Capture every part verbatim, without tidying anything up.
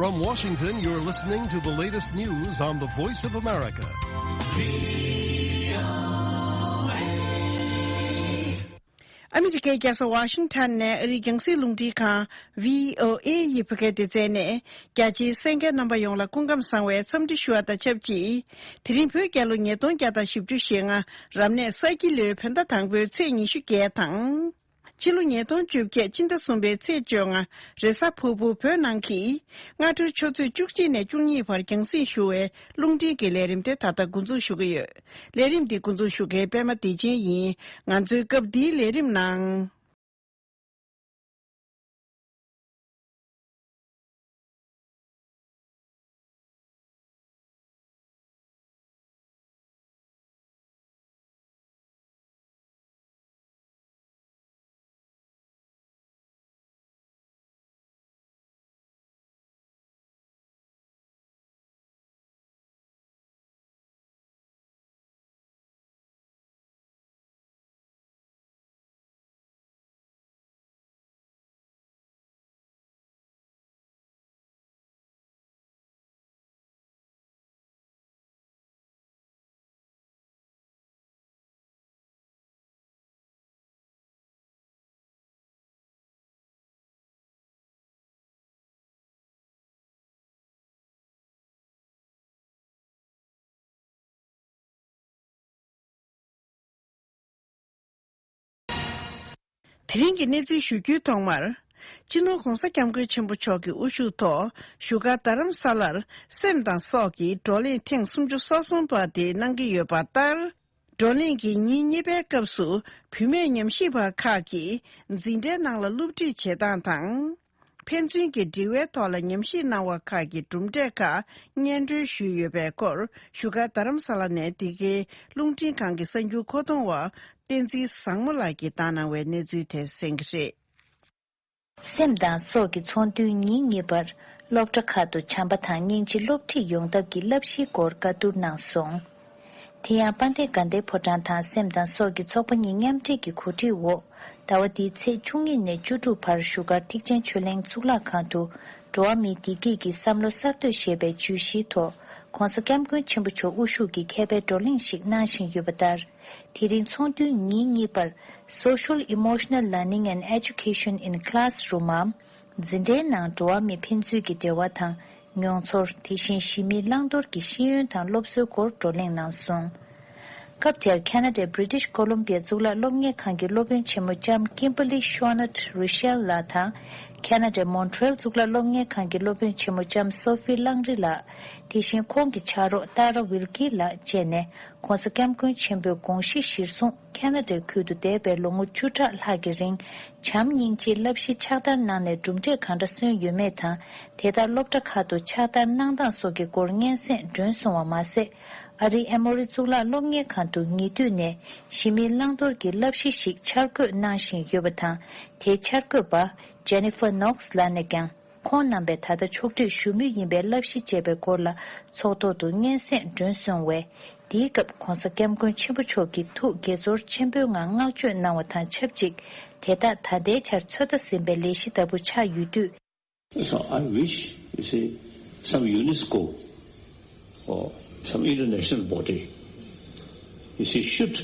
From Washington, you're listening to the latest news on the Voice of America. ཨ་མི་རི་ཀའི་རྒྱལ་ས་ཝ་ཤིང་ཊོན་ནས་ཨ་རིའི་རྒྱང་སྲིང་རླུང་འཕྲིན་ཁང་བྷི་ཨོ་ཨེ་ཡི་བོད་སྐད་སྡེ་ཚན་ནས། རྒྱ་ཆེའི་གསན་མཁན་རྣམ་པ་ཡོངས་ལ་སྐུ་ཁམས་བཟང་བའི་འཚམས་འདྲི་ཞུ་བ་དང་ཆབས་ཅིག་དེ་རིང་བོད་རྒྱལ་ལོ་ཉིས་སྟོང་བརྒྱ་དང་བཞི་བཅུ་ཞེ་ལྔ། རབ་གནས་ས་ཁྱི་ལོའི་བོད་ཟླ་དང་པོའི་ཚེས་ཉི་ཤུ་བརྒྱད་དང་། ཕྱི་ལོ་ཉིས་སྟོང་བཅོ་བརྒྱད་སྤྱི་ཟླ་གསུམ་པའི་ཚེས་བཅོ་ལྔ། རེས་གཟའ་ཕུར་བུ་བོད་ནང་གི་སྔ་དྲོའི་ཆུ་ཚོད་བཅུ་གཅིག་ནས་བཅུ་གཉིས་བར་རྒྱང་སྲིང་ཞུ་བའི་རླུང་འཕྲིན་གྱི་ལས་རིམ་དེ་ད་ལྟ་འགོ་འཛུགས་ཞུ་གི་ཡོད། ལས་རིམ་འདི་འགོ་འཛུགས་ཞུ་མཁན་པད་མ་བདེ་ཆེན་ཡིན། ང་ཚོའི་སྐབས་འདིའི་ལས་རིམ་ནང་། དེ་རིང་གི་གནས་ཚུལ་ཞུ་རྒྱུའི་ཐོག་མར། སྤྱི་ནོར་༧གོང་ས་༧སྐྱབས་མགོན་ཆེན་པོ་མཆོག་གི་དབུ་བཞུགས་ཐོག་བཞུགས་སྒར་རྡ་རམ་ས་ལར་སེམས་དང་སྲོག་གི་བགྲོ་གླེང་ཐེངས་སུམ་ཅུ་སོ་གསུམ་པ་དེ་གནང་གི་ཡོད་པ་ལྟར། བགྲོ་གླེང་གི་ཉིན་གཉིས་པའི་སྐབས་སུ་བུད་མེད་ཉམས་ཞིབ་པ་ཁག་གིས་འཛིན་གྲྭའི་ནང་ལ་སློབ་ཁྲིད་བྱེད་སྟངས་དང་། ཕན་ཚུན་གྱི་འབྲེལ་བའི་ཐོག་ལ་ཉམས་ཞིབ་གནང་བ་ཁག་གི་གྲུབ་འབྲས་ཁག་སྙན་སྒྲོན་ཞུས་ཡོད་པའི་སྐོར་བཞུགས་སྒར་རྡ་རམ་ས་ལ་ནས་འདི་གའི་རླུང་འཕྲིན་ཁང་གི་གསར་འགྱུར་མཁོ་གཏོང་བ་བསྟན་འཛིན་བཟང་མོ་ལགས་ཀྱིས་བཏང་གནང་བའི་གནས་ཚུལ་དེ་གསན་གྱི་རེད། སེམས་དང་སྲོག་གི་ཚོགས་འདུའི་ཉིན་གཉིས་པར་སློབ་གྲྭ་ཁག་ཏུ་བྱམས་པ་དང་སྙིང་རྗེ་སློབ་ཁྲིད་ཡོང་ཐབས་ཀྱི་བསླབ་གཞིའི་སྐོར་བཀའ་བསྡུར་གནང་སོང་། དེ་ཡང་དཔལ་ལྡན་དགའ་ལྡན་ཕོ་བྲང་དང་སེམས་དང་སྲོག་གི་ཚོགས་པ་གཉིས་མཉམ་འབྲེལ་གྱི་གོ་སྒྲིག་འོག་ཟླ་བ་འདིའི་ཚེས་བཅུ་གཉིས་ནས་བཅུ་དྲུག་བར་བཞུགས་སྒར་ཐེག་ཆེན་ཆོས་གླིང་གཙུག་ལག་ཁང་དུ་འགྲོ་བ་མིའི་བདེ་སྐྱིད་ཀྱི་བསམ་བློ་གསར་གཏོད་ཞེས་པའི་བརྗོད་གཞིའི་ཐོག་༧གོང་ས་༧སྐྱབས་མགོན་ཆེན་པོ་མཆོག་དབུ་བཞུགས་ཀྱིས་མཁས་པའི་བགྲོ་གླེང་ཞིག་གནང་བཞིན་ཡོད་པ་ལྟར། དེ་རིང་ཚོགས་འདུའི་ཉིན་གཉིས་པར་Social Emotional Learning and Education in Classroom འམ། འཛིན་གྲྭའི་ནང་འགྲོ་བ་མི་ཕན་ཚུན་གྱི་འབྲེལ་བ་དང་མྱོང་ཚོར། དེ་བཞིན་གཞི་མིའི་བླང་དོར་གྱི་ཤེས་ཡོན་དང་སློབ་གསོའི་སྐོར་བགྲོ་གླེང་གནང་སོང་། སྐབས་དེར་ཁ་ན་ཌའི་British Columbia གཙུག་ལག་སློབ་གཉེར་ཁང་གི་སློབ་དཔོན་ཆེན་མོ་ལྕམ་Kimberly Schonert Ruschel ལགས་དང་། ཁ་ན་ཌའི་Montreal གཙུག་ལག་སློབ་གཉེར་ཁང་གི་སློབ་དཔོན་ཆེན་མོ་ལྕམ་Sophie Langry ལགས། དེ་བཞིན་ཁོང་གི་ཕྱག་རོགས་Tara Wilkie ལགས་བཅས་ནས་༧གོང་ས་༧སྐྱབས་མགོན་ཆེན་པོའི་དགོངས་གཞི་གཞིར་བཟུང་། ཁ་ན་ཌའི་ཁུལ་དུ་འདས་པའི་ལོ་ངོ་བཅུ་ཕྲག་ལྷག་གི་རིང་བྱམས་སྙིང་རྗེའི་བསླབ་གཞི་ཕྱག་བསྟར་གནང་ནས་གྲུབ་འབྲས་གང་འདྲ་སོན་ཡོད་མེད་དང་། དེ་དག་སློབ་གྲྭ་ཁག་ཏུ་ཕྱག་བསྟར་གནང་སྟངས་སོགས་ཀྱི་སྐོར་སྙན་སེང་སྒྲོན་སོང་བ་མ་ཟད། ཨ་རིའི་ཨེ་མོ་རི་གཙུག་ལག་སློབ་གཉེར་ཁང་དུ་ཉེ་དུས་ནས་གཞི་མིའི་བླང་དོར་གྱི་བསླབ་གཞི་ཞིག་འཆར་འགོད་གནང་བཞིན་ཡོད་པ་དང་། དེའི་འཆར་འགོད་པ་Jennifer Knox ལགས་ནས་ཀྱང་། ཁོང་རྣམ་པས་ད་ལྟ་ཕྱོགས་སྒྲིག་ཞུ་མུས་ཡིན་པའི་བསླབ་གཞི་ཅེས་པའི་སྐོར་ལ་ཚོགས་ཐོག་ཏུ་སྙན་སེང་སྒྲོན་སོང་བས། འདིའི་སྐབས་༧གོང་ས་༧སྐྱབས་མགོན་ཆེན་པོ་མཆོག་གིས་ཐུགས་དགྱེས་ཚོར་ཆེན་པོའི་ངང་བསྔགས་བརྗོད་གནང་བ་དང་ཆབས་ཅིག་དེ་དག་ད་ལྟའི་ཆར་ཚོད་ལྟ་ཟིན་པའི་ལས་གཞི་ལྟ་བུ་ཆགས་ཡོད་དུས། So I wish, you see, some UNESCO or some international body, you see, should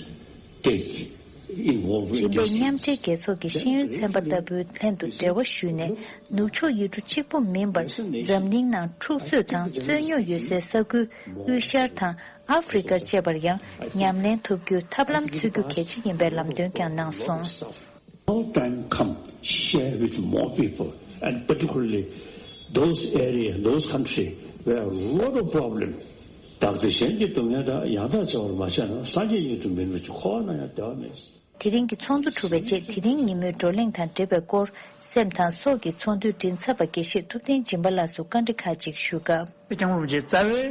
take involvement in རིམ་པས་མཉམ་འབྲེལ་རྒྱལ་ཚོགས་ཀྱི་ཤེས་ཡོན་ཚན་པ་ལྟ་བུའི་ལྷན་དུ་འབྲེལ་བ་ཞུས་ནས། ནུབ་ཕྱོགས་ཡུལ་གྲུ་གཅིག་པུ་མིན་པར་འཛམ་གླིང་ནང་འཁྲུག་རྩོད་དང་རྩོད་རྙོག་ཡོད་སའི་ས་ཁུལ་དབུས་ཤར་དང་ཨ་ཧྥེ་རི་ཀར་བཅས་པར་ཡང་ཉམས་ལེན་ཐུབ་རྒྱུའི་ཐབས་ལམ་འཚོལ་རྒྱུ་གལ་ཆེ་ཡིན་པའི་ལམ་སྟོན་ཀྱང་གནང་སོང་། Our time come, share with more people, and particularly those areas, those countries where a lot of problem. བདག་བདེ་གཞན་གྱི་སྡུག་བསྔལ་དག་ཡང་དག་བྱ་བར་མ་བྱས་ན་སངས་རྒྱས་ཉིད་དུ་མིན་པ་ཅིག་འཁོར་བ་ན་ཡང་བདེ་བ་མེད། དེ་རིང་གི་ཚོགས་འདུ་གྲུབ་པའི་རྗེས་དེ་རིང་ཉིན་མོའི་བགྲོ་གླེང་དང་འབྲེལ་བའི་སྐོར་སེམས་དང་སྲོག་གི་ཚོགས་འདུའི་མགྲིན་ཚབ་པ་དགེ་བཤེས་ཐུབ་བསྟན་སྦྱིན་པ་ལགས་སུ་བཀའ་འདྲི་ཁག་ཅིག་ཞུས་སྐབས། སྐྱབས་མགོན་རིན་པོ་ཆེའི་རྩ་བའི་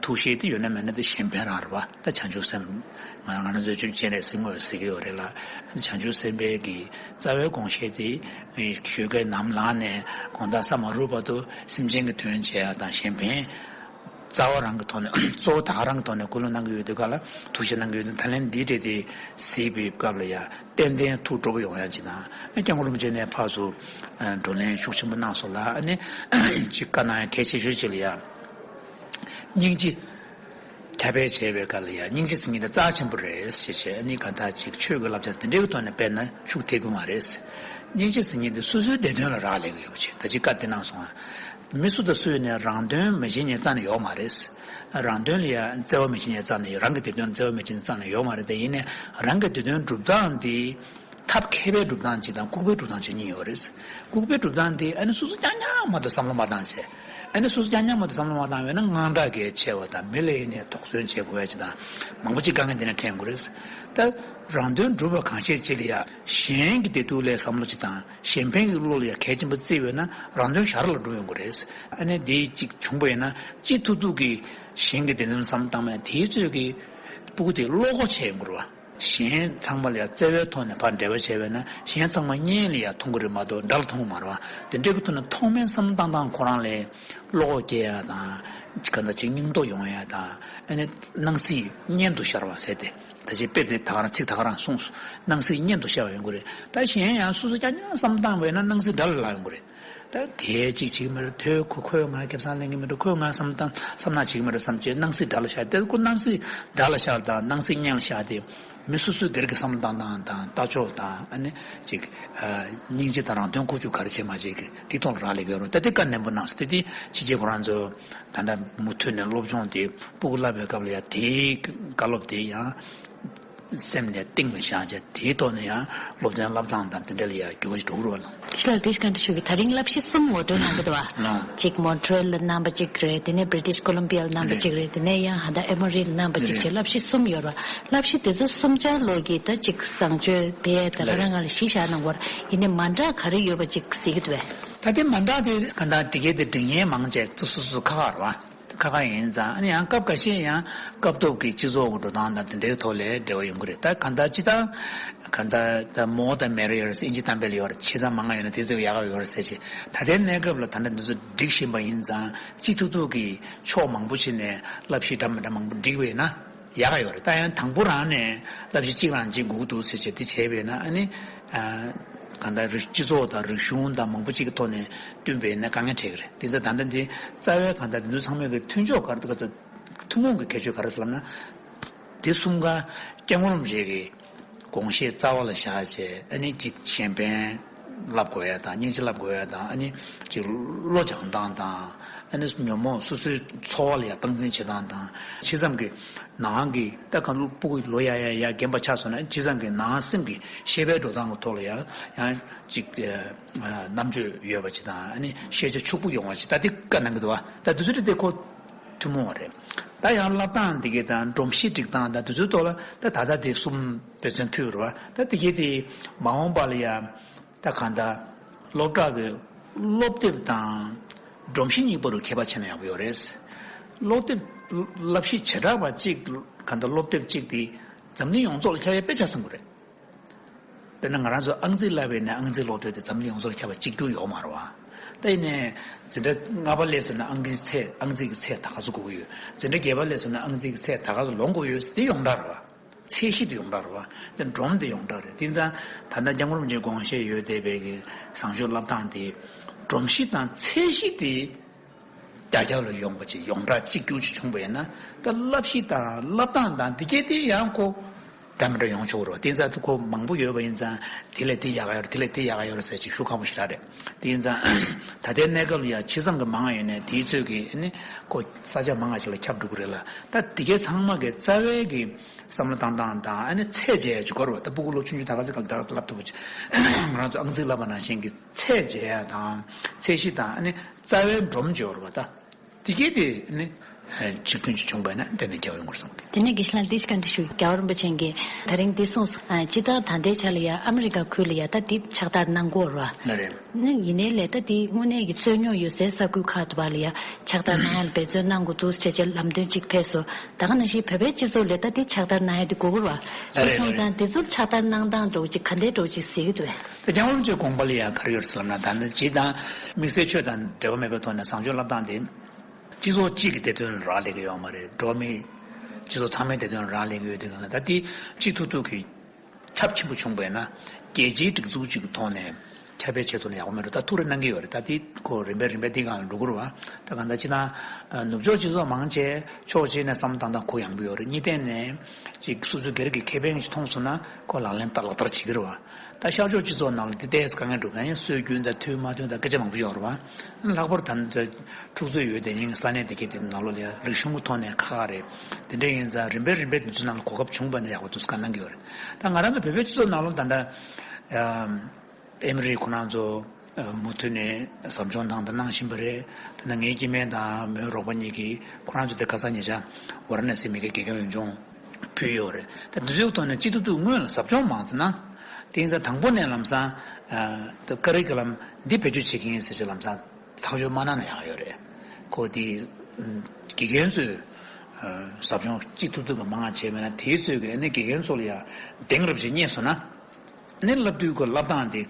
ཐུགས་བཞེད་དེ་ཡོད་ན་མེད་ན་དེ་གཞན་ཕན་རང་རེད་བ། ད་བྱང་ཆུབ་སེམས། ང་ང་རང་ཚོའི་ཆོས་སྤྱན་རས་གཟིགས་དངོས་ཟེར་གྱི་ཡོད་རེད་ལ། བྱང་ཆུབ་སེམས་དཔའི་གི་རྩ་བའི་དགོངས་བཞེད་དེ་ཞུས་སྐད་ནམ་ལངས་ནས་དགོང་དག་ས་མ་རུབ་བར་དུ་སེམས་ཅན་གྱི་དོན་བྱེད་ཡ་དང་གཞན་ཕན། རྩ་བ་རང་གི་ཐོག་ནས་གཙོ་བོ་ད་ག་རང་གི་ཐོག་ནས་སྐུལ་སློང་གནང་གི་ཡོད་དུས་ག་ལ་ཐུགས་ཞིབ་གནང་གི་ཡོད་དུས། ད་ལན་འདིའི་གྲས་དེ་གཟིགས་པའི་སྐབས་ལ་ཡ་ཏན་ཏན་ཐུགས་སྤྲོ་པོ་ཡོང་ཡ་ཅིག་དང་། སྐྱབས་མགོན་རིན་པོ་ཆེ་ནས་ཕར་ཚུར་བགྲོ་གླེང་ཤུགས་ཆེན་པོ་གནང་སོང་ལ། ཨ་ནི་ཅིག་བཀའ་གནང་ཡ་གལ་ཆེ་ཤོས་ཅིག་ལ་ཡ། སྙིང་རྗེ། ཁྱབ་སྤེལ་བྱས་པའི་སྐབས་ལ་ཡང་སྙིང་རྗེ་ཟེར་མཁན་དེ་རྩ་ཆེན་པོ་རེད་ཞེས་བྱས། ཨ་ནི་གང་ལྟར་ཅིག་ཆོས་ཀྱི་བསླབ་བྱ་དེ་འདྲའི་ཐོག་ནས་སྤེལ་ན་ཤུགས་ཐེབས་ཀྱི་མ་རེད། སྙིང་རྗེ་ཟེར་མཁན་དེ་སོ་སོའི་བདེ་དོན་ལ་རག་ལས་ཀྱི་ཡོད་པ་བྱས། ད་ཅིག་བཀའ་དེ་གནང་སོང་ང་། མི་སུ་དང་སུ་ཡིན་ནའི་རང་དོན་མི་བྱེད་མཁན་རྩ་ནས་ཡོད་མ་རེད། རང་དོན་ལ་ཡང་བརྩེ་བ་མི་བྱེད་མཁན་རྩ་ནས་ཡོད། རང་གི་བདེ་དོན་ལ་བརྩེ་བ་མི་བྱེད་མཁན་རྩ་ནས་ཡོད་མ་རེད། དེ་ཡིན་ནའི་རང་གི་བདེ་དོན་སྒྲུབ་སྟངས་དེ། ཐབས་མཁས་པའི་སྒྲུབ་སྟངས་གཅིག་དང་ལྐུགས་པའི་སྒྲུབ་སྟངས་གཅིག་གཉིས་ཡོད་རེད། ལྐུགས་པའི་སྒྲུབ་སྟངས་དེ་ཨ་ནི་སོ་སོ་རྐྱང་རྐྱང་མ་གཏོགས་བསམ་བློ་མ་བཏང་བྱས། ཨ་ནི་སོ་སོ་རྐྱང་རྐྱང་མ་གཏོགས་བསམ་བློ་མ་བཏང་བས་ན་དངངས་སྐྲག་གིས་ཆེ་བ་དང་། མི་ལ་ཡིན་ནའི་དོགས་ཟོན་བྱེད་དགོས་ཡ་ཅིག་དང་མང་པོ་ཅིག་དཀའ་ངལ་འདི་ནས་འཕྲད་ཡོང་གི་རེད། ད་རང་དོན་སྒྲུབ་པ་གང་ཤེས་ཅིག་ལ་ཡ་གཞན་གྱི་བདེ་སྡུག་ལ་བསམ་བློ་ཅིག་དང་། གཞན་ཕན་གྱི་བློ་ལ་ཡ་གལ་ཆེན་པོ་བརྩི་བས་ན་རང་དོན་ཞར་ལ་འགྲུབ་ཡོང་གི་རེད། ཨ་ནི་འདི་ཅིག་བྱུང་པ་ཡིན་ན་སྤྱི་ཐུབ་ཐུབ་ཀྱིས་གཞན་གྱི་བདེ་དོན་བསམ་བློ་བཏང་བས་ན་དེའི་ཚོད་ཀྱིས་སྤུ་གུ་དེ་བློ་ཁོག་ཆེ་ཡོང་གི་རེད་བ། གཞན་ཚང་མ་ལ་ཡང་བརྩེ་བའི་ཐོག་ནས་ཕར་འབྲེལ་བ་བྱས་པས་ན་གཞན་ཚང་མ་གཉེན་ལ་ཡང་མཐོང་གི་རེད་མ་གཏོགས་དགྲ་ལ་མཐོང་གི་མ་རེད་བ། དེ་འདྲའི་གི་ཐོག་ནས་ཐོག་མའི་བསམ་བློ་བཏང་སྟངས་ཁོ་རང་ལ་བློ་ཁོག་སྐྱེ་ཡ་དང་། གང་ལྟར་ཅིག་སྙིང་སྟོབས་ཡོང་ཡ་དང་། ཨ་ནི་སྣང་སྲིད་གཉེན་དུ་ཤར་བ་ཟེར་ཏེ། ད་ཅིག་དཔེ་དེ་ད་ག་རང་ཚིག་ད་ག་རང་གསུངས་སོང་། སྣང་སྲིད་གཉེན་དུ་ཤར་བ་ཡོང་གི་རེད། ད་གཞན་ཡང་སོ་སོ་རྐྱང་རྐྱང་བསམ་བློ་བཏང་བས་ན་སྣང་སྲིད་དགྲ་ལ་ལྷག་ཡོང་གི་རེད། ད་དེ་གཅིག་བྱེད་ཀྱི་མི་རེད། དེ་ཁོ་ཁོས་ང་ཁེ་བཟང་ལེན་གྱི་མི་འདུག་ཁོས་ང་བསམ་སྟངས་བསམ་ན་བྱེད་ཀྱི་མི་འདུག་བསམ་བྱས་སྣང་སྲིད་དགྲ་ལ་ཤར་ཏེ། ཁོ་སྣང་སྲིད་དགྲ་ལ་ཤར་དང་སྣང་སྲིད་གཉེན་ལ་ཤར་ཏེ། མི་སོ་སོའི་སྒེར་གྱི་བསམ་བློ་བཏང་སྟངས་དང་ལྟ་ཕྱོགས་དང་། ཨ་ནི་ཅིག་ཨ་སྙིང་རྗེ་དང་རང་དོན་ཁུ་བྱུག་ག་རེ་བྱེད་མ་བྱེད་ཀྱི་དེ་ཐོག་ལ་རག་ལས་ཀྱི་ཡོད་རེད། ད་དེ་བཀའ་ནན་པོ་གནང་སོང་། དེ་དེ་ཕྱི་རྒྱལ་ཁོ་རང་ཚོ་ད་ལྟ་མུ་མཐུད་ནས་སློབ་སྦྱོང་དེ་སྤུ་གུ་བསླབ་པའི་སྐབས་ལ་ཡང་དེའི་བཀའ་སློབ་དེ་ཡང་སེམས་ནས་གཏིང་ལ་བཞག་བྱས། དེའི་ཐོག་ནས་ཡང་སློབ་ཚན་བསླབ་སྟངས་དང་དེ་འདྲ་ལ་ཡང་འགྱུར་བ་ཞིག་འགྲོ་གི་རེད་བ་ལགས། ཁྱེད་ལ་དེ་ཞིག་བཀའ་འདྲི་ཞུ་གི། ད་རིང་བསླབ་གཞི་གསུམ་ངོ་སྤྲོད་གནང་གི་འདུག་བ། ལགས། གཅིག་མོན་ཊི་རེལ་ལ་གནང་པ་གཅིག་རེད། དེ་ནས་བྷི་རི་ཊིཤ་ཀོ་ལོམ་བི་ཡ་ལ་གནང་པ་གཅིག་རེད། དེ་ནས་ཡང་ཧ་ད་ཨེ་མོ་རི་ལ་གནང་པ་གཅིག་བྱས། བསླབ་གཞི་གསུམ་ཡོད་རེད་བ། བསླབ་གཞི་དེ་ཚོ་གསུམ་ཆར་ལོག་གི་ད་གཅིག་བཟང་སྤྱོད་དཔེ་ད་ག་རང་ང་ལ་གཞི་བཞག་གནང་དགོས་རེད། ཡིན་ནའི་མ་འདྲ་ག་རེ་ཡོད་པ་གཅིག་གཟིགས་ཀྱི་འདུག་བས། ད་དེ་མ་འདྲ་དེ་ག་འདྲ་དེ་གའི་དེ་འབྲི་མཁན་མང་ཆེ་སོ་སོ་སོ་ཁག་ཁག་རེད་བ། ཁག་ཁག་ཡིན་ཙང་། ཨ་ནི་ཡང་སྐབས་འགའ་ཤས་ཡང་སྐབས་ཐོག་གི་སྤྱི་ཚོགས་ཀྱི་འགྲོ་སྟངས་དང་དེ་འདྲའི་ཐོག་ལས་འབྲེལ་བ་ཡོང་གི་རེད། ད་གང་ལྟར་སྤྱིར་བཏང་གང་ལྟར་ད་more the merrier ཟེར་ཨིན་ཇི་གཏམ་དཔེ་ལ་ཡོད་རེད། བྱས་ཙང་མང་ང་ཡོད་ན་དེ་ཙམ་ཡག་ག་ཡོད་རེད་ཟེར་བྱས། ད་ལྟའི་གནས་སྐབས་ལ་ད་ལྟ་འདི་ཚོ་སྒྲིག་བཞིན་པ་ཡིན་ཙང་། སྤྱི་ཐུབ་ཐུབ་ཀྱི་ཕྱོགས་མང་པོ་ཞིག་ནས་བསླབ་གཞི་འདྲ་མི་འདྲ་མང་པོ་སྒྲིག་པ་ཡིན་ན་ཡག་ག་ཡོད་རེད། ད་ཡང་དང་པོ་རང་ནས་བསླབ་གཞི་གཅིག་རང་གཅིག་དགོས་ཀྱི་འདུག་ཟེར་བྱས་དེ་བྱས་པ་ཡིན་ན། ཨ་ནི་ཨ་གང་ལྟར་རིག་སྤྱི་ཚོགས་དང་རིག་གཞུང་དང་མང་པོ་ཅིག་གི་ཐོག་ནས་བསྟུན་པ་ཡིན་ན་དཀའ་ངལ་འཕྲད་ཀྱི་རེད། དེ་ཚོ་ད་ལྟ་འདི་རྩ་བའི་གང་ལྟར་འདི་ཚོ་ཚང་མས་ཀྱི་མཐུན་ཕྱོགས་ག་རེ་འདུག་ག་ཐུན་མོང་གི་ཁྱད་ཆོས་ག་རེ་ཟེར་ལབ་ན། འདི་གསུམ་ཀ་སྐྱབས་མགོན་རིན་པོ་ཆེ་གི་དགོངས་བཞེད་རྩ་བ་ལ་བཞག་བྱས། ཨ་ནི་གཅིག་གཞན་ཕན་བསླབ་དགོས་ཡ་དང་། སྙིང་རྗེ་བསླབ་དགོས་ཡ་དང་། ཨ་ནི་གཅིག་བློ་སྦྱང་སྟངས་དང་། ཨ་ནི་ཉོན་མོངས་སོ་སོའི་འཚོ་བ་ལ་ཡ་སྟངས་འཛིན་བྱེད་སྟངས་དང་། ཕྱི་མཚམས་ཀྱི་ནང་གི་ད་གང་ལྟར་སྤུ་གུ་ལོ་ཡར་ཡར་ཡར་རྒན་པ་ཆགས་སོང་ན། ཕྱི་མཚམས་ཀྱི་ནང་སེམས་ཀྱི་ཤེས་པའི་འགྲོ་སྟངས་ཀྱི་ཐོག་ལ་ཡང་ཡང་གཅིག་རྣམ་དཔྱོད་ཡོད་པ་ཅིག་དང་། ཨ་ནི་ཤེས་བྱ་ཕྱུག་པོ་ཡོང་བ་ཅིག་ད་དེ་བཀའ་གནང་གི་འདུག་བ། ད་དེ་ཚོ་དེ་ཁོ་ཐུན་མོང་བ་རེད། ད་ཡང་བསླབ་སྟངས་འདི་གའི་དང་སྒྲོམ་གཞི་སྒྲིག་སྟངས་དང་དེ་ཚོའི་ཐོག་ལ་ད་ད་ལྟ་དེ་གསུམ་དཔེ་མཚོན་ཕུལ་བ་རེད་བ། ད་དེ་གའི་དེ་མ་འོངས་པ་ལ་ཡང་ད་གང་ལྟར་སློབ་གྲྭ་གི་སློབ་དེབ་དང་སྒྲོམ་གཞི་གཉིས་པོ་རུ་ཁྱད་པར་ཕྱེ་ན་ཡག་པོ་ཡོད་རེད། སློབ་དེབ་བསླབ་གཞི་བྱེ་བྲག་པ་གཅིག་གང་ལྟར་སློབ་དེབ་གཅིག་དེ་འཛམ་གླིང་ཡོངས་རྫོགས་ལ་ཁྱབ་ཡ་དཔེ་ཆ་ཟིན་པོ་རེད། དཔེར་ན་ང་རང་ཚོ་ཨང་རྩིས་བསླབ་པའི་ནས་ཨང་རྩིས་སློབ་དེབ་དེ་འཛམ་གླིང་ཡོངས་རྫོགས་ལ་ཁྱབ་པ་གཅིག་གྱུར་ཡོད་མ་རེད་བ། ད་ཡིན་ནའི་འཛིན་གྲྭ་ལྔ་པ་སླེབས་སོང་ན་ཨང་ཀིའི་ཚད་ཨང་རྩིས་ཀྱི་ཚད་ད་ག་ཚོད་དགོས་ཀྱི་ཡོད། འཛིན་གྲྭ་བརྒྱད་པ་སླེབས་སོང་ན་ཨང་རྩིས་ཀྱི་ཚད་ད་ག་ཚོད་ལོན་དགོས་ཡོད་ཟེར་དེ་ཡོངས་གྲགས་རེད་བ། ཚད་གཞི་དེ་ཡོངས་གྲགས་རེད་བ། དེ་སྒྲོམ་དེ་ཡོངས་གྲགས་རེད། དེ་ཙང་ད་ལྟ་སྐྱབས་མགོན་རིན་པོ་ཆེའི་དགོངས་བཞེད་ཡོད་བསྡད་པའི་གི་བཟང་སྤྱོད་བསླབ་སྟངས་དེ་སྒྲོམ་གཞི་དང་ཚད་གཞི་དེ་རྒྱ་ཁྱབ་ལ་ཡོང་པ་ཅིག་ཡོངས་གྲགས་གཅིག་གྱུར་ཅིག་བྱུང་པ་ཡིན་ན། ད་བསླབ་གཞི་དང་བསླབ་སྟངས་དང་འདི་གས་དེ་ཡང་ཁོ་འདྲ་མི་འདྲ་ཡོང་ཆོག་གི་རེད་བ། དེ་ཙང་ཁོ་མང་པོ་ཡོད་པ་ཡིན་ཙང་དེ་ལས་དེ་ཡག་ག་ཡོད་རེད། དེ་ལས་དེ་ཡག་ག་ཡོད་རེད་ཟེར་ཅིག་ཞུ་ཁག་པོ་ཞིག་རག་རེད། དེ་ཡིན་ཙང་ད་ལྟའི་གནས་སྐབས་ལ་ཡང་ཕྱི་མཚམས་ཀྱི་མང་ང་ཡོད་ནས་དེའི་ཚོད་ཀྱིས་ནི་ཁོ་ས་ཆ་མང་ང་ཞིག་ལ་ཁྱབ་འགྲོ་གི་རེད་ལ། ད་དེ་གས་ཚང་མ་གི་རྩ་བའི་གི་བསམ་བློ་བཏང་སྟངས་དང་། ཨ་ནི་ཚད་འཇལ་ཡ་ཅིག་དགོས་རེད་བ། ད་སྤུ་གུ་ལོ་ཆུང་ཆུང་ད་ག་ཚོད་སྐབས་ད་ག་ཚོད་བསླབ་ཐུབ་པ་ཅིག་ང་རང་ཚོ་ཨང་རྩིས་བསླབ་པ་ནང་བཞིན་གྱི་ཚད་འཇལ་ཡ་དང་ཚད་གཞི་དང་། ཨ་ནི་རྩ་བའི་སྒྲོམ་འཇལ་བ་རེད་བ། ད་དེ་གས་དེ་ནི་གཅིག་མཐུན་ཅིག་བྱུང་པ་ཡིན་ན་ཏན་ཏན་རྒྱལ་བ་ཡོང་གི་རེད་བསམ་གི། དེ་ནས་དགེ་བཤེས་ལགས་འདི་ཞིག་བཀའ་འདྲི་ཞུ། རྒྱལ་བ་རིན་པོ་ཆེ་གིས་ད་རིང་འདི་གསུངས་སོང་། ཨ་སྤྱིར་བཏང་ད་ལྟའི་ཆ་ལ་ཡ་ཨ་མི་རི་ཀ་ཁུལ་ལ་ཡ་ད་འདི་ཕྱག་བསྟར་གནང་གི་ཡོད་རེད་བ། ལགས་རེད། ནི་ཡིན་ནའི་ལས་ད་འདི་དངོས་གནས་ཀྱི་རྩོད་རྙོག་ཡོད་སའི་ས་ཁུལ་ཁག་ཏུ་བ་ལ་ཡ་ཕྱག་བསྟར་གནང་ཡ་ལ་འབད་བརྩོན་གནང་དགོས་འདུག་ཅེས་བྱས་ལམ་སྟོན་གཅིག་ཕེབས་སོང་། ད་ག་ནང་བཞིན་བོད་པའི་སྤྱི་ཚོགས་ལ་ད་འདི་ཕྱག་བསྟར་གནང་ཡ་འདི་དགོས་ཀྱི་རེད་བ། ལགས་རེད། དེ་སོང་ཙང་འདི་ཚོར་ཕྱག་བསྟར་གནང་སྟངས་འདྲ་བོ་ཅིག་ག་འདྲའི་འདྲ་བོ་ཅིག་གཟིགས་ཀྱི་འདུག་གས། ད་སྐྱབས་མགོན་རིན་པོ་ཆེའི་དགོངས་པ་ལ་ཡང་ག་རེ་ཡོད་ཟེར་ལབ་ན། ད་ནི་སྤྱིར་བཏང་དམིགས་བསལ་ཆོས་དང་འབྲེལ་བ་མེད་པའི་ཐོག་ནས་བཟང་སྤྱོད་བསླབ་སྟངས་དེ་ སྤྱི་ཚོགས་གཅིག་གི་བདེ་དོན་ལ་རག་ལས་ཀྱི་ཡོད་མ་རེད། འགྲོ་བ་མི་སྤྱི་ཚོགས་ཚང་མའི་བདེ་དོན་ལ་རག་ལས་ཀྱི་ཡོད་དུས་གང་ལ། ད་དེ་གཅིག་ཐུབ་ཐུབ་ཀྱི་ཁྱབ་ཆེན་པོ་བྱུང་བས་ན། རྒྱལ་སྤྱིའི་སྒྲིག་འཛུགས་གཅིག་གི་ཐོག་ནས་ཁྱབ་སྤེལ་བྱེད་ཐུབ་ན་ཡག་པོ་མེད་འགྲོ། ད་ཐུགས་རེ་གནང་གི་ཡོད་རེད། ད་དེ་ཁོ་རིམ་པས་རིམ་པས་དེ་སྒང་ལ་འགྲོ་གི་རེད་བ། ད་གང་ལྟར་སྤྱིར་བཏང་ནུབ་ཕྱོགས་སྤྱི་ཚོགས་མང་ཆེ་ཕྱོགས་གཅིག་ནས་བསམ་བློ་བཏང་སྟངས་གུ་ཡངས་པོ་ཡོད་རེད། གཉིས་ཐད་ནས་ཅིག་སོ་སོའི་སྒེར་གྱི་ཁེ་ཕན་ཞིག་མཐོང་སོང་ན་ཁོ་ལག་ལེན་བསྟར་ལག་བསྟར་བྱེད་ཀྱི་རེད་བ། ད་ཤར་ཕྱོགས་སྤྱི་ཚོགས་ནང་ལ་དེ་ཏོག་ཙམ་དཀའ་ངལ་འགྲོ་གི་ཡིན། སྲོལ་རྒྱུན་དང་མཐུན་མ་མཐུན་དང་སྐད་ཆ་མང་པོ་ཡོད་རེད་བ། ལྷག་པར་ད་ལྟ་འཁྲུག་རྩོད་ཡོད་དེ་ཡིན་ས་གནས་དེ་གའི་དེ་ནང་ལོགས་ལ་ཡང་རིག་གཞུང་གི་ཐོག་ནས་ཁག་ཁག་རེད། དེ་འདྲ་ཡིན་ཙང་རིམ་པས་རིམ་པས་དེ་ཚོའི་ནང་ལ་གོ་སྐབས་བྱུང་བ་ན་ཡག་པོ་འདུག་བཀའ་གནང་གི་ཡོད་རེད། ད་ང་རང་ཚོ་བོད་པའི་སྤྱི་ཚོགས་ནང་ལོགས་ད་ལྟ་ཨེ་མི་རི་ཁོ་རང་ཚོ་མུ་མཐུད་ནས་ཟབ་སྦྱོང་གནང་དང་གནང་བཞིན་པ་རེད། ད་ལྟ་ངའི་སྐྱེ་དམན་དང་མོའི་རོགས་པ་གཉིས་ཀྱིས་ཁོ་རང་ཚོ་དེ་ཁ་སང་ཉེ་ཆར་ཝ་ར་ཎ་སི་མི་རིགས་དགེ་རྒན་འོས་སྦྱོང་ཕུལ་ཡོད་རེད། ད་འདི་ཚོའི་ཐོག་ནས་སྤྱི་ཐུབ་ཐུབ་སྔོན་ལ་ཟབ་སྦྱོང་མང་ཙམ་གནང་། དེ་ཡིན་ཙང་དང་པོ་ནས་ལམ་སང་ད་ཀ་རི་ཀུ་ལམ་འདི་བེད་སྤྱོད་བྱེད་ཀྱི་ཡིན་ཟེར་བྱས་ལམ་སང་ཐག་གཅོད་མ་གནང་ན་ཡག་ཡོད་རེད། ཁོ་དེ་དགེ་རྒན་ཚོས་ཟབ་སྦྱོང་སྤྱི་ཐུབ་ཐུབ་ཀྱི་མང་བ་བྱས་མེད་ན། དེའི་ཚོས་ཀྱི་ཨ་ནི་དགེ་རྒན་ཚོ་ལ་ཡང་གདེང་རབ་ཅིག་རྙེད་སོང་ན། ཨ་ནི་བསླབ་དུས་ཀྱི་བསླབ་སྟངས་དེ་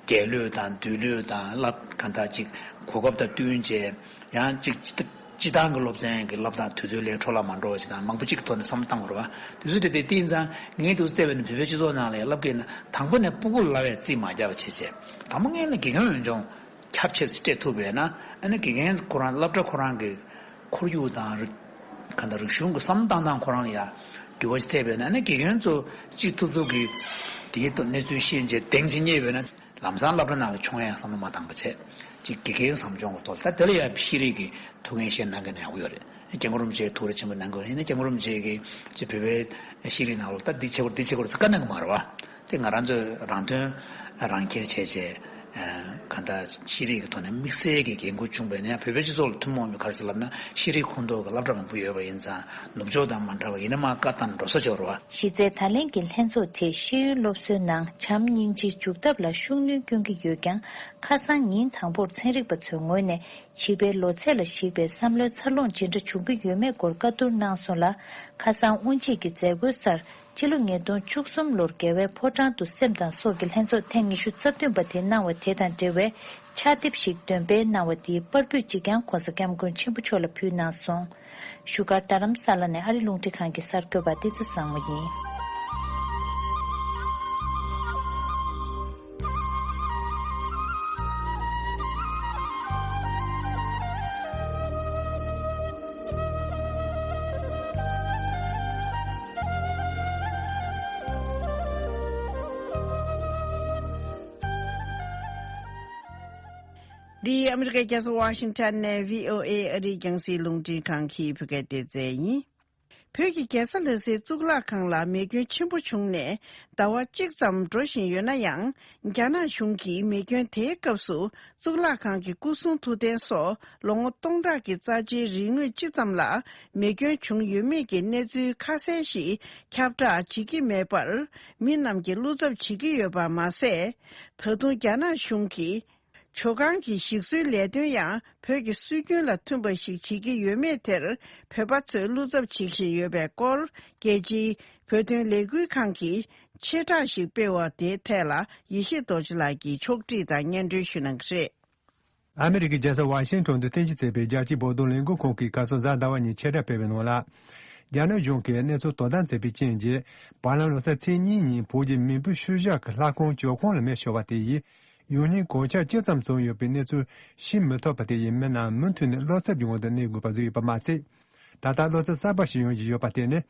རྒྱལ་ལོས་དང་འདོད་ལོས་དང་བསླབ་གང་ལྟར་ཅིག་གོ་སྐབས་དང་བསྟུན་བྱས། ཡང་ཅིག་སྤྱི་སྤྱི་བཏང་གི་སློབ་ཚན་གྱི་བསླབ་སྟངས་དུས་ཚོད་ལས་འཕྲོ་བརླག་མ་འགྲོ་བ་ཞིག་དང་། མང་པོ་གཅིག་གི་ཐོག་ནས་བསམ་བློ་བཏང་དགོས་རེད་བ། དེ་ཚོ་དེ་དེ་ཡིན་ཙང་ངས་དུས་བལྟས་པ་ཡིན་ན་བོད་པའི་སྤྱི་ཚོགས་ནང་ལ་ཡང་བསླབ་མཁན་ནི་དང་པོ་ནས་སྤུ་གུ་ལ་བས་རྩིས་མ་རྒྱག་པ་བྱས་བྱས། དང་པོ་ངས་ནི་དགེ་རྒན་འོས་སྦྱོང་ཁྱབ་ཆེ་ཙམ་སྤྲད་ཐུབ་པས་ན། ཨ་ནི་དགེ་རྒན་ཁོ་རང་སློབ་གྲྭ་ཁོ་རང་གི་ཁོར་ཡུག་དང་རིག་གང་ལྟར་རིག་གཞུང་གི་བསམ་བློ་བཏང་སྟངས་ཁོ་རང་ལ་ཡང་འགྱུར་བ་ཞིག་ཐེབས་པས་ན། ཨ་ནི་དགེ་རྒན་ཚོ་གཅིག་ཐུབ་ཐུབ་ཀྱིས་དེའི་ཐོག་གནས་ཚུལ་ཤེས་བྱས་གདེང་ཅིག་རྙེད་པས་ན། ལམ་སང་སློབ་གྲྭ་ནང་ལ་མཆོང་ཡ་བསམ་བློ་མ་བཏང་པ་བྱས། གཅིག་དགེ་རྒན་ཟབ་སྦྱོང་གི་ཐོག་ད་དེ་ལ་ཡང་ཤེས་རིག་གི་ཐུགས་འགན་བཞེས་གནང་མཁན་ཡག་པོ་ཡོད་རེད། སྐྱབས་མགོན་རིན་པོ་ཆེ་ཐུགས་རེ་ཆེན་པོ་གནང་དགོས་རེད། ཡིན་ན་སྐྱབས་མགོན་རིན་པོ་ཆེ་གིས་ཅིག་བོད་པའི་ཤེས་རིག་ནང་ལོགས་ད་འདི་བྱེད་དགོས་འདི་བྱེད་དགོས་ཟེར་བཀའ་གནང་གི་མ་རེད་བ། དེ་ང་རང་ཚོས་རང་དོན་རང་འཁྱེར་བྱས་བྱས། གང་ལྟར་ཤེས་རིག་གི་ཐོག་ནས་དམིགས་བསལ་གྱི་འགན་ཁུར་བྱུང་བས་ན། ཡང་བོད་པའི་སྤྱི་ཚོགས་ལ་ཐུན་མོང་མི་ག་རེ་ཟེར་ལབ་ན། ཤེས་རིག་ཁོངས་གཏོགས་ཀྱི་སློབ་གྲྭ་མང་པོ་ཡོད་པ་ཡིན་ཙང་། ནུབ་ཕྱོགས་དང་མ་འདྲ་བ་ཡིན་ན་མ་བཀའ་བཏང་འགྲོ་ས་ཆོག་རེད་བ། གཞི་རྩའི་ད་ལན་གྱི་ལྷན་ཚོགས་དེས་ཤེས་ཡོན་སློབ་གསོའི་ནང་བྱམས་སྙིང་རྗེ་འཇུག་ཐབས་ལ་ཤུགས་སྣོན་སྐྱོན་གྱི་ཡོད་ཀྱང་། ཁ་སང་ཉིན་དང་པོར་ཚན་རིག་པ་ཚོའི་ངོས་ནས་བྱིས་པའི་ལོ་ཚད་ལ་གཞིགས་པའི་བསམ་བློའི་འཚར་ལོངས་ཇི་འདྲ་བྱུང་གི་ཡོད་མེད་སྐོར་བཀའ་བསྡུར་གནང་སོང་ལ། ཁ་སང་དབུ་འབྱེད་ཀྱི་མཛད་སྒོའི་སར། སྤྱི་ལོ་ཉིས་སྟོང་བཅུ་གསུམ་ལོར་རྒྱལ་བའི་ཕོ་བྲང་དུ་སེམས་དང་སྲོག་གི་ལྷན་ཚོགས་ཐེངས་ཉི་ཤུ་རྩ་བདུན་པ་དེ་གནང་བ་དེ་དང་འབྲེལ་བའི་ཕྱག་དེབ་ཞིག་འདོན་སྤེལ་གནང་བ་དེའི་པར་འབུལ་གཅིག་ཀྱང་༸གོང་ས་༸སྐྱབས་མགོན་ཆེན་པོ་མཆོག་ལ་ཕུལ་གནང་སོང་། བཞུགས་སྒར་རྡ་རམ་ས་ལ་ནས་ཨ་རི་རླུང་འཕྲིན་ཁང་གི་གསར་འགོད་པ་ཏི་ཙི་བཟང་མོ་ཡིན། འདི་ཨ་མི་རི་ཀའི་རྒྱལ་ས་ཝ་ཤིང་ཊོན་ནས་བྷི་ཨོ་ཨེ་ཨ་རིའི་རྒྱང་སྲིང་རླུང་འཕྲིན་ཁང་གི་བོད་སྐད་སྡེ་ཚན་ཡིན། བོད་ཀྱི་རྒྱལ་ས་ལྷ་སའི་གཙུག་ལག་ཁང་ལ་མེ་སྐྱོན་ཆེན་པོ་བྱུང་ནས་ཟླ་བ་གཅིག་ཙམ་འགྲོ་བཞིན་ཡོད་ན་ཡང་། རྒྱ་ནག་གཞུང་གིས་མེ་སྐྱོན་དེའི་སྐབས་སུ་གཙུག་ལག་ཁང་གི་སྐུ་གསུང་ཐུགས་རྟེན་སོགས་ལོ་ངོ་སྟོང་ཕྲག་གི་རྩ་ཆེའི་རིག་དངོས་སྤྱི་ཙམ་ལ་མེ་སྐྱོན་བྱུང་ཡོད་མེད་ཀྱི་གནས་ཚུལ་ཁ་གསལ་ཞིག་ཁྱབ་བསྒྲགས་བྱེད་ཀྱི་མེད་པར། མི་རྣམས་ཀྱིས་བློ་འཚབ་བྱེད་ཀྱི་ཡོད་པ་མ་ཟད། ད་དུང་རྒྱ་ནག་གཞུང་གིས། ཇོ་ཁང་གི་ཞིག་གསོའི་ལས་དོན་ཡང་བོད་ཀྱི་སྲོལ་རྒྱུན་ལ་མཐུན་པ་ཞིག་བྱེད་ཀྱི་ཡོད་མེད་དེར་བོད་པ་ཚོས་བློ་འཚབ་བྱེད་བཞིན་ཡོད་པའི་སྐོར། རྒྱལ་སྤྱིའི་བོད་དོན་ལས་འགུལ་ཁང་གིས་ཆེད་བསྒྲགས་ཤིག་སྤེལ་བ་དེའི་ཐད་ལ་ཡེ་ཤེས་རྡོ་རྗེ་ལགས་ཀྱིས་ཕྱོགས་སྒྲིག་དང་སྙན་སྒྲོན་ཞུ་གནང་གི་རེད། ཨ་མི་རི་ཀའི་རྒྱལ་ས་ཝ་ཤིང་ཊོན་དུ་རྟེན་གཞི་བྱས་པའི་རྒྱལ་སྤྱིའི་བོད་དོན་ལས་འགུལ་ཁང་གིས་ཁ་སང་གཟའ་ཟླ་བ་ཉིན་ཆེད་བསྒྲགས་སྤེལ་བའི་ནང་ལ། རྒྱ་ནག་གཞུང་གིས་གནས་ཚུལ་དོ་དམ་བྱས་པའི་རྐྱེན་གྱིས། བར་ལམ་ལོ་གསར་ཚེས་གཉིས་ཉིན་བོད་ཀྱི་མེས་པོའི་ཤུལ་བཞག་གི་ལྷ་ཁང་ཇོ་ཁང་ལ་མེ་ཤོར་བ་དེ་ཡིས། ཡུལ་ནས་གོད་ཆག་ཅི་ཙམ་བྱུང་ཡོད་པའི་གནས་ཚུལ་ཤེས་མི་ཐུབ་པ་དེ་ཡིས་མི་རྣམས་མུ་མཐུད་ནས་བློ་འཚབ་ཀྱི་ངང་དུ་གནས་དགོས་པ་བཟོས་ཡོད་པ་མ་ཟད། ད་ལྟ་བློ་འཚབ་གསར་པ་ཞིག་ཡོང་བཞིན་ཡོད་པ་དེ་ནི།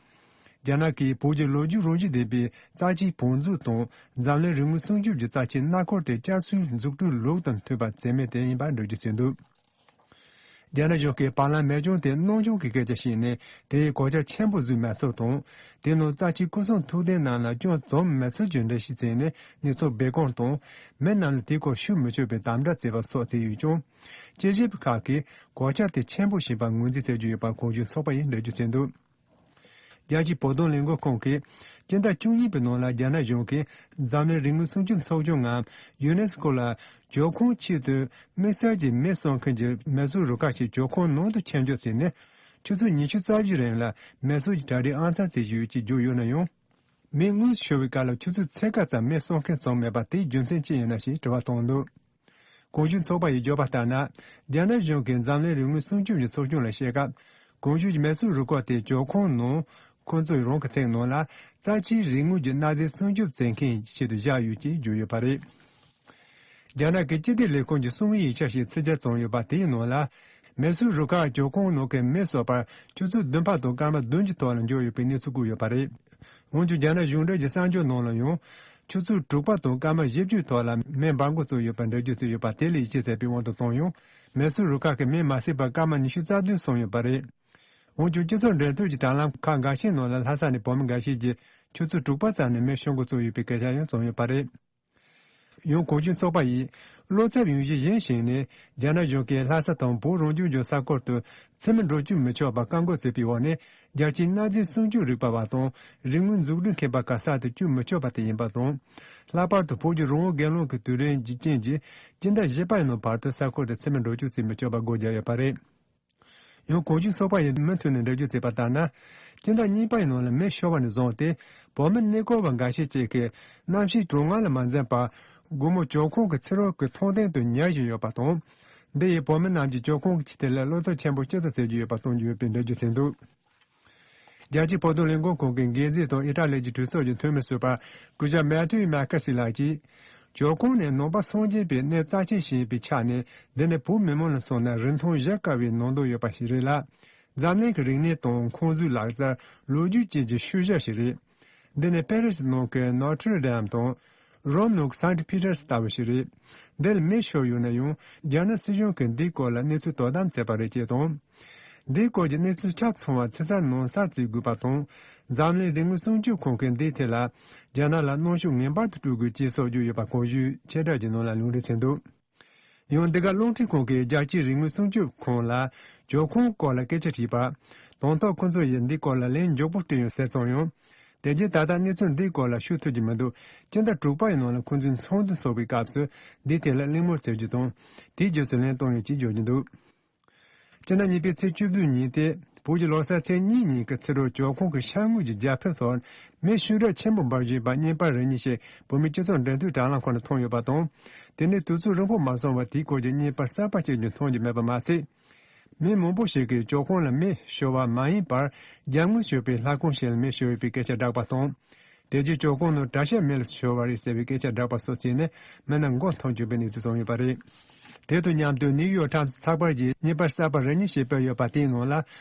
རྒྱ་ནག་གིས་བོད་ཀྱི་ལོ་རྒྱུས་རང་བཞིན་ལྡན་པའི་རྩ་ཆེའི་བང་མཛོད་དང་འཛམ་གླིང་རིག་དངོས་སྲུང་སྐྱོབ་ཀྱི་རྩ་ཆེའི་གནའ་འཁོར་དེ་བསྐྱར་གསོའི་འཛུགས་སྐྲུན་ལུགས་དང་མཐུན་པ་བྱས་མེད་དེ་ཡིན་པ་འགྲེལ་བརྗོད་བྱས་འདུག་རྒྱ་ནག་གཞུང་གིས་བར་ལམ་མེ་སྐྱོན་དེ་གནོད་སྐྱོན་གྱི་སྐད་ཆ་བཤད་ནས། དེས་གོད་ཆག་ཆེན་པོ་བཟོས་མེད་ཚུལ་དང་། དེའི་ནང་རྩ་ཆེའི་སྐུ་གསུང་ཐུགས་རྟེན་རྣམས་ལ་སྐྱོན་བྱུང་མེད་ཚུལ་གྱི་འགྲེལ་བཤད་བྱས་ནས། གནས་ཚུལ་སྦས་སྐུང་དང་། མི་རྣམས་ལ་དེའི་སྐོར་ཤོད་མི་ཆོག་པའི་དམ་བསྒྲགས་བྱས་པ་སོགས་བྱས་ཡོད་ཀྱང་། དཔྱད་ཞིབ་པ་ཁག་གིས་གོད་ཆག་དེ་ཆེན་པོ་ཞིག་ཡིན་པར་ངོས་འཛིན་བྱེད་ཀྱི་ཡོད་པ་གོང་ཞུས་ཚོགས་པ་ཡིས་འགྲེལ་བརྗོད་བྱས་འདུག་རྒྱལ་སྤྱིའི་བོད་དོན་ལས་འགུལ་ཁང་གིས། སྤྱི་ཟླ་བཅུ་གཉིས་པའི་ནང་ལ་རྒྱ་ནག་གཞུང་གིས་འཛམ་གླིང་རིག་དངོས་སྲུང་སྐྱོབ་ཚོགས་ཆུང་ངམ་ཡུ་ནེ་སི་ཀོ་ལ། ཇོ་ཁང་ཆེད་དུ་དམིགས་བསལ་གྱི་མེ་གསོ་མཁན་གྱི་མེ་གསོད་རུ་ཁག་ཞིག་ཇོ་ཁང་ནང་དུ་ཆེད་འཇོག་བྱས་ནས། ཆུ་ཚོད་ཉི་ཤུ་རྩ་བཞི་རིང་ལ་མེ་གསོད་ཀྱི་གྲ་སྒྲིག་ཨང་གསར་བྱེད་ཀྱི་ཡོད་ཅེས་བརྗོད་ཡོད་ན་ཡང་། མེ་དངོས་སུ་ཤོར་བའི་སྐབས་ལ་ཆུ་ཚོད་ཕྱེད་ཀ་ཙམ་མེ་གསོ་མཁན་བྱུང་མེད་པ་དེའི་རྒྱུ་མཚན་ཅི་ཡིན་ན་ཞེས་དྲི་བ་བཏང་འདུག་གོང་ཞུས་ཚོགས་པ་ཡིས་བརྗོད་པ་ལྟར་ན། རྒྱ་ནག་གཞུང་གིས་འཛམ་གླིང་རིག་དངོས་སྲུང་སྐྱོབ་ཀྱི་ཚོགས་ཆུང་ལ་བཤད་སྐབས། གོང་ཞུས་ཀྱི་མེ་སོར་རུ་ཁག་དེ་ཇོ་ཁོང་ནང་ཁོང་ཚོས་རང་གི་ཚིག་ནང་ལ་རྩ་ཆེའི་རིག་དངོས་ཀྱི་གནའ་རྫས་སྲུང་སྐྱོབ་མཛད་མཁན་གྱི་ཆེད་དུ་བཞག་ཡོད་ཅེས་བརྗོད་ཡོད་པ་རེད། རྒྱ་ནག་གི་སྤྱི་བདེ་ལས་ཁུངས་ཀྱི་གསུང་ཡིག་ཆ་ཞིག་ཚིག་སྦྱར་བྱུང་ཡོད་པ་དེའི་ནང་ལ། མེ་སོར་རུ་ཁག་ཇོ་ཁོང་ནང་གི་མི་གསོད་པར་ཆུ་ཚོད་བདུན་པ་དང་སྐར་མ་བདུན་གྱི་ཐོག་ལ་འབྱོར་ཡོད་པའི་གནས་ཚུལ་བཀོད་ཡོད་པ་རེད། འོན་ཀྱང་། རྒྱ་ནག་གཞུང་འབྲེལ་གྱི་གསར་འགྱུར་ནང་ལ་ཡང་། ཆུ་ཚོད་དྲུག་པ་དང་སྐར་མ་བཞི་བཅུའི་ཐོག་ལ་མེ་འབར་འགོ་བཙུགས་ཡོད་པར་འགྲེལ་བརྗོད་བྱས་ཡོད་པ་དེ་ལ་ཡིད་ཆེས་བྱེད་པའི་དབང་དུ་བཏང་ཡང་། མེ་སོར་རུ་ཁག་གི་མེ་མ་བསད་པར་སྐར་མ་ཉི་ཤུ་རྩ་བདུན་སོང་ཡོད་པ་རེད། འོན་ཀྱང་། སྤྱི་ཚོགས་འབྲེལ་མཐུད་ཀྱི་དྲ་ལམ་ཁག་འགའ་ཤས་ནང་ལ་ལྷ་ས་ནས་བོད་མི་འགའ་ཤས་ཀྱིས་ཆུ་ཚོད་དྲུག་པ་ཙམ་ནས་མེ་ཤོར་འགོ་བཙུགས་ཡོད་པའི་སྐད་ཆ་ཡང་བྱུང་ཡོད་པ་རེད། ཡང་། གོང་ཞུས་ཚོགས་པ་ཡིས། བློ་འཚབ་ཡོང་གཞི་གཞན་ཞིག་ནི། རྒྱ་ནག་གཞུང་གིས་ལྷ་ས་དང་བོད་རང་སྐྱོང་ལྗོངས་ས་ཁུལ་དུ་ཚེར་མ་འགྲོ་བཅུག་མི་ཆོག་པར་བཀག་འགོག་བྱས་པའི་འོག་ནས། རྒྱལ་སྤྱིའི་གནའ་རྫས་སྲུང་སྐྱོབ་རིག་པ་བ་དང་། རིག་དངོས་འཛུགས་སྐྲུན་མཁས་པ་ཁག་གསར་དུ་བསྐྱོད་མི་ཆོག་པ་དེ་ཡིན་པ་དང་། ལྷག་པར་དུ། བོད་ཀྱི་རང་དབང་སྒེར་ལངས་ཀྱི་དུས་དྲན་གྱི་རྐྱེན་གྱིས། སྤྱི་ཟླ་བཞི་པ་ཡི་ནང་བར་དུ་ས་ཁུལ་དུ་ཚེར་མ་འགྲོ་བཅུག་བྱེད་མི་ཆོག་པར་སྒོ་བརྒྱབ་ཡོད་པ་རེད། ཡང་། གོང་ཞུས་ཚོགས་པ་ཡིས་མུ་མཐུད་ནས་འགྲེལ་བརྗོད་བྱས་པ་ལྟར་ན། སྤྱི་ཟླ་གཉིས་པ་ཡི་ནང་ལ་མེ་ཤོར་བ་ནས་བཟུང་སྟེ། བོད་མི་གནས་སྐོར་བ་འགའ་ཤས་ཅིག་གིས། གནམ་གཤིས་གྲང་ངར་ལ་མ་འཛེམས་པར། སྒོར་མོ་ཇོ་ཁོང་གི་ཚེ་རབས་ཀྱི་མཐོང་ཐོས་དུ་ཉར་བཞིན་ཡོད་པ་དང་། འདི་ཡིས་བོད་མི་རྣམས་ཀྱིས་ཇོ་ཁོང་གི་ཆེད་དུ་ལ་བློ་འཚབ་ཆེན་པོ་ཅི་ཙམ་བྱེད་ཀྱི་ཡོད་པ་སྟོན་གྱི་ཡོད་པའི་འགྲེལ་བརྗོད་བྱས་འདུག། རྒྱལ་སྤྱིའི་བོད་དོན་ལས་འགུལ་ཁང་གི་འགན་འཛིན་དང་ཨི་ཊ་ལི་གྱི་གྲོས་ཚོགས་ཀྱི་འཐུས་མི་ཟུར་པ་སྐུ་ཞབས་མེ་ཐིའུ་མེ་ཁ་སི་ལགས་ཀྱིས། ཇོ་ཁོང་ནི་ནང་པ་སངས་རྒྱས་པའི་གནས་རྩ་ཆེན་ཞིག་ཡིན་པའི་ཆ་ནས། འདི་ནི་བོད་མི་མང་ལ་མཚོན་ན་རིན་ཐང་གཞལ་དཀའ་བའི་ནང་དོན་ཡོད་པ་ཞིག་རེད་ལ། འཛམ་གླིང་གི་རིག་གནས་དང་ཁོར་ཡུག་ལག་རྩལ། ལོ་རྒྱུས་བཅས་ཀྱི་ཤུལ་བཞག་ཞིག་རེད། འདི་ནི་པེ་རི་སི་ནང་གི་ནོ་ཐྲི་ཌེམ་དང་། རོམ་ནང་གི་སན་ཊི་པི་ཏར་ལྟ་བུ་ཞིག་རེད། འདི་ལ་མེ་ཤོར་ཡོད་ན་ཡང་། རྒྱ་ནག་སྲིད་གཞུང་གིས་འདིའི་སྐོར་ལ་གནས་ཚུལ་དོ་དམ་བྱས་པ་རེད་ཅེས་དང་། འདིའི་སྐོར་གྱི་གནས་ཚུལ་ཆ་ཚང་བ་ཕྱི་གསལ་ནང་གསལ་བྱེད་དགོས་པ་དང་། འཛམ་གླིང་རིག་དངོས་སྲུང་སྐྱོབ་ཁང་གིས་འདིའི་ཐད་ལ། རྒྱ་ནག་ལ་གནོན་ཤུགས་ངེས་པར་དུ་སྤྲོད་དགོས་ཅེས་སོགས་བརྗོད་ཡོད་པ། གོང་ཞུས་ཆེ་དྲགས་ཀྱི་ནང་ལ་ལུང་འདྲེན་བྱས་འདུག། ཡང་། འདི་ག་རླུང་འཕྲིན་ཁང་གིས་རྒྱལ་སྤྱིའི་རིག་དངོས་སྲུང་སྐྱོབ་ཁང་ལ་ཇོ་ཁོང་སྐོར་ལ་སྐད་ཆ་དྲིས་པར། དང་ཐོག་ཁོ་ཚོ་ཡིས་འདིའི་སྐོར་ལ་ལན་མགྱོགས་པོ་སྤྲད་ཡོད་ཟེར་སོང་ཡང་། དེ་རྗེས་ད་ལྟ་གནས་ཚུལ་འདིའི་སྐོར་ལ་ཤོད་ཐུབ་ཀྱི་མི་འདུག། སྤྱི་ཟླ་དྲུག་པ་ཡི་ནང་ལ་ཁོ་ཚོའི་ཚོགས་འདུ་འཚོགས་པའི་སྐབས་སུ་འདིའི་ཐད་ལ་གླེང་མོལ་བྱེད་རྒྱུ་དང་། དེའི་རྗེས་སུ་ལན་གཏོང་ཡོང་ཅེས་བརྗོད་ཀྱི་འདུག། སྤྱི་ཟླ་གཉིས་པའི་ཚེས་བཅུ་བདུན་ཉིན་ཏེ། བོད་ཀྱི་ལོ་གསར་ཚེས་གཉིས་ཉིན་གྱི་ཕྱི་དྲོ་ཇོ་ཁོང་གི་ཤར་ངོས་ཀྱི་རྒྱ་ཕིབས་ཐོག་མེ་ཤུགས་དྲག་ཆེན་པོ་འབར་བཞིན་པ་བརྙན་པར་རེ་གཉིས་ཤིག་བོད་མིའི་སྤྱི་ཚོགས་འབྲེལ་མཐུད་དྲ་ལམ་ཁག་ནས་མཐོང་ཡོད་པ་དང་། དེ་ནས་དུས་ཚོད་རིང་པོ་མ་སོང་བར་དེའི་སྐོར་གྱི་བརྙན་པར་གསར་པ་གཅིག་ཀྱང་མཐོང་རྒྱུ་མེད་པ་མ་ཟད། མི་མང་པོ་ཞིག་གིས་ཇོ་ཁོང་ལ་མེ་ཤོར་བ་མ་ཡིན་པར། རྒྱབ་ངོས་ཤོར་བའི་ལྷ་ཁང་ཞིག་ལ་མེ་ཤོར་ཡོད་པའི་སྐད་ཆ་བསྒྲགས་པ་དང་། དེ་རྗེས་ཇོ་ཁོང་ནང་གྲྭ་ཤག་མེ་ལ་ཤོར་བ་རེད་ཟེར་བའི་སྐད་ཆ་བསྒྲགས་པ་སོགས་བྱས་ནས་མི་རྣམས་མགོ་འཐོམས་བཅུག་པའི་གནས་ཚུལ་བྱུང་ཡོད་པ་རེད། དེ་དང་མཉམ་དུ་ནིའུ་ཡོག་ཊའིམ་སི་ཚགས་པར་གྱིས་བརྙན་པར་གསར་པ་རེ་གཉིས་ཤིག་སྤེལ་ཡོད་པ་དེའི་ནང་ལ།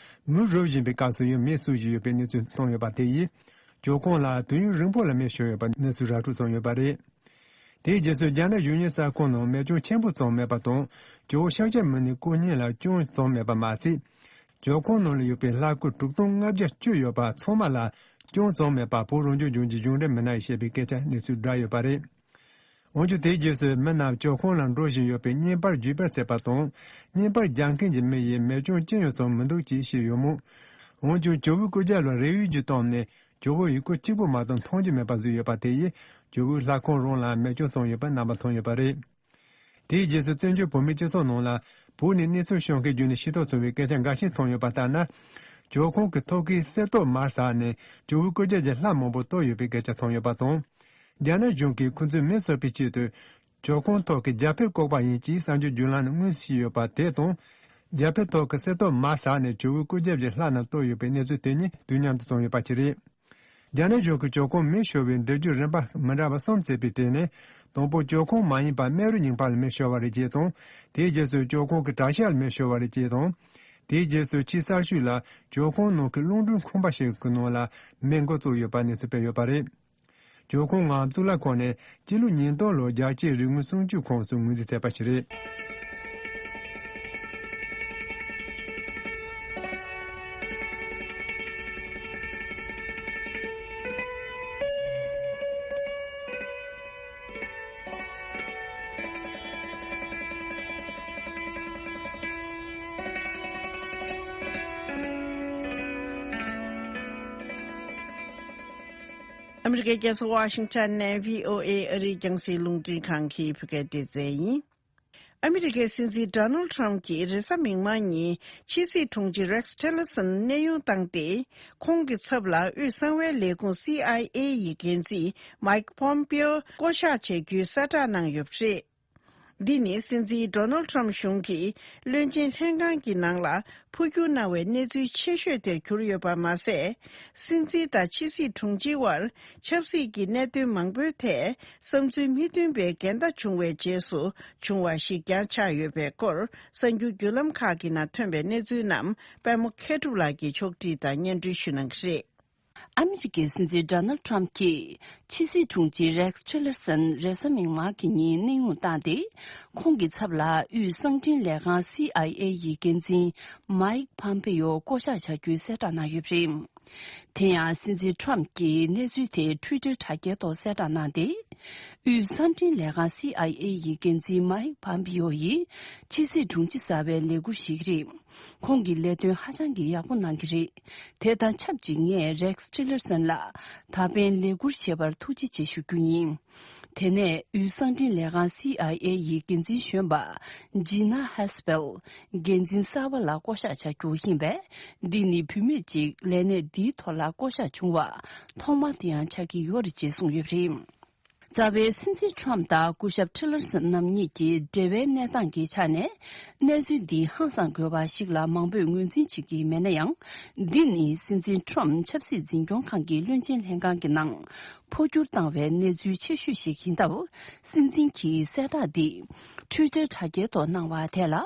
མུན་རུབ་བཞིན་པའི་སྐབས་སུ་ཡང་མེ་གསོད་བཞིན་ཡོད་པའི་གནས་ཚུལ་བཏོན་ཡོད་པ་དེ་ཡིས། ཇོ་ཁོང་ལ་དུས་ཡུན་རིང་པོ་ལ་མེ་ཤོར་ཡོད་པའི་གནས་ཚུལ་ར་སྤྲོད་བྱུང་ཡོད་པ་རེད། དེའི་རྗེས་སུ་རྒྱ་ནག་གཞུང་གཉེར་ས་ཁོངས་ནང་མེ་སྐྱོན་ཆེན་པོ་བྱུང་མེད་པ་དང་། ཇོ་བོ་ཤཱཀྱ་མུ་ནེའི་སྐུ་བརྙན་ལ་སྐྱོན་བྱུང་མེད་པ་མ་ཟད། ཇོ་ཁོང་ནང་ལ་ཡོད་པའི་ལྷ་སྐུ་དྲུག་སྟོང་ལྔ་བརྒྱ་བཅུ་ཡོད་པ་ཚང་མ་ལ་སྐྱོན་བྱུང་མེད་པ་བོད་རང་སྐྱོང་ལྗོངས་ཀྱི་གཞུང་འབྲེལ་མི་སྣ་ཡིས་བཤད་པའི་སྐད་ཆ་གནས་ཚུལ་བསྒྲགས་ཡོད་པ་རེད། འོན་ཀྱང་། དེའི་རྗེས་སུ་མི་རྣམས་ཇོ་ཁོང་ལ་འགྲོ་བཞིན་ཡོད་པའི་བརྙན་པར་བརྒྱུད་སྤེལ་བྱས་པ་དང་། བརྙན་པར་རྒྱག་མཁན་གྱི་མི་ཡིས་མེ་སྐྱོན་ཅི་ཡང་བྱུང་མི་འདུག་ཅེས་བཤད་ཡོད་མོད། འོན་ཀྱང་། ཇོ་བོའི་སྐུ་རྒྱབ་ལ་རས་ཡུག་ཅིག་བཏོན་ནས། ཇོ་བོ་ཡི་སྐུ་གཅིག་པུ་མ་གཏོགས་མཐོང་རྒྱུ་མེད་པ་བཟོས་ཡོད་པ་དེ་ཡིས། ཇོ་བོའི་ལྷ་ཁང་རང་ལ་མེ་སྐྱོན་བྱུང་ཡོད་པ་རྣམ་པར་མཐོང་ཡོད་པ་རེད། དེའི་རྗེས་སུ། བཙན་བྱོལ་བོད་མིའི་སྤྱི་ཚོགས་ནང་ལ། བོད་ནས་གནས་ཚུལ་ཤོད་མཁན་བརྒྱུད་ནས་ཤེས་རྟོགས་བྱུང་བའི་སྐད་ཆ་འགའ་ཤས་ཐོན་ཡོད་པ་ལྟར་ན། ཇོ་ཁོང་གི་ཐོག་ཁའི་གསེར་ཏོག་མར་ཟགས་ནས། ཇོ་བོའི་སྐུ་རྒྱབ་ཀྱི་ལྷ་མང་པོ་གཏོར་ཡོད་པའི་སྐད་ཆ་ཐོན་ཡོད་པ་དང་། རྒྱ་ནག་གཞུང་གིས་ཁོ་ཚོས་མེ་གསོད་པའི་ཆེད་དུ། ཇོ་ཁོང་ཐོག་གི་རྒྱ་ཕིབས་བཀོག་པ་ཡིན་ཅེས་གསར་འགྱུར་བརྒྱུད་ལམ་ནས་མངོན་གསལ་ཡོད་པ་དེ་དང་། རྒྱ་ཕིབས་ཐོག་གི་གསེར་ཏོག་མར་ཟགས་ནས་ཇོ་བོའི་སྐུ་རྒྱབ་ཀྱི་ལྷ་རྣམས་གཏོར་ཡོད་པའི་གནས་ཚུལ་དེ་གཉིས་དུས་མཉམ་དུ་བྱུང་ཡོད་པ་ཞིག་རེད། རྒྱ་ནག་གཞུང་གིས་ཇོ་ཁོང་མེ་ཤོར་བའི་འགྲེལ་བརྗོད་རིམ་པ་མི་འདྲ་བ་གསུམ་བྱས་པའི་གྲས་ནས། དང་པོ། ཇོ་ཁོང་མ་ཡིན་པར་རྨེ་རུ་རྙིང་པ་ལ་མེ་ཤོར་བ་རེད་ཅེས་དང་། དེའི་རྗེས་སུ། ཇོ་ཁོང་གི་གྲྭ་ཤག་ལ་མེ་ཤོར་བ་རེད་ཅེས་དང་། དེའི་རྗེས་སུ། ཆེས་གསར་ཤོས་ལ། ཇོ་ཁོང་ནང་གི་རླུང་འཕྲིན་ཁང་པ་ཞིག་གི་ནང་ལ་མེ་འགོ་བཙུགས་ཡོད་པ་གནས་ཚུལ་སྤེལ་ཡོད་པ་རེད། ཇོ་ཁོང་ངམ་གཙུག་ལག་ཁང་ནི་སྤྱི་ལོ་ཉིས་སྟོང་ལོར་རྒྱལ་སྤྱིའི་རིག་དངོས་སྲུང་སྐྱོབ་ཁོངས་སུ་ངོས་འཛིན་བྱས་པ་ཞིག་རེད། ཨ་མི་རི་ཀའི་རྒྱལ་ས་ཝ་ཤིང་ཊོན་ནས་བྷི་ཨོ་ཨེ་ཨ་རིའི་རྒྱང་སྲིང་རླུང་འཕྲིན་ཁང་གི་བོད་སྐད་སྡེ་ཚན་ཡིན། ཨ་མི་རི་ཀའི་སྲིད་འཛིན་ཌོ་ནལ་ཊམ་གྱིས་རེས་གཟའ་མིག་དམར་ཉིན་ཕྱི་སྲིད་དྲུང་ཆེ་རེགས་ཊི་ལར་སོན་གནས་དབྱུང་བཏང་སྟེ། ཁོང་གི་ཚབ་ལ་དབུས་གསང་བའི་ལས་ཁུངས་སི་ཨའི་ཨེ་ཡི་འགན་འཛིན་མའིག་པོམ་པེའོ་བསྐོ་གཞག་བྱ་རྒྱུའི་གསལ་བསྒྲགས་གནང་ཡོད་པ་རེད། འདི་ནི་སྲིད་འཛིན་ཌོ་ནལ་ཊམ་གཞུང་གིས་བློན་ཆེན་ལྷན་ཁང་གི་ནང་ལ་འཕོ་འགྱུར་གནང་བའི་གནས་ཚུལ་ཆེ་ཤོས་དེར་གྱུར་ཡོད་པ་མ་ཟད། སྲིད་འཛིན་དང་ཕྱི་སྲིད་དྲུང་ཆེའི་དབར་ཆབ་སྲིད་ཀྱི་གནད་དོན་མང་པོའི་ཐད་བསམ་ཚུལ་མི་མཐུན་པའི་འགལ་ཟླ་བྱུང་བའི་རྗེས་སུ་བྱུང་བ་ཞིག་ཀྱང་ཆགས་ཡོད་པའི་སྐོར། གསར་འགྱུར་བརྒྱུད་ལམ་ཁག་གི་ནང་ཐོན་པའི་གནས་ཚུལ་རྣམས་པད་མ་མཁས་གྲུབ་ལགས་ཀྱིས་ཕྱོགས་སྒྲིག་དང་སྙན་སྒྲོན་ཞུ་གནང་གི་རེད། ཨ་མི་རི་ཀའི་སྲིད་འཛིན་ཌོ་ནལ་ཊམ་གྱིས་ཕྱི་སྲིད་དྲུང་ཆེ་རེགས་ཊི་ལར་སན་རེས་གཟའ་མིག་དམར་གྱི་ཉིན་གནས་དབྱུང་བཏང་སྟེ། ཁོང་གི་ཚབ་ལ་དབུས་གསང་འཕྲིན་ལས་ཁང་སི་ཨའི་ཨེ་ཡི་འགན་འཛིན་མའིག་ཕམ་པེ་ཡོ་བསྐོ་གཞག་བྱ་རྒྱུའི་གསལ་བསྒྲགས་གནང་ཡོད་པ་རེད། དེ་ཡང་སྲིད་འཛིན་ཊམ་གྱིས་གནས་ཚུལ་དེ་ཊུའི་ཊར་དྲ་རྒྱའི་ཐོག་གསལ་བསྒྲགས་གནང་སྟེ། དབུས་གསང་འཕྲིན་ལས་ཁང་སི་ཨའི་ཨེ་ཡི་འགན་འཛིན་མའིག་ཕམ་པེ་ཡོ་ཡིས་ཕྱི་སྲིད་དྲུང་ཆེ་གསར་པའི་ལས་འཁུར་ཞིག་རེད། ཁོང་གི་ལས་དོན་ཧ་ཅང་གི་ཡག་པོ་གནང་གི་རེད། དེ་དང་ཆབས་ཅིག་ངས་རེགས་ཊི་ལར་སན་ལ་ད་ཕན་ལས་འཁུར་བྱས་པར་ཐུགས་རྗེ་ཆེ་ཞུ་རྒྱུ་ཡིན། དེ་ནས་དབུས་གསང་འཕྲིན་ལས་ཁང་སི་ཨའི་ཨེ་ཡི་འགན་འཛིན་གཞོན་པ་ཇི་ན་ཧེ་སི་པེལ་འགན་འཛིན་གསར་པ་ལ་བསྐོ་གཞག་བྱ་རྒྱུ་ཡིན་པས། འདི་ནི་བུད་མེད་ཅིག་ལས་གནས་འདིའི་ཐོག་ལ་བསྐོ་གཞག་བྱུང་བ་ཐོག་མ་དེ་ཡང་ཆགས་ཀྱི་ཡོད་རེད་ཅེས་གསུངས་ཡོད་པ་རེད། རྩ་བའི་སྲིད་འཛིན་ཊམ་དང་སྐུ་ཞབས་ཊི་ལར་སན་རྣམ་གཉིས་ཀྱི་འབྲེལ་བའི་གནས་སྟངས་ཀྱི་ཆ་ནས། གནས་ཚུལ་འདི་ཧང་སངས་དགོས་པ་ཞིག་ལ་མང་པོས་ངོས་འཛིན་བྱེད་ཀྱི་མེད་ན་ཡང་། འདི་ནི་སྲིད་འཛིན་ཊམ་ཆབ་སྲིད་འཛིན་སྐྱོང་ཁང་གི་བློན་ཆེན་ལྷན་ཁང་གི་ནང་འཕོ་འགྱུར་བཏང་བའི་གནས་ཚུལ་ཆེ་ཤོས་ཤིག་ཡིན་སྟབས། སྲིད་འཛིན་གྱི་གསལ་བསྒྲགས་འདི་ཊུའི་ཊར་དྲ་རྒྱའི་ཐོག་གནང་བ་དེ་ལ་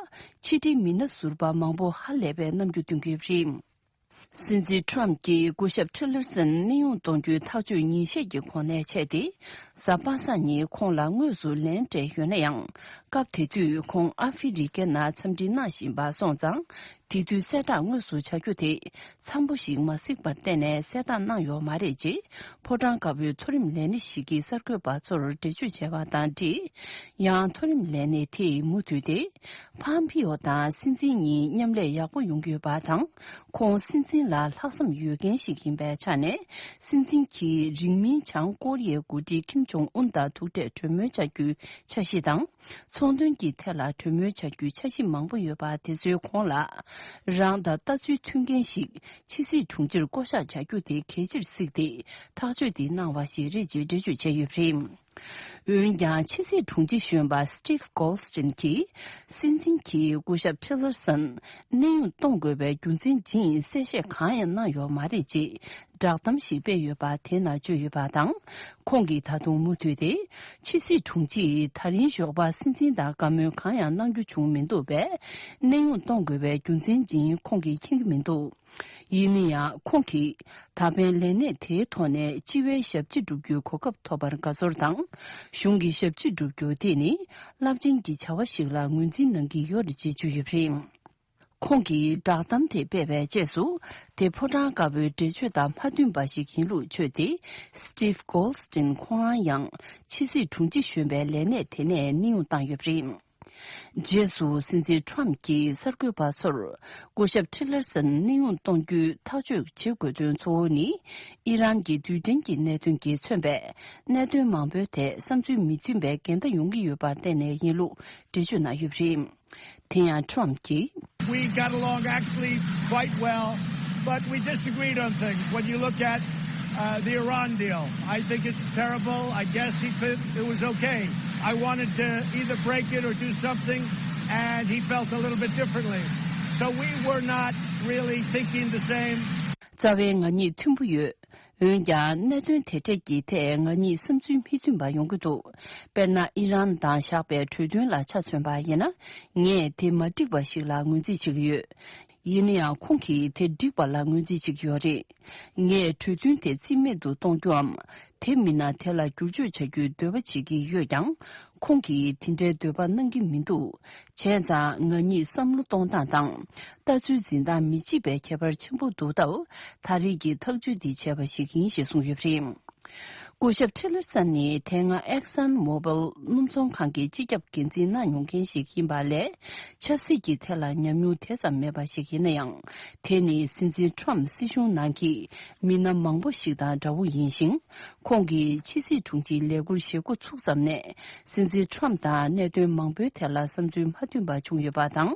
ཕྱི་དྲིལ་མི་སྣ་ཟུར་པ་མང་པོ་ཧ་ལས་པའི་རྣམ་འགྱུར་སྟོན་གྱི་ཡོད་པ་རེད། སྲིད་འཛིན་ཊམ་གྱིས་སྐུ་ཞབས་ཊི་ལར་སན་གནས་དབྱུང་གཏོང་རྒྱུའི་ཐག་གཅོད་ཉིན་ཤས་ཀྱི་གོང་ནས་བྱས་ཏེ། གཟའ་པ་སངས་ཉིན་ཁོང་ལ་དངོས་སུ་ལན་སྤྲད་ཡོད་ན་ཡང་། སྐབས་དེ་དུས་ཁོང་ཨ་ཧྥེ་རི་ཀའི་ནང་འཚམས་འདྲི་གནང་བཞིན་པ་སོང་ཙང་། དེ་དུས་གསལ་བསྒྲགས་དངོས་སུ་བྱ་རྒྱུ་དེ་འཚམ་པོ་ཞིག་མ་གཟིགས་པར་བརྟེན་ནས་གསལ་བསྒྲགས་གནང་ཡོད་མ་རེད་ཅེས་ཕོ་བྲང་དཀར་པོའི་མཐོ་རིམ་ལས་སྣེ་ཞིག་གིས་གསར་འགོད་པ་ཚོར་འགྲེལ་བརྗོད་བྱས་པ་དང་འབྲེལ། ཡང་མཐོ་རིམ་ལས་སྣེ་དེས་མུ་མཐུད་དེ། ཕམ་ཕིའོ་དང་སྲིད་འཛིན་གཉིས་མཉམ་ལས་ཡག་པོ་ཡོང་གི་ཡོད་པ་དང་། ཁོང་སྲིད་འཛིན་ལ་ལྷག་བསམ་ཡོད་མཁན་ཞིག་ཡིན་པའི་ཆ་ནས། སྲིད་འཛིན་གྱིས་རིང་མིན་བྱང་ཀོ་རི་ཡའི་འགོ་ཁྲིད་ཁིམ་ཇོང་ཨུན་དང་ཐུག་འཕྲད་གྲོས་མོལ་བྱ་རྒྱུའི་འཆར་གཞི་དང་། ཚོང་དོན་གྱི་ཐད་ལ་གྲོས་མོལ་བྱ་རྒྱུའི་འཆར་གཞི་མང་པོ་ཡོད་པ་དེ་ཚོས་ཁོང་ལ། རང་དང་ལྟ་ཚུལ་མཐུན་མཁན་ཞིག་ཕྱི་སྲིད་དྲུང་ཆེར་བསྐོ་གཞག་བྱ་རྒྱུ་དེ་གལ་ཆེར་གཟིགས་ཏེ། ཐག་གཅོད་དེ་གནང་བ་ཞིག་རེད་ཅེས་འགྲེལ་བརྗོད་བྱས་ཡོད་པ་རེད། འོན་ཀྱང་། ཕྱི་སྲིད་དྲུང་ཆེ་གཞོན་པ་Steve Goldstein་གྱིས། སྲིད་འཛིན་གྱིས་སྐུ་ཞབས་Tillerson་གནས་དབྱུང་གཏོང་དགོས་པའི་རྒྱུ་མཚན་སྦྱིན་གསལ་བཤད་གང་ཡང་གནང་ཡོད་མ་རེད་ཅེས་བསྒྲགས་གཏམ་ཞིག་སྤེལ་ཡོད་པ་དེ་ནང་བརྗོད་ཡོད་པ་དང་། ཁོང་གིས་ད་དུང་མུ་མཐུད་དེ། ཕྱི་སྲིད་དྲུང་ཆེས་ད་རིང་ཞོགས་པ་སྲིད་འཛིན་དང་བཀའ་མོལ་གང་ཡང་གནང་རྒྱུ་བྱུང་མི་འདུག་པས། གནས་དབྱུང་གཏོང་དགོས་པའི་རྒྱུ་མཚན་སྦྱིན་ཁོང་གིས་མཁྱེན་གྱི་མི་འདུག་ཡིན་ན་ཡང་། ཁོང་གིས་ད་ཕན་ལས་གནས་དེའི་ཐོག་ནས་སྤྱི་བའི་ཞབས་ཕྱི་བསྒྲུབ་རྒྱུའི་གོ་སྐབས་ཐོབ་པར་དགའ་ཚོར་དང་། གཞུང་གི་ཞབས་ཕྱི་བསྒྲུབ་རྒྱུ་དེ་ནི་རླབས་ཆེན་གྱི་བྱ་བ་ཞིག་ལ་ངོས་འཛིན་གནང་གི་ཡོད་རེད་ཅེས་བརྗོད་ཡོད་པ་རེད། ཁོང་གིས་བསྒྲགས་གཏམ་དེ་སྤེལ་བའི་རྗེས་སུ། དེ་ཕོ་བྲང་དཀར་པོའི་འགྲེལ་བརྗོད་དང་མ་མཐུན་པ་ཞིག་ཡིན་ལུགས་བརྗོད་དེ། Steve Goldstein་ཁོང་རང་ཡང་ཕྱི་སྲིད་དྲུང་ཆེ་གཞོན་པའི་ལས་གནས་དེ་ནས་གནས་དབྱུང་བཏང་ཡོད་པ་རེད། རྗེས་སུ་སྲིད་འཛིན་Trump་གྱིས་གསར་འགོད་པ་ཚོར། སྐུ་ཞབས་Tillerson་གནས་དབྱུང་གཏོང་རྒྱུའི་ཐག་གཅོད་བྱེད་དགོས་དོན་གཙོ་བོ་ནི། ཨི་རན་གྱི་རྡུལ་ཕྲན་གྱི་གནད་དོན་གྱིས་མཚོན་པའི་གནད་དོན་མང་པོའི་ཐད་བསམ་ཚུལ་མི་མཐུན་པའི་འགལ་ཟླ་ཡོང་གི་ཡོད་པར་བརྟེན་ནས་ཡིན་ལུགས་འགྲེལ་བརྗོད་གནང་ཡོད་པ་རེད། དེ་ཡང་Trump་གྱིས། We got along actually quite well, but we disagreed on things. When you look at uh, the Iran deal, I think it's terrible. I guess he could, it was okay. I wanted to either break it or do something, and he felt a little bit differently. So we were not really thinking the same. རྩ་བའི་ང་གཉིས་མཐུན་པོ་ཡོད། འོན་ཀྱང་། གནད་དོན་དེ་འཕྲད་ཀྱི་ཐད་ང་གཉིས་བསམ་ཚུལ་མི་མཐུན་པ་ཡོང་གི་འདུག་དཔེར་ན། ཨི་རན་དང་བཞག་པའི་གྲོས་མཐུན་ལ་ཆ་མཚོན་པ་ཡིན་ན། ངས་དེ་མ་འགྲིག་པ་ཞིག་ལ་ངོས་འཛིན་བྱེད་ཀྱི་ཡོད། ཡིན་ན་ཡང་། ཁོང་གིས་དེ་འགྲིག་པ་ལ་ངོས་འཛིན་བྱེད་ཀྱི་ཡོད་རེད། ངས་གྲོས་མཐུན་དེ་རྩིས་མེད་དུ་གཏོང་རྒྱུའམ། དེ་མིན་ན་དེ་ལ་བསྒྱུར་བཅོས་བྱ་རྒྱུའི་འདོད་པ་བྱེད་ཀྱི་ཡོད་ཀྱང་། ཁོང་གིས་དེ་འདྲའི་འདོད་པ་གནང་གི་མི་འདུག་བྱས་ཙང་། ང་གཉིས་བསམ་བློ་གཏོང་སྟངས་དང་། ལྟ་ཚུལ་འཛིན་སྟངས་མི་གཅིག་པའི་ཁྱད་པར་ཆེན་པོ་འདུག་སྟབས། ད་རེས་ཀྱི་ཐག་གཅོད་འདི་བྱས་པ་ཞིག་ཡིན་ཞེས་གསུངས་ཡོད་པ་རེད། སྐུ་ཞབས་Tillerson་ནི་དེ་སྔ་Exxon Mobil་སྣུམ་ཚོང་ཁང་གི་སྤྱི་ཁྱབ་འགན་འཛིན་གནང་མྱོང་མཁན་ཞིག་ཡིན་པ་ལས། ཆབ་སྲིད་ཀྱི་ཐད་ལ་ཉམས་མྱོང་དེ་ཙམ་མེད་པ་ཞིག་ཡིན་ན་ཡང་། དེ་ནི་སྲིད་འཛིན་Trump་སྲིད་གཞུང་ནང་གི་མི་སྣ་མང་པོ་ཞིག་དང་འདྲ་བོ་ཡིན་ཞིང་། ཁོང་གིས་ཕྱི་སྲིད་དྲུང་ཆེའི་ལས་འཁུར་བཞེས་འགོ་ཚུགས་ཙམ་ནས། སྲིད་འཛིན་Trump་དང་གནད་དོན་མང་པོའི་ཐད་ལ་བསམ་ཚུལ་མ་མཐུན་པ་བྱུང་ཡོད་པ་དང་།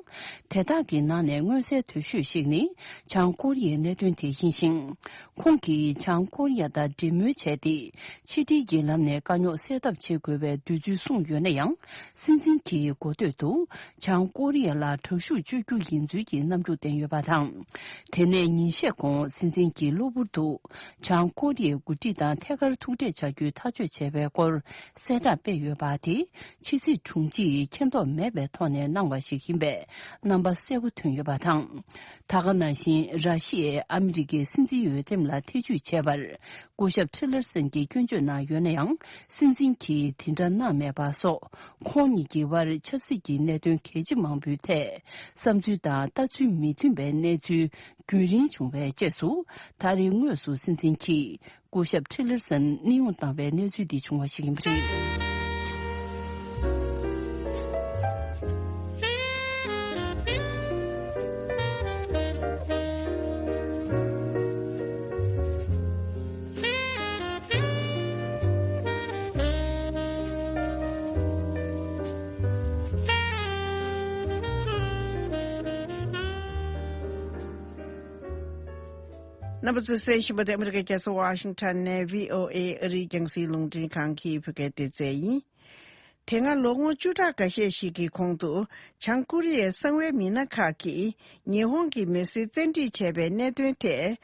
དེ་དག་གི་ནང་ནས་མངོན་གསལ་དོད་ཤོས་ཤིག་ནི། བྱང་ཀོ་རི་ཡའི་གནད་དོན་དེ་ཡིན་ཞིང་། ཁོང་གིས་བྱང་ཀོ་རི་ཡ་དང་འབྲེལ་མོལ་བྱས་ སྟེ། ཕྱི་འབྲེལ་གྱི་ལམ་ནས་དཀའ་རྙོག་སེལ་ཐབས་བྱེད་དགོས་པའི་འདོད་ཚུལ་གསུངས་ཡོད་ན་ཡང་། སྲིད་འཛིན་གྱིས་འགོ་སྟོད་དུ་བྱང་ཀོ་རི་ཡ་ལ་དྲག་ཤུགས་སྤྱོད་རྒྱུ་ཡིན་ཚུལ་གྱི་རྣམ་འགྱུར་བསྟན་ཡོད་པ་དང་། དེ་ནས་ཉིན་ཤས་གོང་སྲིད་འཛིན་གྱིས་གློ་བུར་དུ་བྱང་ཀོ་རི་ཡའི་འགོ་ཁྲིད་དང་ཐད་ཀར་ཐུག་འཕྲད་བྱ་རྒྱུའི་ཐག་གཅོད་བྱས་པའི་སྐོར་གསལ་བསྒྲགས་སྤེལ་ཡོད་པ་དེས། ཕྱི་སྲིད་དྲུང་ཆེས་མཁྱེན་རྟོགས་མེད་པའི་ཐོག་ནས་གནང་བ་ཞིག་ཡིན་པའི་རྣམ་པ་གསལ་པོ་ཐོན་ཡོད་པ་དང་། ད་ག་ནང་བཞིན་ར་ཤི་ཡས་ཨ་མི་རི་ཀའི་སྲིད་འཛིན་འོས་འདེམས་ལ་ཐེ་ཇུས་བྱས་པར། སྐུ་ཞབས་ཁྲི་ལར་སན་གྱིས་སྐྱོན་བརྗོད་གནང་ཡོད་ན་ཡང་། སྲིད་འཛིན་གྱིས་དེ་འདྲ་གནང་མེད་པ་སོགས། ཁོང་གཉིས་ཀྱི་དབར་ཆབ་སྲིད་ཀྱི་གནད་དོན་གལ་ཆེ་མང་པོའི་ཐད། བསམ་ཚུལ་དང་ལྟ་ཚུལ་མི་མཐུན་པའི་གནས་ཚུལ་རྒྱུན་རིང་བྱུང་བའི་རྗེས་སུ། ད་རེས་དངོས་སུ་སྲིད་འཛིན་གྱིས་སྐུ་ཞབས་ཁྲི་ལར་སན་གནས་དབྱུང་བཏང་བའི་གནས་ཚུལ་འདི་བྱུང་བ་ཞིག་ཡིན་པ་རེད། རྣམ་པ་ཚོས་གསན་བཞིན་པ་དེ་ཨ་མི་རི་ཀའི་རྒྱལ་ས་ཝ་ཤིང་ཊོན་ནས་བྷི་ཨོ་ཨེ་ཨ་རིའི་རྒྱང་སྲིང་རླུང་འཕྲིན་ཁང་གི་བོད་སྐད་སྡེ་ཚན་ཡིན། དེ་སྔ་ལོ་ངོ་བཅུ་ཕྲག་འགའ་ཤས་ཤིག་གི་གོང་དུ། བྱང་ཀོ་རི་ཡའི་གསང་བའི་མི་སྣ་ཁག་གིས་ཉི་ཧོང་གི་མི་སེར་བཙན་ཁྲིད་བྱས་པའི་གནད་དོན་ཐད།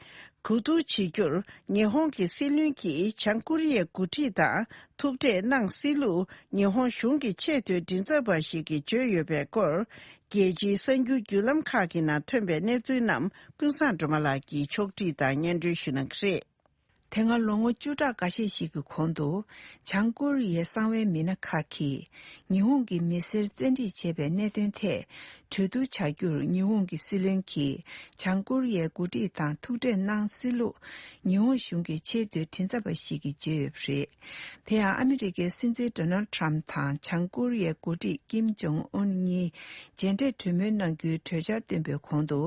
གོ་བསྡུར་བྱེད་རྒྱུར་ཉི་ཧོང་གི་སྲིད་བློན་གྱིས་བྱང་ཀོ་རི་ཡའི་འགོ་ཁྲིད་དང་ཐུག་འཕྲད་གནང་སྲིད་ལུགས་ཉི་ཧོང་གཞུང་གི་ཆེས་མཐོའི་མགྲིན་ཚབ་པ་ཞིག་གིས་བརྗོད་ཡོད་པའི་སྐོར། རྒྱལ་སྤྱིའི་གསར་འགྱུར་བརྒྱུད་ལམ་ཁག་གི་ནང་ཐོན་པའི་གནས་ཚུལ་རྣམས་ཀུན་བཟང་སྒྲོལ་མ་ལགས་ཀྱིས་ཕྱོགས་བསྒྲིགས་དང་སྙན་སྒྲོན་ཞུ་གནང་གི་རེད། དེ་སྔ་ལོ་ངོ་བཅུ་ཕྲག་འགའ་ཤས་ཤིག་གི་གོང་དུ། བྱང་ཀོ་རི་ཡའི་གསང་བའི་མི་སྣ་ཁག་གིས། ཉི་ཧོང་གི་མི་སེར་བཙན་ཁྲིད་བྱས་པའི་གནད་དོན་ཐད། གྲོས་བསྡུར་བྱ་རྒྱུར་ཉི་ཧོང་གི་སྲིད་བློན་གྱིས། བྱང་ཀོ་རི་ཡའི་འགོ་ཁྲིད་དང་ཐུག་འཕྲད་གནང་སྲིད་ལུགས། ཉི་ཧོང་གཞུང་གི་ཆེས་མཐོའི་མགྲིན་ཚབ་པ་ཞིག་གིས་བརྗོད་ཡོད་པ་རེད། དེ་ཡང་ཨ་མི་རི་ཀའི་སྲིད་འཛིན་ཌོ་ནལ་ཊམ་དང་བྱང་ཀོ་རི་ཡའི་འགོ་ཁྲིད་ཀིམ་ཇོང་ཨུན་གཉིས་མཇལ་འཕྲད་གྲོས་མོལ་གནང་རྒྱུའི་གྲོས་འཆར་བཏོན་པའི་གོང་དུ།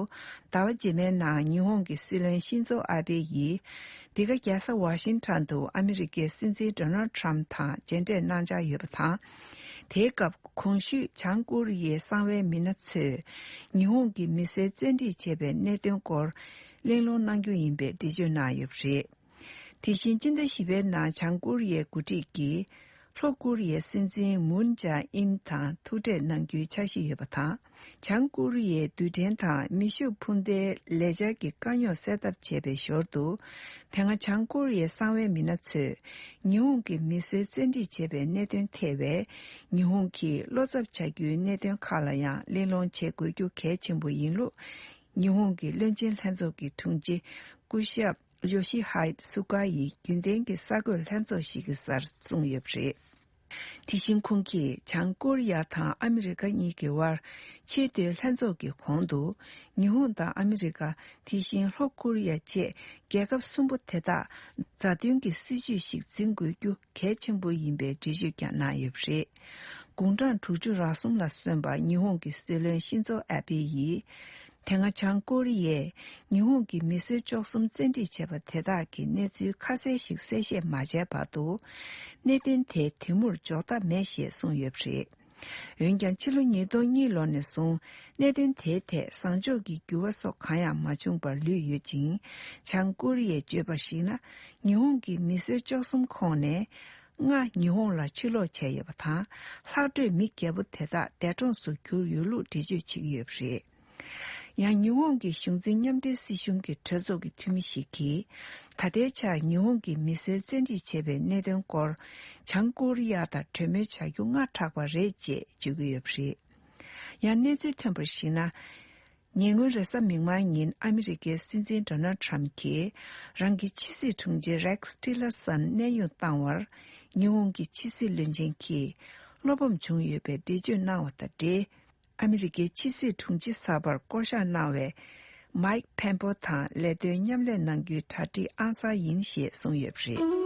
ཟླ་བ་རྗེས་མའི་ནང་ཉི་ཧོང་གི་སྲིད་བློན་ཤིན་ཛོ་ཨ་བྷེ་ཡིས། འདི་ག་རྒྱལ་ས་ཝ་ཤིང་ཊོན་དུ་ཨ་མི་རི་ཀའི་སྲིད་འཛིན་ཌོ་ནལ་ཊམ་དང་མཇལ་འཕྲད་གནང་འཆར་ཡོད་པ་དང་། དེའི་སྐབས་གོང་ཞུས་བྱང་ཀོ་རི་ཡའི་གསང་བའི་མི་སྣ་ཚོས། ཉི་ཧོང་གི་མི་སེར་བཙན་ཁྲིད་བྱས་པའི་གནད་དོན་སྐོར་གླེང་སློང་གནང་རྒྱུ་ཡིན་པའི་འགྲེལ་བརྗོད་གནང་ཡོད་པ་རེད། དེ་བཞིན་སྤྱི་ཟླ་བཞི་པའི་ནང་བྱང་ཀོ་རི་ཡའི་འགོ་ཁྲིད་ཀྱིས། ལྷོ་ཀོ་རི་ཡའི་སྲིད་འཛིན་མུན་ཇཱ་ཨིན་དང་ཐུག་འཕྲད་གནང་རྒྱུའི་འཆར་གཞི་ཡོད་པ་དང་། བྱང་ཀོ་རི་ཡའི་རྡུལ་ཕྲན་དང་མེ་ཤུགས་འཕུར་མདེལ་ལས་འཆར་གྱི་དཀའ་རྙོག་སེལ་ཐབས་བྱས་པའི་ཞོར་དུ། དེ་སྔ་བྱང་ཀོ་རི་ཡའི་གསང་བའི་མི་སྣ་ཚོས། ཉི་ཧོང་གི་མི་སེར་བཙན་ཁྲིད་བྱས་པའི་གནད་དོན་ཐད་པའི། ཉི་ཧོང་གིས་བློ་འཚབ་བྱ་རྒྱུའི་གནད་དོན་ཁག་ལ་ཡང་གླེང་སློང་བྱེད་དགོས་རྒྱུ་གལ་ཆེན་པོ་ཡིན་ལུགས། ཉི་ཧོང་གི་བློན་ཆེན་ལྷན་ཚོགས་ཀྱི་དྲུང་ཆེ་སྐུ་ཞབས་ཡོ་ཤི་ཧའེ་སུ་ག་ཡིས་རྒྱུན་ལྡན་གྱི་གསར་འགོད་ལྷན་ཚོགས་ཤིག་གི་སར་གསུངས་ཡོད་པ་རེད། དེ་བཞིན་ཁོང་གིས་བྱང་ཀོ་རི་ཡ་དང་ཨ་མི་རི་ཀ་གཉིས་ཀྱི་དབར་ཆེས་མཐོའི་ལྷན་ཚོགས་ཀྱི་གོང་དུ། ཉི་ཧོང་དང་ཨ་མི་རི་ཀ། དེ་བཞིན་ལྷོ་ཀོ་རི་ཡ་བཅས་རྒྱལ་ཁབ་གསུམ་པོ་དེ་དག་མཛའ་མཐུན་གྱི་སྲིད་ཇུས་ཤིག་འཛིན་དགོས་རྒྱུ་གལ་ཆེན་པོ་ཡིན་པའི་འགྲེལ་བརྗོད་ཀྱང་གནང་ཡོད་པ་རེད། དགུང་གྲངས་དྲུག་ཅུ་རེ་གསུམ་ལ་སོན་པ་ཉི་ཧོང་གི་སྲིད་བློན་ཤིན་ཛོ་ཨ་བྷེ་ཡིས། དེ་སྔ་བྱང་ཀོ་རི་ཡས་ཉི་ཧོང་གི་མི་སེར་བཅུ་གསུམ་བཙན་ཁྲིད་བྱས་པ་དེ་དག་གི་གནས་ཚུལ་ཁ་གསལ་ཞིག་གསལ་བཤད་མ་བྱས་བར་དུ། གནད་དོན་དེ་དེ་མུར་འཇོག་ཐབས་མེད་ཞེས་གསུངས་ཡོད་པ་རེད། འོན་ཀྱང་ཕྱི་ལོ་ཉིས་སྟོང་གཉིས་ལོ་ནས་བཟུང་གནད་དོན་དེའི་ཐད་བཟང་ཕྱོགས་ཀྱི་འགྱུར་བ་སོགས་གང་ཡང་མ་བྱུང་བར་ལུས་ཡོད་ཅིང་། བྱང་ཀོ་རི་ཡས་བརྗོད་པར་གཞིགས་ན། ཉི་ཧོང་གི་མི་སེར་བཅུ་གསུམ་ཁོངས་ནས་ལྔ་ཉི་ཧོང་ལ་ཕྱིར་ལོག་བྱས་ཡོད་པ་དང་། ལྷག་འཕྲོས་མི་བརྒྱད་པོ་དེ་དག་འདས་གྲོངས་སུ་གྱུར་ཡོད་ལུགས་འགྲེལ་བརྗོད་བྱེད་ཀྱི་ཡོད་པ་རེད། ཡང་ཉི་ཧོང་གི་གཞུང་འཛིན་མཉམ་འབྲེལ་སྲིད་གཞུང་གི་གྲོས་ཚོགས་ཀྱི་འཐུས་མི་ཞིག་གིས། ད་ལྟའི་ཆར་ཉི་ཧོང་གི་མི་སེར་བཙན་ཁྲིད་བྱས་པའི་གནད་དོན་སྐོར། བྱང་ཀོ་རི་ཡ་དང་གྲོས་མོལ་བྱ་རྒྱུ་སྔ་དྲགས་པ་རེད་ཅེས་བརྗོད་ཀྱི་ཡོད་པ་རེད། ཡང་གནས་ཚུལ་ཐོན་པར་གཞིགས་ན། ཉེ་སྔོན་རེས་གཟའ་མིག་དམར་ཉིན་ཨ་མི་རི་ཀའི་སྲིད་འཛིན་ཌོ་ནལ་ཊམ་གྱིས་རང་གི་ཕྱི་སྲིད་དྲུང་ཆེ་རེག་སི་ཊི་ལར་སན་གནས་དབྱུང་བཏང་བར། ཉི་ཧོང་གི་ཕྱི་སྲིད་བློན་ཆེན་གྱིས་བློ་ཕམ་བྱུང་ཡོད་པའི་འགྲེལ་བརྗོད་གནང་བ་དང་འབྲེལ། ཨ་མི་རི་ཀའི་ཕྱི་སྲིད་དྲུང་ཆེ་གསར་པར་བསྐོ་གཞག་གནང་བའི་མའིག་ཕེམ་པོ་དང་ལས་དོན་མཉམ་ལས་གནང་རྒྱུའི་གྲ་སྒྲིག་ཨང་གསར་ཡིན་ཞེས་གསུངས་ཡོད་པ་རེད།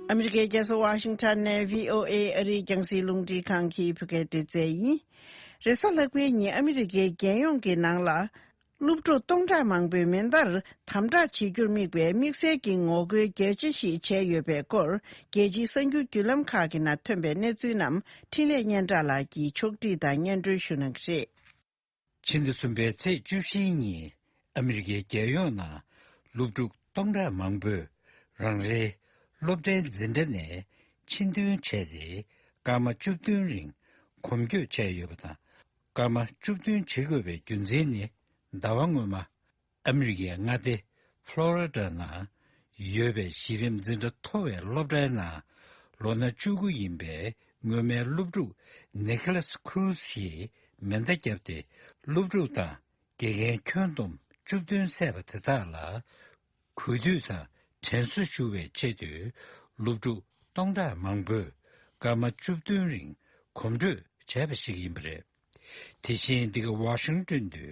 ཨ་མི་རི་ཀའི་རྒྱལ་ས་ཝ་ཤིང་ཊོན་ནས་བྷི་ཨོ་ཨེ་ཨ་རིའི་རྒྱང་སྲིང་རླུང་འཕྲིན་ཁང་གི་བོད་སྐད་སྡེ་ཚན་ཡིན། རེས་གཟའ་ལྷག་པའི་ཉིན་ཨ་མི་རི་ཀའི་རྒྱལ་ཡོངས་ཀྱི་ནང་ལ། སློབ་ཕྲུག་སྟོང་ཕྲག་མང་པོས་མེ་མདའར་དམ་དྲག་བྱེད་རྒྱུར་དམིགས་པའི་དམིགས་བསལ་གྱི་ངོ་རྒོལ་རྒྱ་ཆེ་ཞིག་བྱས་ཡོད་པའི་སྐོར། རྒྱལ་སྤྱིའི་གསར་འགྱུར་བརྒྱུད་ལམ་ཁག་གི་ནང་ཐོན་པའི་གནས་ཚུལ་རྣམས་འཕྲིན་ལས་སྙན་གྲགས་ལགས་ཀྱིས་ཕྱོགས་སྒྲིག་དང་སྙན་སྒྲོན་ཞུ་གནང་གི་རེད། ཕྱི་ཟླ་གསུམ་པའི་ཚེས་བཅུ་བཞིའི་ཉིན་ཨ་མི་རི་ཀའི་རྒྱལ་ཡོངས་ནང་སློབ་ཕྲུག་སྟོང་ཕྲག་མང་པོས་རང་རེའི་སློབ་གྲྭའི་འཛིན་གྲྭ་ནས་ཕྱིར་འདོན་བྱས་ཏེ་སྐར་མ་བཅུ་བདུན་རིང་གོམ་བགྲོད་བྱས་ཡོད་པ་དང་། སྐར་མ་བཅུ་བདུན་བྱེད་དགོས་པའི་རྒྱུ་མཚན་ནི་ཟླ་བ་སྔོན་མ་ཨ་མི་རི་ཀའི་མངའ་སྡེ་ཕློ་རི་ཌ་ནང་ཡོད་པའི་གཞི་རིམ་འཛིན་གྲྭ་མཐོ་བའི་སློབ་གྲྭའི་ནང་ལོ་ན་བཅུ་དགུ་ཡིན་པའི་སྔོན་མའི་སློབ་ཕྲུག་ནི་ཁ་ལ་སི་ཁུ་རུ་སི་ཡིས་མེ་མདའ་བརྒྱབ་སྟེ་སློབ་ཕྲུག་དང་དགེ་རྒན་ཁྱོན་བསྡོམས་བཅུ་བདུན་བསད་པ་དེ་དག་ལ། གུས་འདུད་དང་དྲན་གསོ་ཞུ་བའི་ཆེད་དུ་སློབ་ཕྲུག་སྟོང་ཕྲག་མང་པོས་སྐར་མ་བཅུ་བདུན་རིང་གོམ་བགྲོད་བྱས་པ་ཞིག་ཡིན་པ་རེད། དེ་བཞིན་འདི་ག་ཝ་ཤིང་ཏོན་དུ་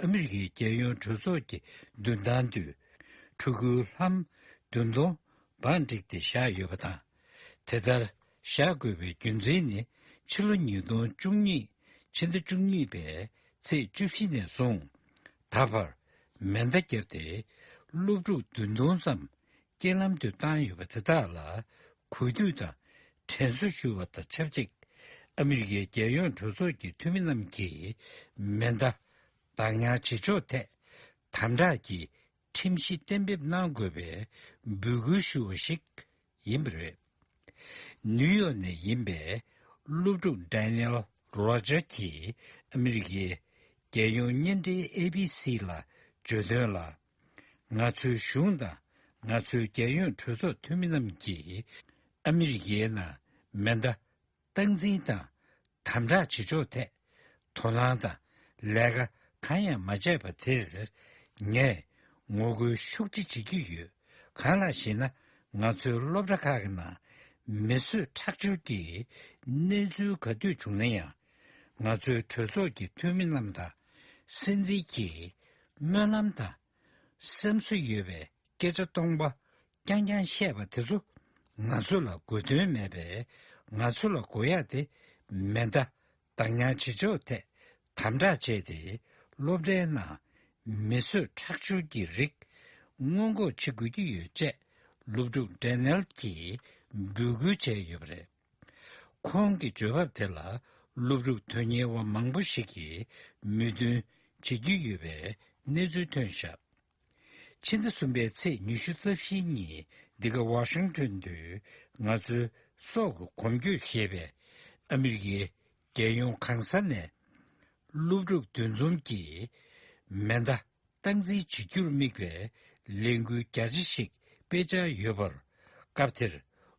ཨ་མི་རི་ཀའི་རྒྱལ་ཡོངས་གྲོས་ཚོགས་ཀྱི་མདུན་ཐང་དུ་ཕྲུ་གུའི་ལྷམ་བདུན་སྟོང་བང་བསྒྲིགས་ཏེ་བཞག་ཡོད་པ་དང་། དེ་ལྟར་བཞག་དགོས་པའི་རྒྱུ་མཚན་ནི་ཕྱི་ལོ་ཉིས་སྟོང་བཅུ་གཉིས་ཕྱི་ཟླ་བཅུ་གཉིས་པའི་ཚེས་བཅུ་བཞི་ནས་བཟུང་ད་བར་མེ་མདའ་བརྒྱབ་སྟེ་སློབ་ཕྲུག་བདུན་སྟོང་ཙམ་རྐྱེན་ལམ་དུ་བཏང་ཡོད་པ་དེ་དག་ལ་གུས་འདུད་དང་དྲན་གསོ་ཞུ་བ་དང་ཆབས་ཅིག་ཨ་མི་རི་ཀའི་རྒྱལ་ཡོངས་གྲོས་ཚོགས་ཀྱི་འཐུས་མི་རྣམས་ཀྱིས་མེ་མདའ་བདག་ཉར་བྱེད་ཕྱོགས་ཐད་དམ་དྲག་གི་ཁྲིམས་གཞི་གཏན་འབེབས་གནང་དགོས་པའི་འབོད་སྐུལ་ཞུ་བ་ཞིག་ཡིན་པ་རེད། ནིའུ་ཡོག་ནས་ཡིན་པའི་སློབ་ཕྲུག་ཌེ་ནི་ཨེལ་རོ་ཇར་གྱིས་ཨ་མི་རི་ཀའི་རྒྱལ་ཡོངས་བརྙན་འཕྲིན་ཨེ་བི་སི་ལ་བརྗོད་དོན་ལ། ང་ཚོའི་གཞུང་དང་ང་ཚོའི་རྒྱལ་ཡོངས་གྲོས་ཚོགས་འཐུས་མི་རྣམས་ཀྱིས་ཨ་མི་རི་ཀའི་ནང་མེ་མདའ་སྟངས་འཛིན་དང་དམ་དྲག་བྱེད་ཕྱོགས་ཐད་དོ་སྣང་དང་ལས་ཀ་གང་ཡང་མ་བྱས་པ་དེར་ངས་ངོ་རྒོལ་ཤུགས་ཆེ་བྱེད་ཀྱི་ཡོད། གང་ལགས་ཤེ་ན། ང་ཚོའི་སློབ་གྲྭ་ཁག་གི་ནང་མེ་གསོད་ཁྲག་སྦྱོར་གྱི་གནས་ཚུལ་ག་དུས་བྱུང་ན་ཡང་། ང་ཚོའི་གྲོས་ཚོགས་ཀྱི་འཐུས་མི་རྣམས་དང་། སྲིད་འཛིན་གྱིས་སྨོན་ལམ་དང་། སེམས་གསོ་ཡོད་པའི་སྐད་ཆ་སྟོང་པ་རྐྱང་རྐྱང་བཤད་པ་དེ་ཚོ་ང་ཚོ་ལ་དགོས་དོན་མེད་པས། ང་ཚོ་ལ་དགོས་ཡག་དེ་མེ་མདའ་བདག་ཉར་བྱེད་ཕྱོགས་ཐད་དམ་དྲག་བྱས་ཏེ། སློབ་གྲྭའི་ནང་མེ་གསོད་ཁྲག་སྦྱོར་གྱི་རིགས་སྔོན་འགོག་བྱེད་དགོས་ཀྱི་ཡོད་ཅེས་སློབ་ཕྲུག་ཌེ་ནེལ་གྱིས་འབོད་སྐུལ་བྱས་ཡོད་པ་རེད། ཁོང་གི་བརྗོད་འབབ་དེ་ལ་སློབ་ཕྲུག་དོན་གཉེར་བ་མང་པོ་ཞིག་གིས་མོས་མཐུན་བྱེད་ཀྱི་ཡོད་པའི་གནས་ཚུལ་ཐོན་བཞག་ཕྱི་ཟླ་གསུམ་པའི་ཚེས་ཉི་ཤུ་རྩ་བཞིའི་ཉིན་འདི་ག་ཝ་ཤིང་ཊོན་དུ་ང་ཚོའི་སྲོག་གི་གོམ་བགྲོད་ཞེས་པའི་ཨ་མི་རི་ཀའི་རྒྱལ་ཡོངས་གང་ས་ནས་སློབ་ཕྲུག་འདུ་འཛོམས་ཀྱིས་མེ་མདའ་སྟངས་འཛིན་བྱེད་རྒྱུར་དམིགས་པའི་ལས་འགུལ་རྒྱ་ཆེ་ཞིག་སྤེལ་འཆར་ཡོད་པར། སྐབས་དེར་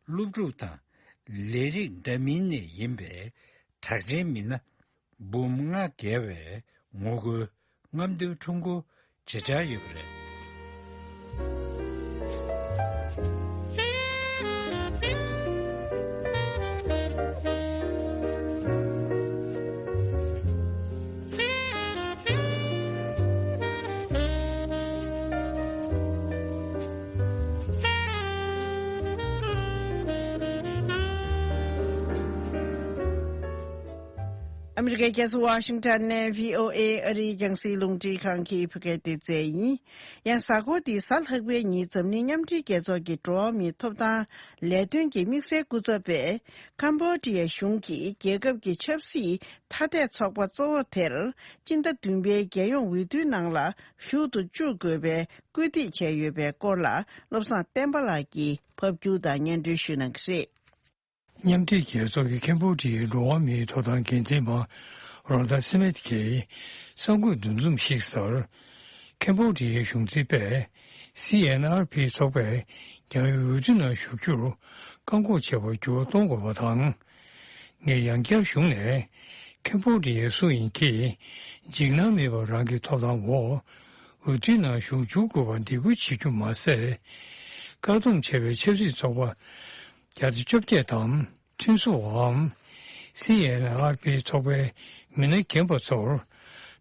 སློབ་ཕྲུག་དང་ལས་རིགས་འདྲ་མིན་ནས་ཡིན་པའི་གྲགས་ཅན་མི་སྣ་འབུམ་ལྔ་བརྒལ་བས་ངོ་རྒོལ་རྔམ་སྟོན་ཁྲོམ་སྐོར་བྱེད་འཆར་ཡོད་པ་རེད། ཨ་མི་རི་ཀའི་རྒྱལ་ས་ཝ་ཤིང་ཊོན་ནས་བྷི་ཨོ་ཨེ་ཨ་རིའི་རྒྱང་སྲིང་རླུང་འཕྲིན་ཁང་གི་བོད་སྐད་སྡེ་ཚན་ཡིན། ཡང་གཟའ་འཁོར་འདིའི་གཟའ་ལྷག་པའི་ཉིན་འཛམ་གླིང་མཉམ་འབྲེལ་རྒྱལ་ཚོགས་ཀྱི་འགྲོ་བ་མིའི་ཐོབ་ཐང་ལས་དོན་གྱི་དམིགས་བསལ་སྐུ་ཚབ་པས་ཀམ་བོ་ཌི་ཡ་གཞུང་གིས་རྒྱལ་ཁབ་ཀྱི་ཆབ་སྲིད་ཐ་དད་ཚོགས་པ་གཙོ་བོ་དེར་སྤྱི་ཟླ་བདུན་པའི་རྒྱལ་ཡོངས་འོས་བསྡུའི་ནང་ལ་ཞུགས་སུ་བཅུག་དགོས་པའི་སྐུལ་འདེད་བྱས་ཡོད་པའི་སྐོར་ལ་བློ་བཟང་བསྟན་པ་ལགས་ཀྱིས་ཕབ་སྒྱུར་དང་སྙན་སྒྲོན་ཞུ་གནང་གི་རེད། མཉམ་འབྲེལ་རྒྱལ་ཚོགས་ཀྱི་ཁེམ་བྷོ་ཌི་ཡའི་འགྲོ་བ་མིའི་ཐོབ་ཐང་འགན་འཛིན་པ་རོན་ཌ་སི་མིད་ཀྱིས་གསར་འགོད་འདུ་འཛོམས་ཤིག་གསར། ཁེམ་བྷོ་ཌི་ཡའི་གཞུང་འཛིན་པས་སི་ཨེན་ཨར་པི་ཚོགས་པས་རྒྱ་ཡོད་འོས་བསྡུ་ནང་ཞུགས་རྒྱུར་བཀག་འགོག་བྱས་པར་འགྱུར་བ་གཏོང་དགོས་པ་དང་། ངས་ཡང་བསྐྱར་གཞུང་ནས་ཁེམ་བྷོ་ཌི་ཡའི་སུ་ཡིན་གྱིས་འཇིགས་སྣང་མེད་པར་རང་གི་ཐོབ་ཐང་འོག་འོས་བསྡུ་ནང་ཞུགས་འཇུག་དགོས་པར་འདེད་སྐུལ་བྱེད་རྒྱུ་མ་ཟད། བཀག་སྡོམ་བྱས་པའི་ཆབ་སྲིད་ཚོགས་པ་བརྒྱ་དང་བཅོ་བརྒྱད་དང་ཁྲིམས་བཟོ་བའམ་སི་ཨེན་ཨར་པི་ཚོགས་པའི་མི་སྣ་རྒན་པ་ཚོར་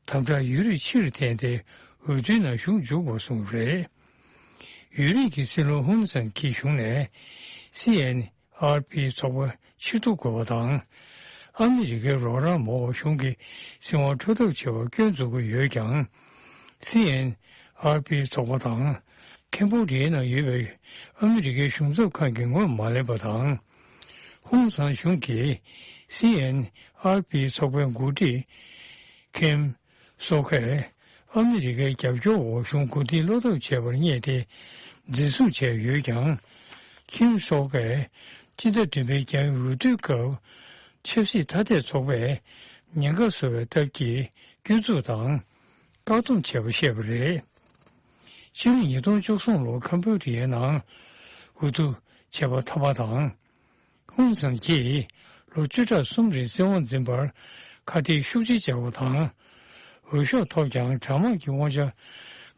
དམ་དྲག་ཡུན་རིང་ཕྱིར་འཐེན་ཏེ་འོས་བསྡུའི་ནང་ཞུགས་འཇུག་པར་གསུངས་པ་རེད། ཡུན་རིང་གི་སྲིད་བློན་ཧུན་སན་གྱིས་གཞུང་ནས་ སི་ཨེན་ཨར་པི་ཚོགས་པ་ཕྱིར་བསྡུ་དགོས་པ་དང་། ཨ་མི་རི་ཀའི་རོགས་རམ་འོག་གཞུང་གིས་སྲིད་དབང་འཕྲོ་བརླག་བྱེད་པར་སྐྱོན་འཛུགས་ཀྱི་ཡོད་ཀྱང་། སི་ཨེན་ཨར་པི་ཚོགས་པ་དང་། ཁེམ་བྷོ་ཌི་ཡའི་ནང་ཡོད་པའི་ཨ་མི་རི་ཀའི་གཞུང་ཚབ་ཁང་གིས་ངོས་མ་ལེན་པ་དང་། ཧུན་སན་གཞུང་གིས་སི་ཨེན་ཨར་པི་ཚོགས་པའི་འགོ་ཁྲིད་ཁིམ་སོ་ཁས་ཨ་མི་རི་ཀའི་རྒྱབ་སྐྱོར་འོག་གཞུང་མགོ་རྟིང་སློག་ཐབས་བྱས་པར་བསྙད་དེ་འཛིན་བཟུང་བྱས་ཡོད་ཀྱང་། ཁིམ་སོ་ཁས་སྤྱི་ཟླ་བདུན་པའི་རྒྱལ་ཡོངས་འོས་བསྡུའི་སྐབས་ཆབ་སྲིད་ཐ་དད་ཚོགས་པས་ཉེན་ཁ་བཟོ་བའི་སྟབས་ཀྱིས་སྐྱོན་འཛུགས་དང་བཀག་སྡོམ་བྱས་པ་བཤད་པ་རེད། ཕྱི་ལོ་ཉིས་སྟོང་བཅུ་གསུམ་ལོར་ཁམ་བྷོ་ཌི་ཡའི་ནང་འོས་བསྡུ་བྱས་པ་ཐོབ་པ་དང་། ཧུན་སན་གྱིས་ལོ་བཅུ་ཕྲག་གསུམ་རིང་སྲིད་དབང་འཛིན་པར་ཁ་གཏད་ཤུགས་ཆེ་བྱས་པ་དང་། འོས་ཤོག་ཐོབ་ཀྱང་དྲག་དམག་གི་དབང་ཆ་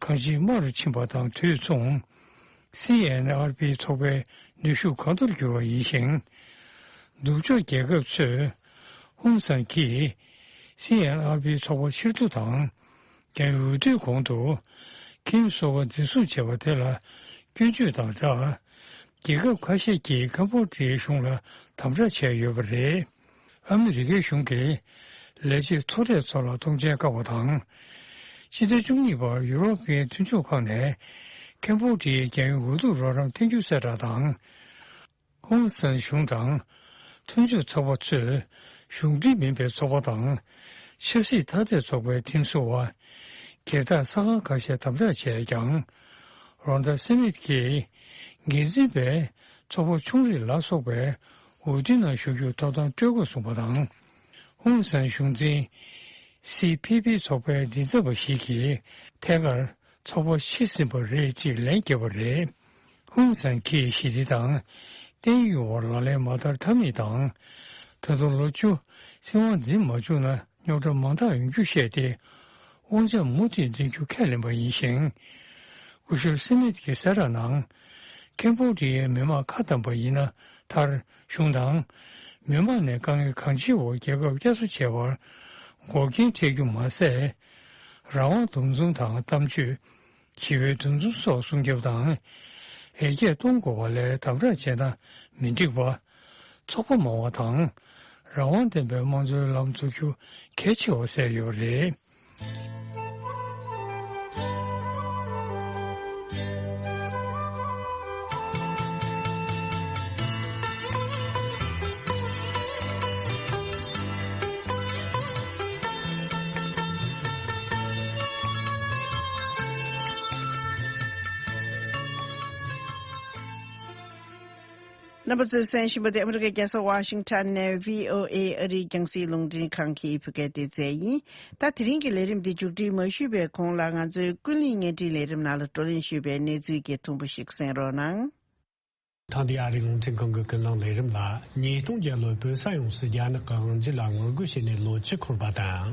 གང་ཅིའི་དམའ་རུ་ཕྱིན་པ་དང་དུས་མཚུངས། སི་ཨེན་ཨར་པི་ཚོགས་པའི་ནུས་ཤུགས་གང་མཐོར་གྱུར་བ་ཡིན་ཞིང་། ནུབ་ཕྱོགས་རྒྱལ་ཁབ་ཚོས་ཧུན་སན་གྱིས་སི་ཨེན་ཨར་པི་ཚོགས་པ་ཕྱིར་བསྡུ་དང་། རྒྱལ་ཡོངས་འོས་བསྡུའི་གོང་དུ་ཁིམ་སོ་ཁ་འཛིན་བཟུང་བྱས་པ་དེ་ལ་སྐྱོན་བརྗོད་དང་སྦྲགས། རྒྱལ་ཁབ་ཁ་ཤས་ཀྱིས་ཁམ་བྷོ་ཌི་ཡའི་གཞུང་ལ་དམ་དྲག་བྱས་ཡོད་པ་རེད། ཨ་མི་རི་ཀའི་གཞུང་གིས་ལས་བྱེད་མཐོ་གྲས་ཚོ་ལ་གཏོང་ཆེན་བཀག་པ་དང་། ཕྱི་ཟླ་བཅུ་གཉིས་པར་ཡུ་རོབ་པའི་མཐུན་ཕྱོགས་ཁག་ནས་ཁམ་བྷོ་ཌི་ཡའི་རྒྱལ་ཡོངས་འོས་བསྡུ་རོགས་རམ་ཐད་འགྱུར་གསལ་བསྒྲགས་དང་། ཧུན་སན་གཞུང་དང་མཐུན་ཕྱོགས་ཚོགས་པ་ཚོས་གཞུང་འབྲེལ་མིན་པའི་ཚོགས་པ་དང་ཆབ་སྲིད་ཐ་དད་ཚོགས་པའི་ཁྲིམས་བཟོ་བ། སྒེར་བདག་ས་ཁང་ཁ་ཤས་དམ་དྲག་བྱས་ཀྱང་། རོན་ཌ་སི་མིད་ཀྱིས་འགན་འཛིན་པས་ཚོགས་པ་ཆུང་རིགས་ལ་སོགས་པའི་འོས་བསྡུའི་ནང་ཞུགས་རྒྱུར་ཐོབ་ཐང་སྤྲོད་དགོས་གསུངས་པ་དང་། ཧུན་སན་གཞུང་འཛིན་སི་ཕི་པི་ཚོགས་པའི་མགྲིན་ཚབ་པ་ཞིག་གིས་ཐད་ཀར་ཚོགས་པ་ཕྱིར་ཟིན་པ་རེད་ཅེས་ལན་བརྒྱབ་པ་རེད། ཧུང་སན་གྱིས་ཞི་བདེ་དང་བརྟན་གཡོ་བར་ལག་ལེན་མ་བསྟར་ཐབས་མེད་དང་། ད་དུང་ལོ་བཅུ་སྲིད་དབང་འཛིན་མ་བཅུག་ན་རྙོག་དྲ་མང་དག་ཡོང་རྒྱུ་བཤད་དེ། དབང་ཆ་མུ་མཐུད་འཛིན་རྒྱུ་ཁས་ལེན་པ་ཡིན་ཞིང་། སྐུ་ཞབས་སི་མིད་ཀྱིས་གསལ་བསྒྲགས་ནང་། ཁེམ་བྷོ་ཌི་ཡའི་མི་དམངས་ཁ་བསྡམས་པ་ཡིན་ན་མཐར་གཞུང་དང་། མི་དམངས་ནས་དཀའ་ངལ་གང་ཆེའི་འོག་རྒྱལ་ཁབ་བསྐྱར་གསོ་བྱས་པར་འགོག་རྐྱེན་འཕྲད་རྒྱུ་མ་ཟད། རང་དབང་འདུ་འཛོམས་དང་གཏམ་བརྗོད། ཞི་བའི་འདུ་འཛོམས་སོགས་སྲུང་སྐྱོབ་དང་། ཡར་རྒྱས་གཏོང་དགོས་པ་ལས་དམ་དྲག་བྱས་ན་མི་འགྲིག་པ། ཚོགས་པ་མང་བ་དང་། རང་དབང་ལྡན་པའི་དམངས་གཙོའི་ལམ་འཛུགས་རྒྱུ་གལ་ཆེ་བ་གསལ་ཡོད་པ་རེད། རྣམ་པ་ཚོས་གསན་བཞིན་པ་དེ་ཨ་མི་རི་ཀའི་རྒྱལ་ས་ཝ་ཤིང་ཊོན་ནས་བྷི་ཨོ་ཨེ་ཨ་རིའི་རྒྱང་སྲིང་རླུང་འཕྲིན་ཁང་གི་བོད་སྐད་སྡེ་ཚན་ཡིན། ད་དེ་རིང་གི་ལས་རིམ་འདི་མཇུག་སྒྲིལ་མ་ཞུས་པའི་གོང་ལ་ང་ཚོའི་ཀུན་གླེང་བརྙན་འཕྲིན་ལས་རིམ་ནང་ལ་བགྲོ་གླེང་ཞུས་པའི་གནས་ཚུལ་གྱི་ཐུང་པོ་ཞིག་གསན་རོགས་གནང་། ཐེངས་འདིའི་ཨ་རིའི་རླུང་འཕྲིན་ཁང་གི་ཀུན་གླེང་ལས་རིམ་ལ། ཉིས་སྟོང་བརྒྱད་ལོར་བོད་ས་ཡོངས་སུ་རྒྱ་ནག་གི་དབང་སྒྱུར་ལ་ངོ་རྒོལ་བྱས་ནས་ལོ་བཅུ་འཁོར་བ་དང་།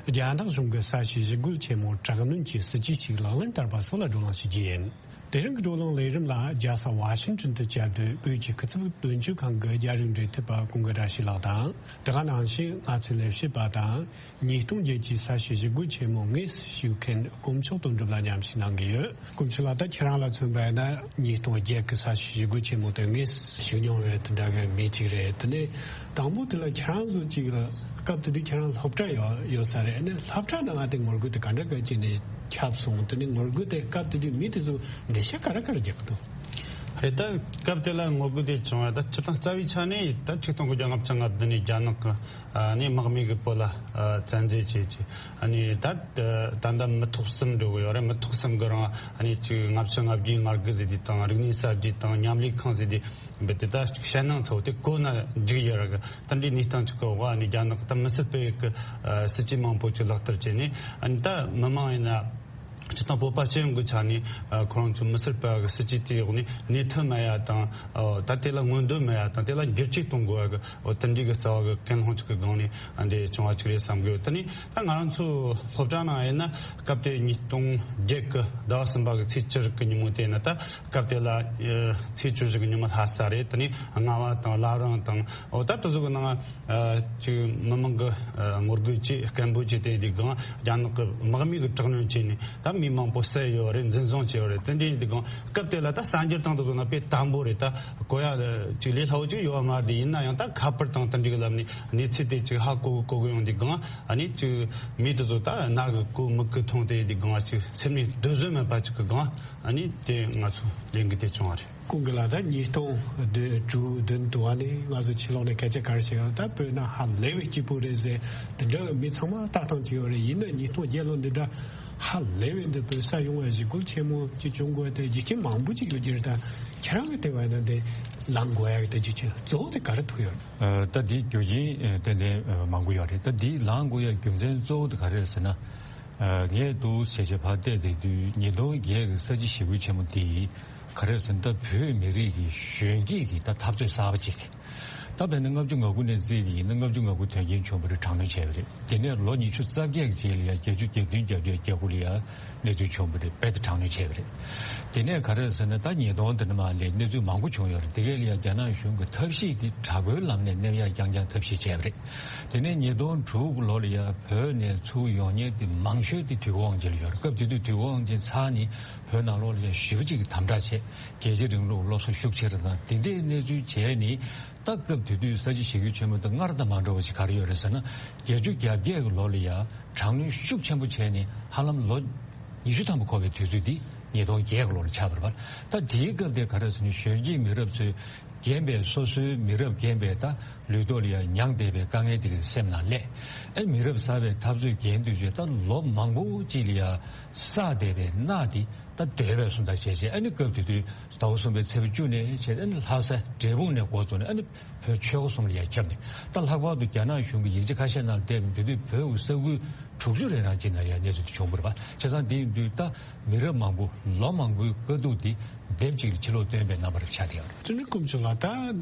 རྒྱ་ནག་གཞུང་གིས་ས་བྱི་ཞི་རྒོལ་ཆེན་མོ་དྲག་གནོན་གྱི་སྲིད་ཇུས་ཤིག་ལག་ལེན་བསྟར་བ་སོགས་ལ་བགྲོ་གླེང་ཞུ་རྒྱུ་ཡིན། དེ་རིང་གི་བགྲོ་གླེང་ལས་རིམ་ལ་རྒྱལ་ས་ཝ་ཤིང་ཊོན་དུ་བཅའ་སྡོད་བོད་ཀྱི་སྐུ་ཚབ་དོན་གཅོད་ཁང་གི་རྒྱ་རིགས་འབྲེལ་མཐུད་པ་ཀུན་དགའ་བཀྲ་ཤིས་ལགས་དང་། དེ་ག་ནང་བཞིན་ང་ཚོའི་ལས་བྱེད་པ་དང་། ཉིས་སྟོང་བརྒྱད་ཀྱི་ས་བྱི་ཞི་རྒོལ་ཆེན་མོ་དངོས་སུ་ཞུགས་མཁན་དཀོན་མཆོག་དོན་གྲུབ་ལགས་མཉམ་ཞུགས་གནང་གི་ཡོད། དཀོན་མཆོག་ལགས། ད་ཁྱེད་རང་ལ་མཚོན་པ་ཡིན་ན་ཉིས་སྟོང་བརྒྱད་ཀྱི་ས་བྱི་ཞི་རྒོལ་ཆེན་མོ་དེ་དངོས་སུ་ཞུགས་མྱོང་བའི་དེ་འདྲ་གི་མི་གཅིག་རེད། དེ་ནས་དང་པོ་དེ་ལ་ཁྱེད་རང་ཚོ་གཅིག་ལ་སྐབས་དེ་དུས་ཁྱེད་རང་སློབ་གྲྭ་ཡོད་ཡོད་ས་རེད། ཨ་ནི་སློབ་གྲྭ་ནང་དེ་ངོ་རྒོལ་དེ་ག་འདྲ་གི་ཅིག་ནས་ཁྱབ་སོང་། དེ་ནས་ངོ་རྒོལ་དེ་སྐབས་དེ་དུས་མི་དེ་ཚོ་འགྲེལ་བཤད་ག་རེ་ག་རེ་རྒྱག་གི་འདུག་རེད། ད་སྐབས་དེ་ལ་ངོ་རྒོལ་དེ་བྱུང་བ་ད་སྤྱིར་བཏང་རྩ་བའི་ཆ་ནས་ད་ཆིག་སྟོང་དགུ་བརྒྱ་ལྔ་བཅུ་ང་བདུན་ནས་རྒྱ་ནག་གི་ཨ་ནི་དམག་མི་གི་བོད་ལ་ཨ་བཙན་འཛུལ་བྱས་ཀྱི་ཨ་ནི་ད་ད་ལྟ་མི་ཐོག་གསུམ་འགྲོ་གི་ཡོད་རེད། མི་ཐོག་གསུམ་གི་རིང་ཨ་ནི་ཅིག་ལྔ་བཅུ་ང་བརྒྱད་ངར་སྒུག་ཟེར་དུས་དང་། རིག་གནས་གསར་བརྗེ་དང་མཉམ་ལས་ཁང་ཟེར་དུས་འབུད་དེ། ད་ཞེད་སྣང་ཚ་བོ་དེ་གོ་ན་འགྲིག་ཡོད་ར་གི། ད་འདྲའི་གནས་སྟངས་ཅིག་གི་འོག་ཨ་ནི་རྒྱ་ནག་གི་ད་མི་སེར་སྤེལ་གི་ཨ་སྲིད་ཇུས་མང་པོ་ཅིག་ལག་བསྟར་བྱས་ནས། ཨ་ནི་ད་མི་མང་ཡིན་ན། སྤྱིར་བཏང་བོད་པ་སྤྱི་ཡོངས་ཀྱི་ཆ་ནས་ཨ་ཁོ་རང་ཚོ་མི་སེར་སྤེལ་བ་གི་སྲིད་ཇུས་དེའི་འོག་ནས་གནས་ཐབས་མེད་ཡ་དང་། ཨོ་ད་དེ་ལ་མངོན་འདོད་མེད་ཡ་དང་། དེ་ལ་འགྱུར་བཅོས་གཏོང་དགོས་ཡ་གི་འོ་དེ་འདྲའི་གི་རྩ་བ་གི་ཀུན་སློང་ཅིག་གི་སྒང་ནས་ཨ་འདི་བྱུང་བ་ཅིག་རེད་བསམ་གི་ཡོད། དེ་ནས་ད་ང་རང་ཚོ་སློབ་གྲྭ་ནང་ཡིན་ན་སྐབས་དེ་ཉིས་སྟོང་བརྒྱད་གི་ཟླ་བ་གསུམ་པ་གི་ཚེས་བཅུ་གི་ཉིན་མོ་དེ་ཡིན་ན། ད་སྐབས་དེ་ལ་ཨ་ཚེས་བཅུ་བཞི་གི་ཉིན་མོ་ལྷ་ས་རེད། དེ་ནས་རྔ་བ་དང་བླ་བྲང་དང་། འོ་ད་དེ་ཚོ་གི་ནང་ཨ་ཅིག་མི་མང་གི་ཨ་ངོ་རྒོལ་བྱས། སྐད་འབོད་བྱས། དེ་དེ་སྒང་རྒྱ་ནག་གི་དམག་མི་གི་དྲག་གནོན་བྱས་ནས་ད་མི་ མང་པོ་བསད་ཡོད་རེད། འཛིན་བཟུང་བྱས་ཡོད་རེད། དེ་འདྲ་ཡིན་དུས་སྒང་སྐབས་དེ་ལ་ད་གསར་འགྱུར་སྟེང་དུ་བཟོ་ན་དཔེ་དམ་པོ་རེད། ད་གོ་ཡ་ཅིག་ལས་སླ་བོ་ཅིག་ཡོད་མ་རེད། ཡིན་ན་ཡང་ད་ཁ་པར་དང་དེ་འདྲའི་ལམ་ནས་གནས་ཚུལ་དེ་ཅིག་ཧ་གོ་གི་གོ་གི་ཡོང་དུས་སྒང་ཨ་ནི་ཅིག་མི་དེ་ཚོ་ད་ན་གི་གོ་མི་གི་མཐོང་དེ་དུས་སྒང་ཅིག་སེམས་ནས་སྡུག་བཟོད་མེད་པ་ཅིག་གི་སྒང་ཨ་ནི་དེ་ང་ཚོ་ལས་འགུལ་དེ་བྱུང་བ་རེད། ཀུན་དགའ་ལགས། ད་ཉིས་སྟོང་དྲུག་བདུན་དུ་བ་ནས་ང་ཚོ་ཕྱི་ལོགས་ནས་སྐད་ཆ་ག་རེ་བཤད་ཡང་ད་བོད་ནང་ཧ་ལས་པའི་སྐྱིད་པོ་རེད་ཟེར། དེ་འདྲ་མི་ཚང་མ་ལྟ་སྟངས་ཅིག་ཡོད་རེད། ཡིན་ན་ཉིས་སྟོང་བརྒྱད་ལོ་འདི་འདྲ་ཧ་ལས་པའི་འདི་བོད་ས་ཡོང་བའི་གཞིས་ཁུལ་ཆེན་མོ་ཅིག་བྱུང་དགོས་ཏེ་རྒྱུ་རྐྱེན་མང་པོ་ཅིག་ཡོད་ཀྱི་རེད། ད་ཁྱེད་རང་གི་ལྟ་བ་ན་འདི་ལངས་དགོས་ཡ་གི་ད་རྒྱུ་རྐྱེན་གཙོ་བོ་དེ་ག་རེ་ཐུག་ཡོད་རེད། ད་འདི་རྒྱུ་རྐྱེན་ཏན་ཏན་མང་པོ་ཡོད་རེད། ད་འདི་ལངས་དགོས་ཡ་རྒྱུ་མཚན་གཙོ་བོ་དེ་ག་རེ་རེད་ཟེར་ན། ངས་འདུག་ཟེར་བྱས་ཕར་བལྟས་བསྡད་དུས་ཉིས་སྟོང་བརྒྱད་ཀྱི་ས་བྱི་ཞི་རྒོལ་ཆེན་མོ་འདི་ག་རེ་ཟེར་ན་ད་བོད་མི་རིགས་ཀྱི་གཞོན་སྐྱེས་ཀྱི་ད་འཐབ་རྩོད་གསར་པ་ཅིག་ད་དཔེར་ན་ལྔ་བཅུ་ང་དགུ་ནས་བརྩིས་པ་ཡིན་ན་ལྔ་བཅུ་ང་དགུ་དོན་རྐྱེན་བྱུང་བ་རེད། དྲག་གནོན་བྱས་པ་རེད། དེ་ནས་ལོ་ཉི་ཤུ་རྩ་བརྒྱད་ཀྱི་རྗེས་ལ་ཡ་བརྒྱད་ཅུ་གྱ་བདུན་གྱ་བརྒྱད་གྱ་དགུ་ལ་ཡ་གནས་ཚུལ་བྱུང་བ་རེད། དཔེ་དེ་དྲག་གནོན་བྱས་པ་རེད། དེ་ནས་ག་རེ་ཟེར་ན་ད་ཉིས་སྟོང་དེ་ནས་མར་ལས་གནས་ཚུལ་མང་པོ་བྱུང་ཡོད་རེད། དེ་གས་ལ་ཡ་རྒྱ་ནག་གཞུང་གི་ཐབས་ཤེས་དེ་དྲག་པོའི་ལམ་ནས་མནན་ཡ་རྐྱང་རྐྱང་ཐབས་ཤེས་བྱས་པ་རེད། དེ་ནས་ཉིས་སྟོང་དྲུག་ལོ་ལ་ཡ་བོད་ནས་ཚུར་ཡོང་མཁན་དེ་མང་ཤོས་དེ་དུས་འཁོར་དབང་ཆེན་ལ་ཡོད་རེད། སྐབས་དེ་དུས་དུས་འཁོར་དབང་ཆེན་ཚར་ནས་བོད་ནང་ལོགས་ལ་ཡ་ཞེ་པོ་ཅིག་གི་དམ་དྲག་བྱས། རྒྱལ་གཅེས་རིང་ལུགས་སློབ་གསོ་ཤུགས་ཆེ་རུ་བཏང་། དེ་འདྲའི་གནས་ཚུལ་བྱས་ནས་ད་སྐབས་དེ་དུས་ས་བྱི་ཞི་རྒོལ་ཆེན་མོ་དེ་སྔར་དང་མ་འདྲ་བ་ཞིག་ག་རེ་ཡོད་རེད་ཟེར་ན། བརྒྱད་ཅུ་གྱ་བརྒྱད་ཀྱི་ལོ་ལ་ཡ་དྲག་གནོན་ཤུགས་ཆེན་པོ་བྱས་ནས་ཧ་ལམ་ལོ་ཉི་ཤུ་ཐམ་པ་འཁོར་བའི་དུས་ཚོད་འདི་ཉིས་སྟོང་བརྒྱད་ཀྱི་ལོ་ལ་ཆགས་པ་རེད་པ། ད་དེའི་སྐབས་དེ་ག་རེ་ཟེར་ན་གཞོན་སྐྱེས་མི་རབས་ཚོས་རྒན་པའི་སོ་སོའི་མི་རབས་རྒན་པའི་ད་ལུས་ཐོག་ལ་ཡང་མྱངས་བསྡད་པའི་དཀའ་ངལ་དེ་གའི་སེམས་ནང་སླེབས། ཨེ་མི་རབས་གསར་པའི་འཐབ་རྩོད་རྒྱན་དུས་ཚོད་ད་ལོ་མང་པོ་ཅིག་ལ་ཡང་བསགས་བསྡད་པའི་མནའ་དེ་ད་སྡོད་པའི་སོང་ད་བྱས་བྱས། ཨ་ནི་སྐབས་དེ་དུས་ཟླ་བ་གསུམ་པའི་ཚེས་པ་བཅུ་ནས་བྱས་ཨ་ནི་ལྷ་ས་འབྲས་སྤུངས་ནས་འགོ་བཙུགས་ནས་ཨ་ནི་བོད་ཆོལ་ཁ་གསུམ་ལ་ཡང་ཁྱབ་ནས། ད་ལྷག་པར་དུ་རྒྱ་ནག་གཞུང་གི་ཡིག་ཆ་ཁ་ཤས་ནང་བལྟས་པ་དེ་དུས་བོད་ཀྱི་ས་ཁུལ་དྲུག་ཅུ་རེ་གྲངས་ཅིག་ན་ཡང་གནས་ཚུལ་དེ་བྱུང་བ་རེད་པ། བྱས་ཙང་དེ་ཡིན་དུས་ད་མི་རབས་མང་པོ་ལོ་མང་པོའི་དཀའ་སྡུག་དེ་དེབ་ཅིག་ལ་ཕྱི་ལོགས་བཏོན་པའི་རྣམ་པ་རེ་ཆགས་བསྡད་ཡོད་རེད། བརྩོན་འགྲུས་དཀོན་མཆོག་ལགས། ད་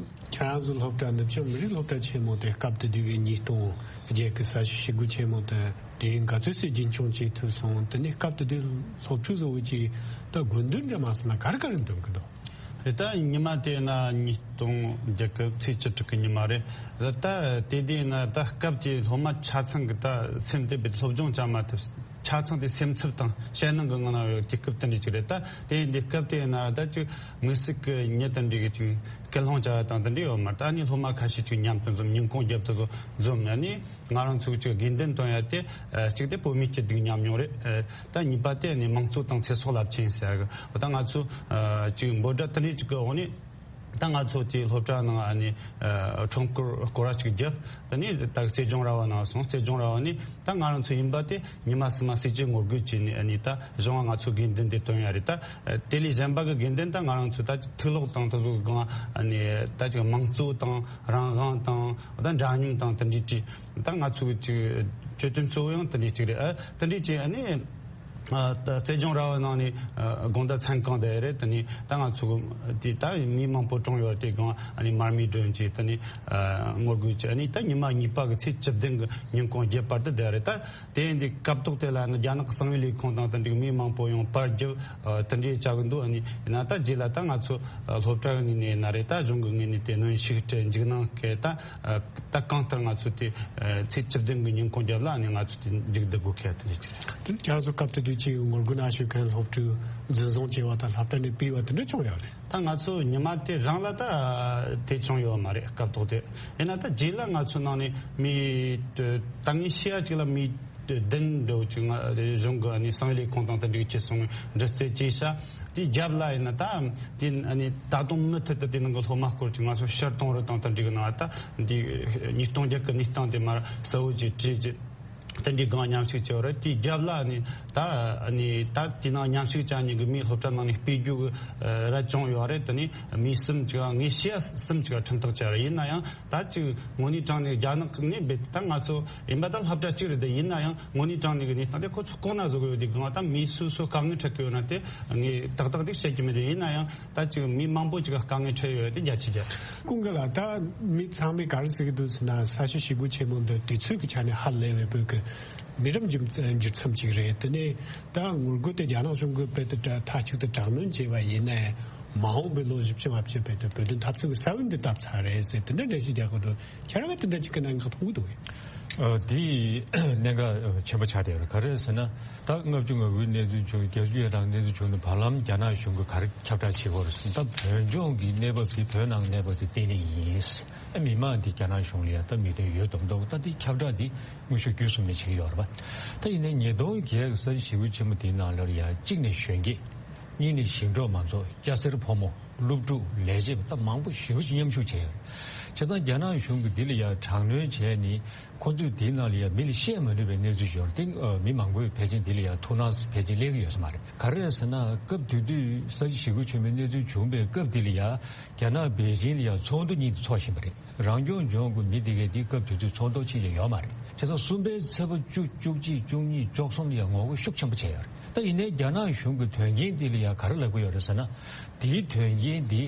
ཁྱེད་རང་ཚོ་སློབ་གྲྭ་ནུབ་བྱང་མི་རིགས་སློབ་གྲྭ་ཆེན་མོ་དེ་སྐབས་དེ་དུས་ཀྱི་ཉིས་སྟོང་བརྒྱད་ཀྱི་ས་བྱི་ཞི་རྒོལ་ཆེན་མོ་དེ་དུས་ཡུན་ག་ཚོད་ཙམ་རྒྱུན་འཁྱོངས་བྱེད་ཐུབ་སོང་། དེ་ནས་སྐབས་དེ་དུས་སློབ་ཕྲུག་ཚོ་བོད་ཀྱི་ད་དགོས་འདུན་འདྲ་མ་སོང་ན་ག་རེ་ག་རེ་འདོན་གི་འདུག་རེད། ད་ཉི་མ་དེ་ན་ཉིས་སྟོང་བརྒྱད་ཀྱི་ཚེས་བཅུ་དྲུག་གི་ཉི་མ་རེད། ད་དེ་དུས་ན་ད་སྐབས་ཀྱི་སློབ་མ་ཆ་ཚང་གི་ད་སེམས་དེ་བས་སློབ་སྦྱོང་བྱ་མ་ཐུབ། ཆ་ཚང་དེ་སེམས་འཚབ་དང་ཞེད་སྣང་གི་ངང་ན་ཡོད་དུས་སྐབས་དེ་འདྲ་ཅིག་རེད། ད་དེ་འདི་སྐབས་དེ་ན་ད་ཅིག་དམིགས་བསལ་གྱི་མྱི་དེ་འདྲ་གི་ཅིག་སྐུལ་སློང་བྱ་བ་དང་དེ་འདྲ་ཡོད་མ་རེད། ད་ནི་སློབ་མ་ཁ་ཤས་ཅིག་མཉམ་དུ་འཛོམས། ཉིན་གུང་རྒྱབ་ཏུ་འཛོམས་ནས་ནི་ང་རང་ཚོ་ཅིག་དགོས་འདུན་བཏོན་ཡ་དེ་གཅིག་དེ་བོད་མིའི་སྐྱིད་སྡུག་མཉམ་མྱོང་རེད། ད་གཉིས་པ་དེ་ནི་དམངས་གཙོ་དང་ཚེ་སྲོག་རླབས་ཆེན་ཟེར་གི། ད་ང་ཚོ་ཅིག་འབོད་སྒྲ་དེ་འདྲ་ཅིག་གི་འོག་ནས། ད་ང་ཚོ་དེ་སློབ་གྲྭ་ནང་ཨ་ནི་ཁྲོམ་སྐོར་སྐོར་ར་ཅིག་བརྒྱབ། དེ་ནས་ད་རྩེ་ལྗོངས་ར་བ་ནང་སོང་། རྩེ་ལྗོངས་ར་བ་ནས་ད་ང་རང་ཚོ་ཡིན་པ་དེ་ཉི་མ་གསུམ་མ་ཟས་བཅད་ངོ་རྒོལ་བྱས་ནས་ཨ་ནི་ད་གཞུང་ང་ང་ཚོ་དགོས་འདུན་དེ་བཏོན་ཡ་རེད། ད་དེ་ལས་གཞན་པ་གི་དགོས་འདུན་ད་ང་རང་ཚོ་ད་ཐུགས་ལོག་དང་དེ་ཚོ་གང་ཨ་ནི་ད་ཅིག་དམངས་གཙོ་དང་རང་དབང་དང་ད་འདྲ་མཉམ་དང་དེ་འདྲའི་ཅིག་ད་ང་ཚོ་གི་ཅིག་བརྗོད་དོན་གཙོ་བོ་ཡང་དེ་འདྲའི་ཅིག་རེད། ཨ་དེ་འདྲའི་ཅིག་ཨ་ནི། ཨ་ད་རྩེ་ལྗོངས་ར་བ་ནང་ནས་ཨ་དགོང་དག་མཚན་གང་དེ་རེད། དེ་ནས་ད་ང་ཚོ་དེ་ད་མི་མང་པོ་གྲོངས་ཡོད་དེ་སྒང་ཨ་ནི་མར་མེ་སྒྲོན་གྱིས་དེ་ནས་ཨ་ངོ་རྒོལ་གྱིས་ཨ་ནི་ད་ཉི་མ་གཉིས་པ་གི་ཚེས་བཅུ་བདུན་གི་ཉིན་གུང་རྒྱབ་བར་དུ་དེ་རེད། ད་དེ་འདི་སྐབས་ཐོག་དེ་ལ་ནི་རྒྱ་ནག་གི་གསང་བའི་ལས་ཁུངས་དང་དེ་འདྲའི་མི་མང་པོ་ཡང་པར་བརྒྱབ། ཨ་དེ་འདྲའི་བྱ་གི་འདུག་ཨ་ནི་ཡིན་ན་ད་རྗེས་ལ་ད་ང་ཚོ་ཨ་སློབ་གྲྭ་གི་ངོས་ནས་ན་རེད། ད་གཞུང་གི་ངོས་ནས་དེ་གནོན་ཤུགས་སྤྲད། འཇིགས་སྣང་སྐྱེས། ད་ཨ་ད་གང་ལྟར་ང་ཚོ་དེ་ཨ་ཚེས་བཅུ་བདུན་གྱི་ཉིན་གུང་རྒྱབ་ལ་ནི་ང་ཚོ་དེ་མཇུག་བསྡུ་དགོས་ཁེལ་དེ་འདྲ་ཅིག་རེད། དེ་ཁྱེད་ཚོ་སྐབས་དེ་དུས་ཀྱི་ངོ་རྒོལ་གནང་བཞིན་མཁན་སློབ་ཕྲུག་འཛིན་བཟུང་བྱས་པ་དང་ལྷག་པར་ནས་སྤེལ་བ་དེ་འདྲ་བྱུང་ཡོད་རེད། ད་ང་ཚོ་ཉི་མ་དེ་རང་ལ་ད་དེ་བྱུང་ཡོད་མ་རེད། སྐབས་ཐོག་དེ་ཡིན་ན་ད་རྗེས་ལ་ང་ཚོ་ནང་ནས་མི་ད་ངས་ཤེས་ཡ་ཅིག་ལ་མི་བདུན་འདྲ་བོ་ཅིག་ང་གཞུང་གི་ཨ་ནི་གསང་བའི་ལས་ཁུངས་དང་དེ་འདྲའི་ཁྱེར་སོང་བའི་འདྲི་རྩད་བྱས་ཤག་དེའི་རྒྱབ་ལ་ཡིན་ན་ད་དེ་ཨ་ནི་ད་དུང་མུ་མཐུད་དུ་དེ་ནང་གི་སློབ་མ་སྐོར་གྱི་ང་ཚོ་ཕྱིར་གཏོང་རུ་དང་དེ་འདྲའི་གི་ནང་ད་འདི་ཉིས་སྟོང་བརྒྱད་གི་གནས་སྟངས་དེ་མར་གསལ་བོ་ཅིག་བྲིས་ཀྱི་དེ་འདྲའི་སྒང་མཉམ་ཞུགས་བྱས་ཡོད་རེད། དེའི་རྒྱབ་ལ་ཨ་ནི་ད་ཨ་ནི་ད་དེ་ནང་མཉམ་ཞུགས་བྱ་མཁན་གི་མི་སློབ་གྲྭ་ནང་ནས་སྤེལ་རྒྱུ་གི་ར་བྱུང་ཡོད་རེད། དེ་ནི་མི་གསུམ་ཅིག་ངས་ཤེས་ཡ་གསུམ་ཅིག་ཁྲིམས་ཐག་བཅད་རེད། ཡིན་ན་ཡང་ད་ཅིག་དངོས་གནས་དྲང་གནས་རྒྱ་ནག་ནས་རྦད་ད་ང་ཚོ་ཡིན་པ་ད་སློབ་གྲྭ་གཅིག་རེད་དེ། ཡིན་ན་ཡང་དངོས་གནས་དྲང་གནས་ཀྱི་གནས་སྟངས་དེ་ཁོ་ཚོ་ལྐོག་ན་བཟོ་གི་ཡོད་དེ་སྒང་ད་མི་སུ་སུ་དཀའ་ངལ་འཕྲད་ཀྱི་ཡོད་ན་དེ་ངས་ཏག་ཏག་དེ་བཤད་ཀྱི་མེད་དེ། ཡིན་ན་ཡང་ད་ཅིག་མི་མང་པོ་ཅིག་དཀའ་ངལ་འཕྲད་ཡོད་དེ་རྒྱ་ཆེ་རྒྱ། ཀུན་དགའ་ལགས། ད་མི་ཚང་མས་ག་རེ་ཟེར་གྱི་འདུག་ཟེར་ན་ས་བྱི་ཞི་རྒོལ་ཆེན་མོ་འདི་དུས་ཚོད་ཀྱི་ཆ་ནས་ཧ་ལས་པའི་བོད་ཀྱི་མི་རབས་འགྱུར་འགྱུར་མཚམས་ཅིག་རེད། དེ་ནས་ད་ངོ་རྒོལ་དེ་རྒྱ་ནག་གཞུང་གིས་རྦད་དེ་མཐའ་གཅིག་ཏུ་དྲག་གནོན་བྱས་པ་ཡིན་ནའི་མ་འོངས་པའི་ལོ་བཞི་བཅུ་ལྔ་བཅུ་རྦད་དེ་བོད་དོན་འཐབ་རྩོད་ཀྱི་ས་བོན་འདི་བཏབ་ཚར་རེད་ཟེར་དེ་འདྲ་འགྲེལ་བཤད་རྒྱག་གི་འདུག་ཁྱེད་རང་གིས་དེ་འདྲ་ཅིག་གི་གནད་འགག་མཐོང་གི་འདུག་གས། ཨ། དེ་གནད་འགག་ཆེན་པོ་ཆགས་བསྡད་ཡོད་རེད། ག་རེ་ཟེར་ན། ད་ལྔ་བཅུ་ང་དགུའི་གནས་ཚུལ་བྱུང་། བརྒྱད་ཅུ་གྱ་གྲངས་གནས་ཚུལ་བྱུང་ནས་བར་ལམ་རྒྱ་ནག་གཞུང་གིས་ག་རེ་ཁྱབ་བསྒྲགས་བྱེད་ཀྱི་ཡོད་རེད་ཟེར་ན། ད་བོད་ལྗོངས་ཀྱི་གནས་བབ་དེ་བོད་ནང་གནས་བབ་དེ་བརྟན་གནས་ཡིན། ཨ། མི་མང་དེ་རྒྱ་ནག་གཞུང་ལ་ཡང་ད་མོས་མཐུན་ཡོད་མདོག་མདོག། ད་དེ་ཁྱབ་བསྒྲགས་དེ་དངོས་ཤུགས་བརྒྱུད་གསུམ་ནས་བྱེད་ཀྱི་ཡོད་རེད་པ། ད་ཡིན་ནའི་ཉིས་སྟོང་བརྒྱད་ཀྱི་ས་བྱི་ཞི་རྒོལ་ཆེན་མོ་དེའི་ནང་ལ་ཡང་གཅིག་ནས་གཞོན་སྐྱེས། གཉིས་ནས་ཞིང་འབྲོག་མང་ཚོགས། སྐྱ་སེར་ཕོ་མོ། སློབ་ཕྲུག། ལས་བྱེད་པ། ད་མང་པོ་ཞེ་པོ་ཅིག་མཉམ་ཞུགས་བྱས་ཡོད་རེད། བྱས་ཙང་རྒྱ་ནག་གཞུང་གིས་འདི་ལ་ཡང་དྲག་གནོན་བྱས་ནས། ཁོ་ཚོས་འདིའི་ནང་ལ་ཡང་མི་ལ་བཤད་མ་ནུས་པའི་གནས་ཚུལ་ཞིག་ཡོད་རེད། དེ་མི་མང་པོས་ཕལ་ཆེར་འདི་ལ་ཡང་ཐུགས་སྣང་ཕལ་ཆེར་སླེབས་ཀྱི་ཡོད་ས་མ་རེད། ག་རེ་རེད་ཟེར་ན། སྐབས་དེ་དུས་ས་བྱི་ཞི་རྒོལ་ཆེན་མོའི་གནས་ཚུལ་བྱུང་བའི་སྐབས་དེ་ལ་ཡང་རྒྱ་ནག་པེ་ཅིང་ལ་ཡང་ཚོགས་འདུ་གཉིས་འཚོགས་བཞིན་པ་རེད། རང་སྐྱོང་ལྗོངས་ཀྱི་མི་དེ་གས་དེ་སྐབས་དེ་དུས་ཚོགས་འདུ་ཕྱིན་ཡ་ཡོད་མ་རེད། བྱས་ཙང་གསུམ་པའི་ཚེས་པ་བཅུ། བཅུ་གཅིག་བཅུ་གཉིས། བཅུ་གསུམ་ལ་ཡང་ངོ་རྒོལ་ཤུགས་ཆེན་པོ་བྱས་ཡོད་རེད། ད་ཡིན་ནའི་རྒྱ་ནག་གཞུང་གི་དོན་རྐྱེན་དེ་ལ་ཡང་ག་རེ་ལབ་ཀྱི་ཡོད་རེད་ཟེར་ན། དེའི་དོན་རྐྱེན་དེ་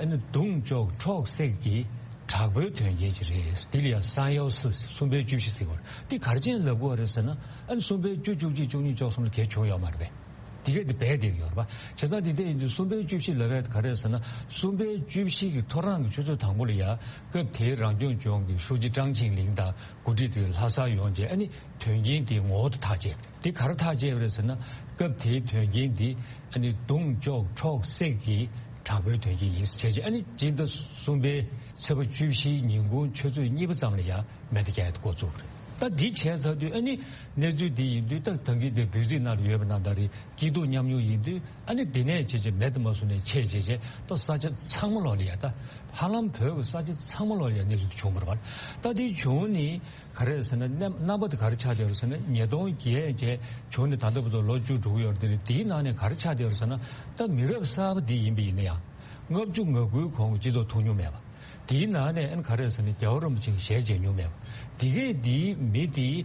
ཨ་ནི་རྡུང་གཅོག་འཕྲོག་བསྲེགས་ཀྱི་དྲག་པོའི་དོན་རྐྱེན་ཅིག་རེད། དེ་ལ་ཡང་三幺四། གསུམ་པའི་བཅུ་བཞི་ཟེར་བ་རེད། དེ་ག་རེ་བྱས་ནས་ལབ་ཀྱི་ཡོད་རེད་ཟེར་ན། ཨ་ནི་གསུམ་པའི་བཅུ། བཅུ་གཅིག་བཅུ་གཉིས། བཅུ་གསུམ་ལ་གས་བྱུང་ཡོད་མ་རེད་པས། དེ་གས་དེ་རྦད་དེ་ཡོད་རེད་པ། བྱས་ཙང་དེ་འདྲ་ཡིན་དུས་གསུམ་པའི་བཅུ་བཞི་ལབ་ཡ་དེ་ག་རེ་རེད་ཟེར་ན། གསུམ་པའི་བཅུ་བཞི་གི་ཐོ་རངས་ཀྱི་ཆུ་ཚོད་དང་པོ་ལ་ཡ། སྐབས་དེའི་རང་སྐྱོང་ལྗོངས་ཀྱི་ཧྲུའུ་ཅི་ཀྲང་ཅིང་ལིང་དང་འགོ་ཁྲིད་དེ་ལྷ་སར་ཡོང་རྗེས། ཨ་ནི་དོན་རྐྱེན་དེ་ངོ་བོ་དེ་ཐག་བཅད་པ་རེད། དེ་ག་རེ་ཐག་བཅད་པ་རེད་ཟེར་ན། སྐབས་དེའི་དོན་རྐྱེན་དེ་ཨ་ནི་རྡུང་གཅོག་འཕྲོག་བསྲེགས་ཀྱི་དྲག་པོའི་དོན་རྐྱེན་ཡིན་ཟེར་བྱས་རྗེས། ཨ་ནི་སྤྱི་ཟླ་གསུམ་པའི་ཚེས་པ་བཅུ་བཞིའི་ཉིན་གུང་ཆུ་ཚོད་གཉིས་པ་ཙམ་ལ་ཡ་མེ་མདའ་རྒྱག་ཡ་དེ་འགོ་བཙུགས་པ་རེད། ད་འདི་བྱས་ཚར་དུས། ཨ་ནི་གནས་ཚུལ་འདི་ཡིན་དུས། ད་ད་གིན་དེ་འབོད་ཚིག་ནང་ལ་ཡོད་པ་ནང་ལྟར་རེད། སྐྱིད་སྡུག་མཉམ་མྱོང་ཡིན་དུས། ཨ་ནི་འདི་ནས་བྱས་རྗེས་མེ་མདའ་མ་བཟོ་ནས་བྱས་བྱས་བྱས། ད་ས་ཆ་ཚང་མ་ལོག་ལ་ཡ། ད་ཧ་ལམ་བོད་ཀྱི་ས་ཆ་ཚང་མ་ལོག་ལ་ཡ་གནས་ཚུལ་དེ་བྱུང་བ་རེད་པ། ད་དེ་བྱུང་ནས་ག་རེ་རེད་ཟེར་ན། རྣམ་རྣམ་པ་དེ་ག་རེ་ཆགས་བསྡད་ཡོད་རེད་ཟེར་ན། ཉིས་སྟོང་བརྒྱད་བྱས་བྱུང་ནས་ད་ལྟ་བར་དུ་ལོ་བཅུ་དྲུག་ཡོད་རེད། དེ་ནས་དེའི་ནང་ནས་ག་རེ་ཆགས་བསྡད་ཡོད་རེད་ཟེར་ན། ད་མི་རབས་གསར་པ་འདི་ཡིན་པ་ཡིན་ན་ཡང་། ལྔ་བཅུ་ང་དགུའི་གོང་གི་སྤྱི་ཚོགས་ཐུག་མྱོང་མེད་པ། དེའི་ནང་ནས་ཨ་ནི་ག་རེ་ཟེར་ན། རྒྱལ་བ་རིན་པོ་ཆེ་གི་ཞལ་མཇལ་མྱོང་མེད་པ། དེ་གས་དེའི་མི་དེ།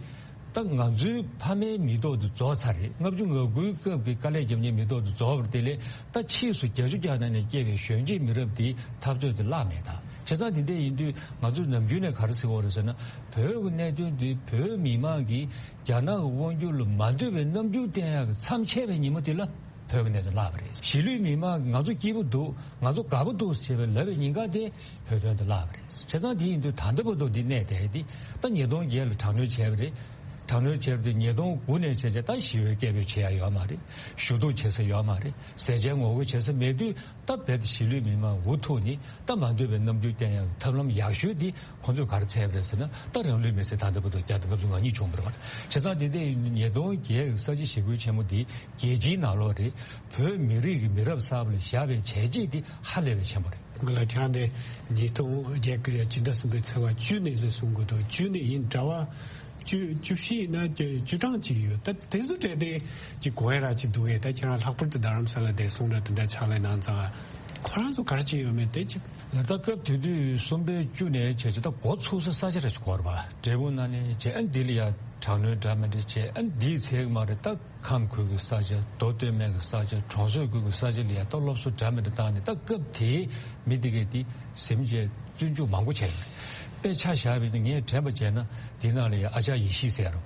ད་ང་ཚོའི་ཕ་མའི་མི་ཐོག་དེ་རྫོགས་ཚར་རེད། ལྔ་བཅུ་ང་དགུའི་སྐབས་ཀྱི་དཀའ་ལས་རྒྱབ་མཁན་མི་ཐོག་དེ་རྫོགས་པ་རེད། དེ་ལས་ད་ཕྱིས་སུ་བརྒྱད་ཅུ་གྱ་ནང་ནས་སྐྱེས་པའི་གཞོན་སྐྱེས་མི་རབས་དེའི་འཐབ་རྩོད་དེ་བརླག་མེད་ད། བྱས་ཙང་དེ་འདྲ་ཡིན་དུས་ང་ཚོས་ནམ་རྒྱུན་ནས་ག་རེ་ཟེར་གྱི་ཡོད་རེད་ཟེར་ན། བོད་ཀྱི་གནད་དོན་དེ་བོད་མི་མང་གིས་རྒྱ་ནག་གི་དབང་སྒྱུར་ལ་མ་འདོད་པའི་རྣམ་འགྱུར་བསྟན་ཡག་གི་མཚམས་ཆད་པའི་ཉིན་མོ་དེ་ལ་བོད་ཀྱི་གནད་དོན་བརླག་པ་རེད། གཞིས་ལུས་མི་མང་གིས་ང་ཚོ་སྐྱིད་པོ་འདུག་ང་ཚོ་དགའ་པོ་འདུག་ཟེར་བའི་ལབ་པའི་ཉིན་ཀ་དེ་བོད་དོན་དེ་བརླག་པ་རེད། བྱས་ཙང་དེ་ཡིན་དུས་ད་ལྟ་བར་དུ་འདི་གནས་བསྡད་དེ། ད་ཉིས་སྟོང་བརྒྱད་ལ་དྲག་གནོན་བྱས་པ་རེད། དྲག་གནོན་བྱས་པ་དེ་ཉིས་སྟོང་དགུ་ནས་བྱས་རྗེས་ད་ཞི་བའི་སྐད་འབོད་བྱེད་ཡ་ཡོད་མ་རེད། ཞུ་གཏུག་བྱེད་ས་ཡོད་མ་རེད། ཟས་བཅད་ངོ་རྒོལ་བྱེད་ས་མེད་དུས། ད་རྦད་དེ་གཞིས་ལུས་མི་མང་འུ་ཐུག་ནས། ད་མ་འདོད་པའི་རྣམ་འགྱུར་བསྟན་ཡག་ཐབས་ལམ་ཡག་ཤོས་དེ་ཁོང་ཚོས་ག་རེ་བཙལ་བ་རེད་ཟེར་ན། ད་རང་ལུས་མེར་སྲེག་ད་ལྟ་བར་དུ་བརྒྱ་དང་ལྔ་བཅུ་ང་གཉིས་བྱུང་བ་རེད་པ། བྱས་ཙང་དེ་འདྲ་ཡིན་དུས་ཉིས་སྟོང་བརྒྱད་ཀྱི་ས་བྱི་ཞི་རྒོལ་ཆེན་མོ་དེ་རྒྱལ་སྤྱིའི་ནང་ལོགས་རེད། བོད་མི་རིགས་ཀྱི་མི་རབས་གསར་པ་ལ་བཞག་པའི་བྱས་རྗེས་དེ་ཧ་ལས་པའི་ཆེན་པོ་རེད། ང་ལ་ཁྱེད་རང་དེ་ཉིས་སྟོང་བརྒྱད་ཀྱི་སྤྱི་ཟླ་གསུམ་པའི་ཚེས་པ་བཅུ་ནས་ཟེར་གསུང་གི་འདུག་བཅུ་ནས་ཡིན། གྲྭ་པ་བཅུ། བཅུ་བཞི་ཡིན་ན་བཅུ། བཅུ་གྲངས་ཅིག་ཡོད། ད་དེ་ཚོ་གྲས་དེ་ཅིག་གོ་ཡ་ར་ཅིག་འདུག་གས། ད་ཁྱེད་རང་ལྷག་པར་དུ་རྡ་རམ་ས་ལ་དེ་སོང་ན་དེ་འདྲ་ཕྱག་ལས་གནང་ཙང་། ཁོ་རང་ཚོ་ག་རེ་བྱས་ཡོད་མེད་དེ་ཅིག་ད་ལྟ་སྐབས་དེ་དུས་གསུམ་པའི་བཅུ་ནས་བྱས་རྗེས་ད་འགོ་ཚུགས་ས་ས་ཆ་ར་ཅིག་གོ་ར་བ། འབྲས་སྤུངས་ན་ནས་བྱས། ཨ་ནི་འདི་ལ་ཡ་དྲག་གནོན་འདྲ་མི་འདྲ་བྱས། ཨ་ནི་འདིའི་ཚེ་མ་རེད། ད་ཁམས་ཁུལ་གྱི་ས་ཆ། མདོ་སྟོད་སྨད་ཀྱི་ས་ཆ། གྲོང་གསེབ་ཁུལ་གྱི་ས་ཆ་ལ་ཡ་ད་སློབ་གསོ་འདྲ་མི་འདྲ་བཏང་ནས། ད་སྐབས་དེའི་མི་དེ་གས་དེ་ཟིན་བྱས་བཙོན་འཇུག་མང་པོ་བྱས་ཡོད་རེད། དཔེ་ཆ་བཞག་པ་ཡིན་ན་ངས་དྲན་པ་བྱས་ན། འདི་ནང་ལ་ཡ་ཨ་ཅག་ཡེ་ཤེས་ཟེར་རོ།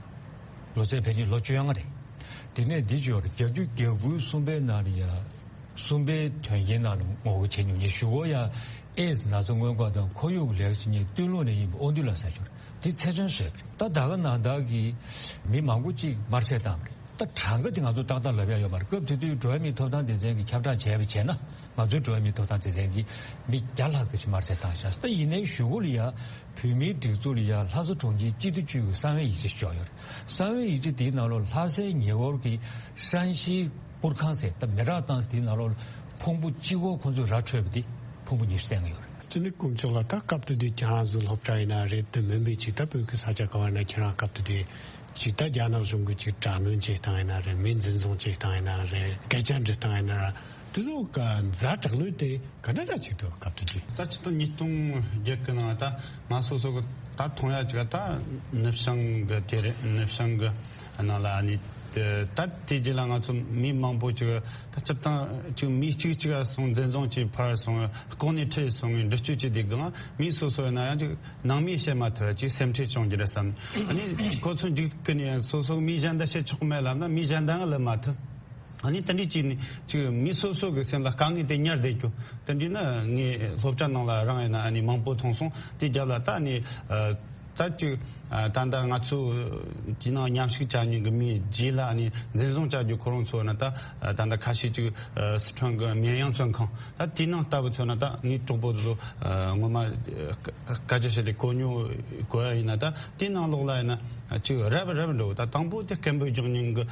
ལོ་ཚད་ཕལ་ཆེར་ལོ་བཅོ་ལྔ་རེད། དེ་ནས་འདི་བརྗོད་རེད། བརྒྱད་ཅུ་གྱ་དགུའི་གསུམ་པའི་ནང་ལ་ཡ། གསུམ་པའི་དོན་རྐྱེན་ནང་ལ་ངོ་རྒོལ་བྱེད་མྱོང་། ངས་གཞུག་གུ་ཡ་ཨེ་ཛི་ན་ཚ་སྔོན་འགོག་དང་ཁོར་ཡུག་ལས་ཀ་བྱེད་མཁན་སྟོད་ལུང་ནས་ཡིན་པའི་དབང་འདུས་ལགས་ཟེར་ཞོར་དེ་ཚེ་བཙོན་བཟོས་པ་རེད། ད་ད་ག་ནང་བདག་གིས་མི་མང་པོ་གཅིག་དམར་གསོད་བཏང་བ་རེད། ད་གྲངས་ཀ་དེ་ང་ཚོ་ཏག་ཏག་ལབ་ཡ་ཡོད་མ་རེད། སྐབས་དེ་དུས་འགྲོ་བ་མིའི་ཐོབ་ཐང་སྡེ་ཚན་གྱིས་ཁྱབ་བསྒྲགས་བྱས་པ་བྱས་ན། ང་ཚོའི་འགྲོ་བ་མིའི་ཐོབ་ཐང་སྡེ་ཚན་གྱིས་མི་བརྒྱ་ལྷག་ཙམ་ཞིག་དམར་གསོད་བཏང་ཤག་ད་ཡིན་ནའི་གཞུག་གུ་ལ་ཡ་བོད་མིའི་སྒྲིག་འཛུགས་ལ་ཡ་ལྷ་ས་གྲོང་ཁྱེར་སྤྱི་འཐུས་ཅུས་ཀྱི་གསང་བའི་ཡིག་ཆ་ཞིག་བྱུང་ཡོད་རེད། གསང་བའི་ཡིག་ཆ་དེའི་ནང་ལོགས་ལྷ་སའི་ཉེ་འཁོར་གྱི་ཧྲན་ཤིའི་པུར་ཁང་ཟེར། ད་མེ་སྲེག་བཏང་ས་དེའི་ནང་ལོགས་ཕུང་པོ་གཅིག་པོ་ཁོང་ཚོས་ར་འཕྲོད་པ་དེ་ཕུང་པོ་ཉི་ཤུ་བཙལ་ཡོད་རེད། དེ་ནི་དཀོན་མཆོག་ལགས། ད་སྐབས་དེ་དུས་ཁྱེད་རང་ཚོ་སློབ་གྲྭ་ཡིན་ན་རེད། དེ་མིན་པའི་ཅིག་ད་བོད་ཀྱི་ས་ཆ་ག་བ་ཡིན་ན་ཁྱེད་རང་སྐབས་དེ་དུས་ཅིག་ད་རྒྱ་ནག་གཞུང་གིས་ཅིག་དྲག་གནོན་བྱེད་སྟངས་ཡིན་ན་རེད། མི་འཛིན་བཟུང་བྱེད་སྟངས་ཡིན་ན་རེད། སྐད་ཆ་འདྲི་སྟངས་ཡིན་ན་ར། དེ་ཚོ་ག་ཛ་དྲག་གནོན་དེ་ག་འདྲ་འདྲ་ཅིག་འདུག་སྐབས་དེ་དུས། ད་ཅི་ད་ཉིས་སྟོང་བརྒྱད་གི་ནང་ད་ང་སོ་སོ་གི་ད་མཐོང་ཡ་ཅིག་ད་ནུབ་བྱང་གི་དེ་རེད། ནུབ་བྱང་གི་ནང་ལ་ཨ་ནི་ད་དེ་རྗེས་ལ་ང་ཚོ་མི་མང་པོ་ཅིག་ད་སྤྱིར་བཏང་ཅིག་མི་གཅིག་གཅིག་ག་སོང་འཛིན་བཟུང་བྱས་ཕར་སོང་ལྐོག་ནས་ཁྲིད་སོང་བའི་འདྲི་གཅོད་བྱས་དེ་གང་མི་སོ་སོ་ཡིན་ན་ཡང་ཅིག་ནང་མིས་བཤད་མ་ཐུབ་ཅིག་སེམས་ཁྲལ་བྱུང་རྒྱུ་རེད་བསམ། ཨ་ནི་ཁོ་ཚོ་འཇིགས་ཀི་ནས་སོ་སོ་མི་གཞན་དག་བཤད་ཆོག་མེད་ལབ་ན་མི་གཞན་དག་ལབ་མ་ཐུབ། ཨ་ནི་དེ་འདྲའི་ཅིག་ནི་ཅིག་མི་སོ་སོ་གི་སེམས་ལ་དཀའ་ངལ་དེ་ཉར་བསྡད་རྒྱུ། དེ་འདྲའི་ནི་ངས་སློབ་གྲྭ་ནང་ལ་རང་ཡིན་ན་ཨ་ནི་མང་པོ་མཐོང་སོང་། དེ་རྒྱབ་ལ་ད་ནི་ཨ་ ད་ཅིག་ད་ལྟ་ང་ཚོ་དེའི་ནང་མཉམ་ཞུགས་བྱ་མྱོང་གི་མིའི་རྗེས་ལ་ནི་འཛིན་བཟུང་བྱ་རྒྱུ་ཁོ་རང་ཚོ་ན། ད་ད་ལྟ་ཁ་ཤས་ཅིག་སི་ཁྲོན་གྱི་མིན་ཡང་བཙོན་ཁང་ད་དེའི་ནང་ལྟ་བུ་ཚོ་ན། ད་ངའི་གྲོགས་པོ་ཚོ་ངོ་མ་སྐད་ཆ་བཤད་དེ་གོ་མྱོང་གོ་ཡ་ཡིན་ན། ད་དེའི་ནང་ལོགས་ལ་ཡིན་ན་ཅིག་རབ་རབ་འགྲོ། ད་དང་པོ་དེ་སྐད་འབོད་རྒྱག་མྱོང་གི་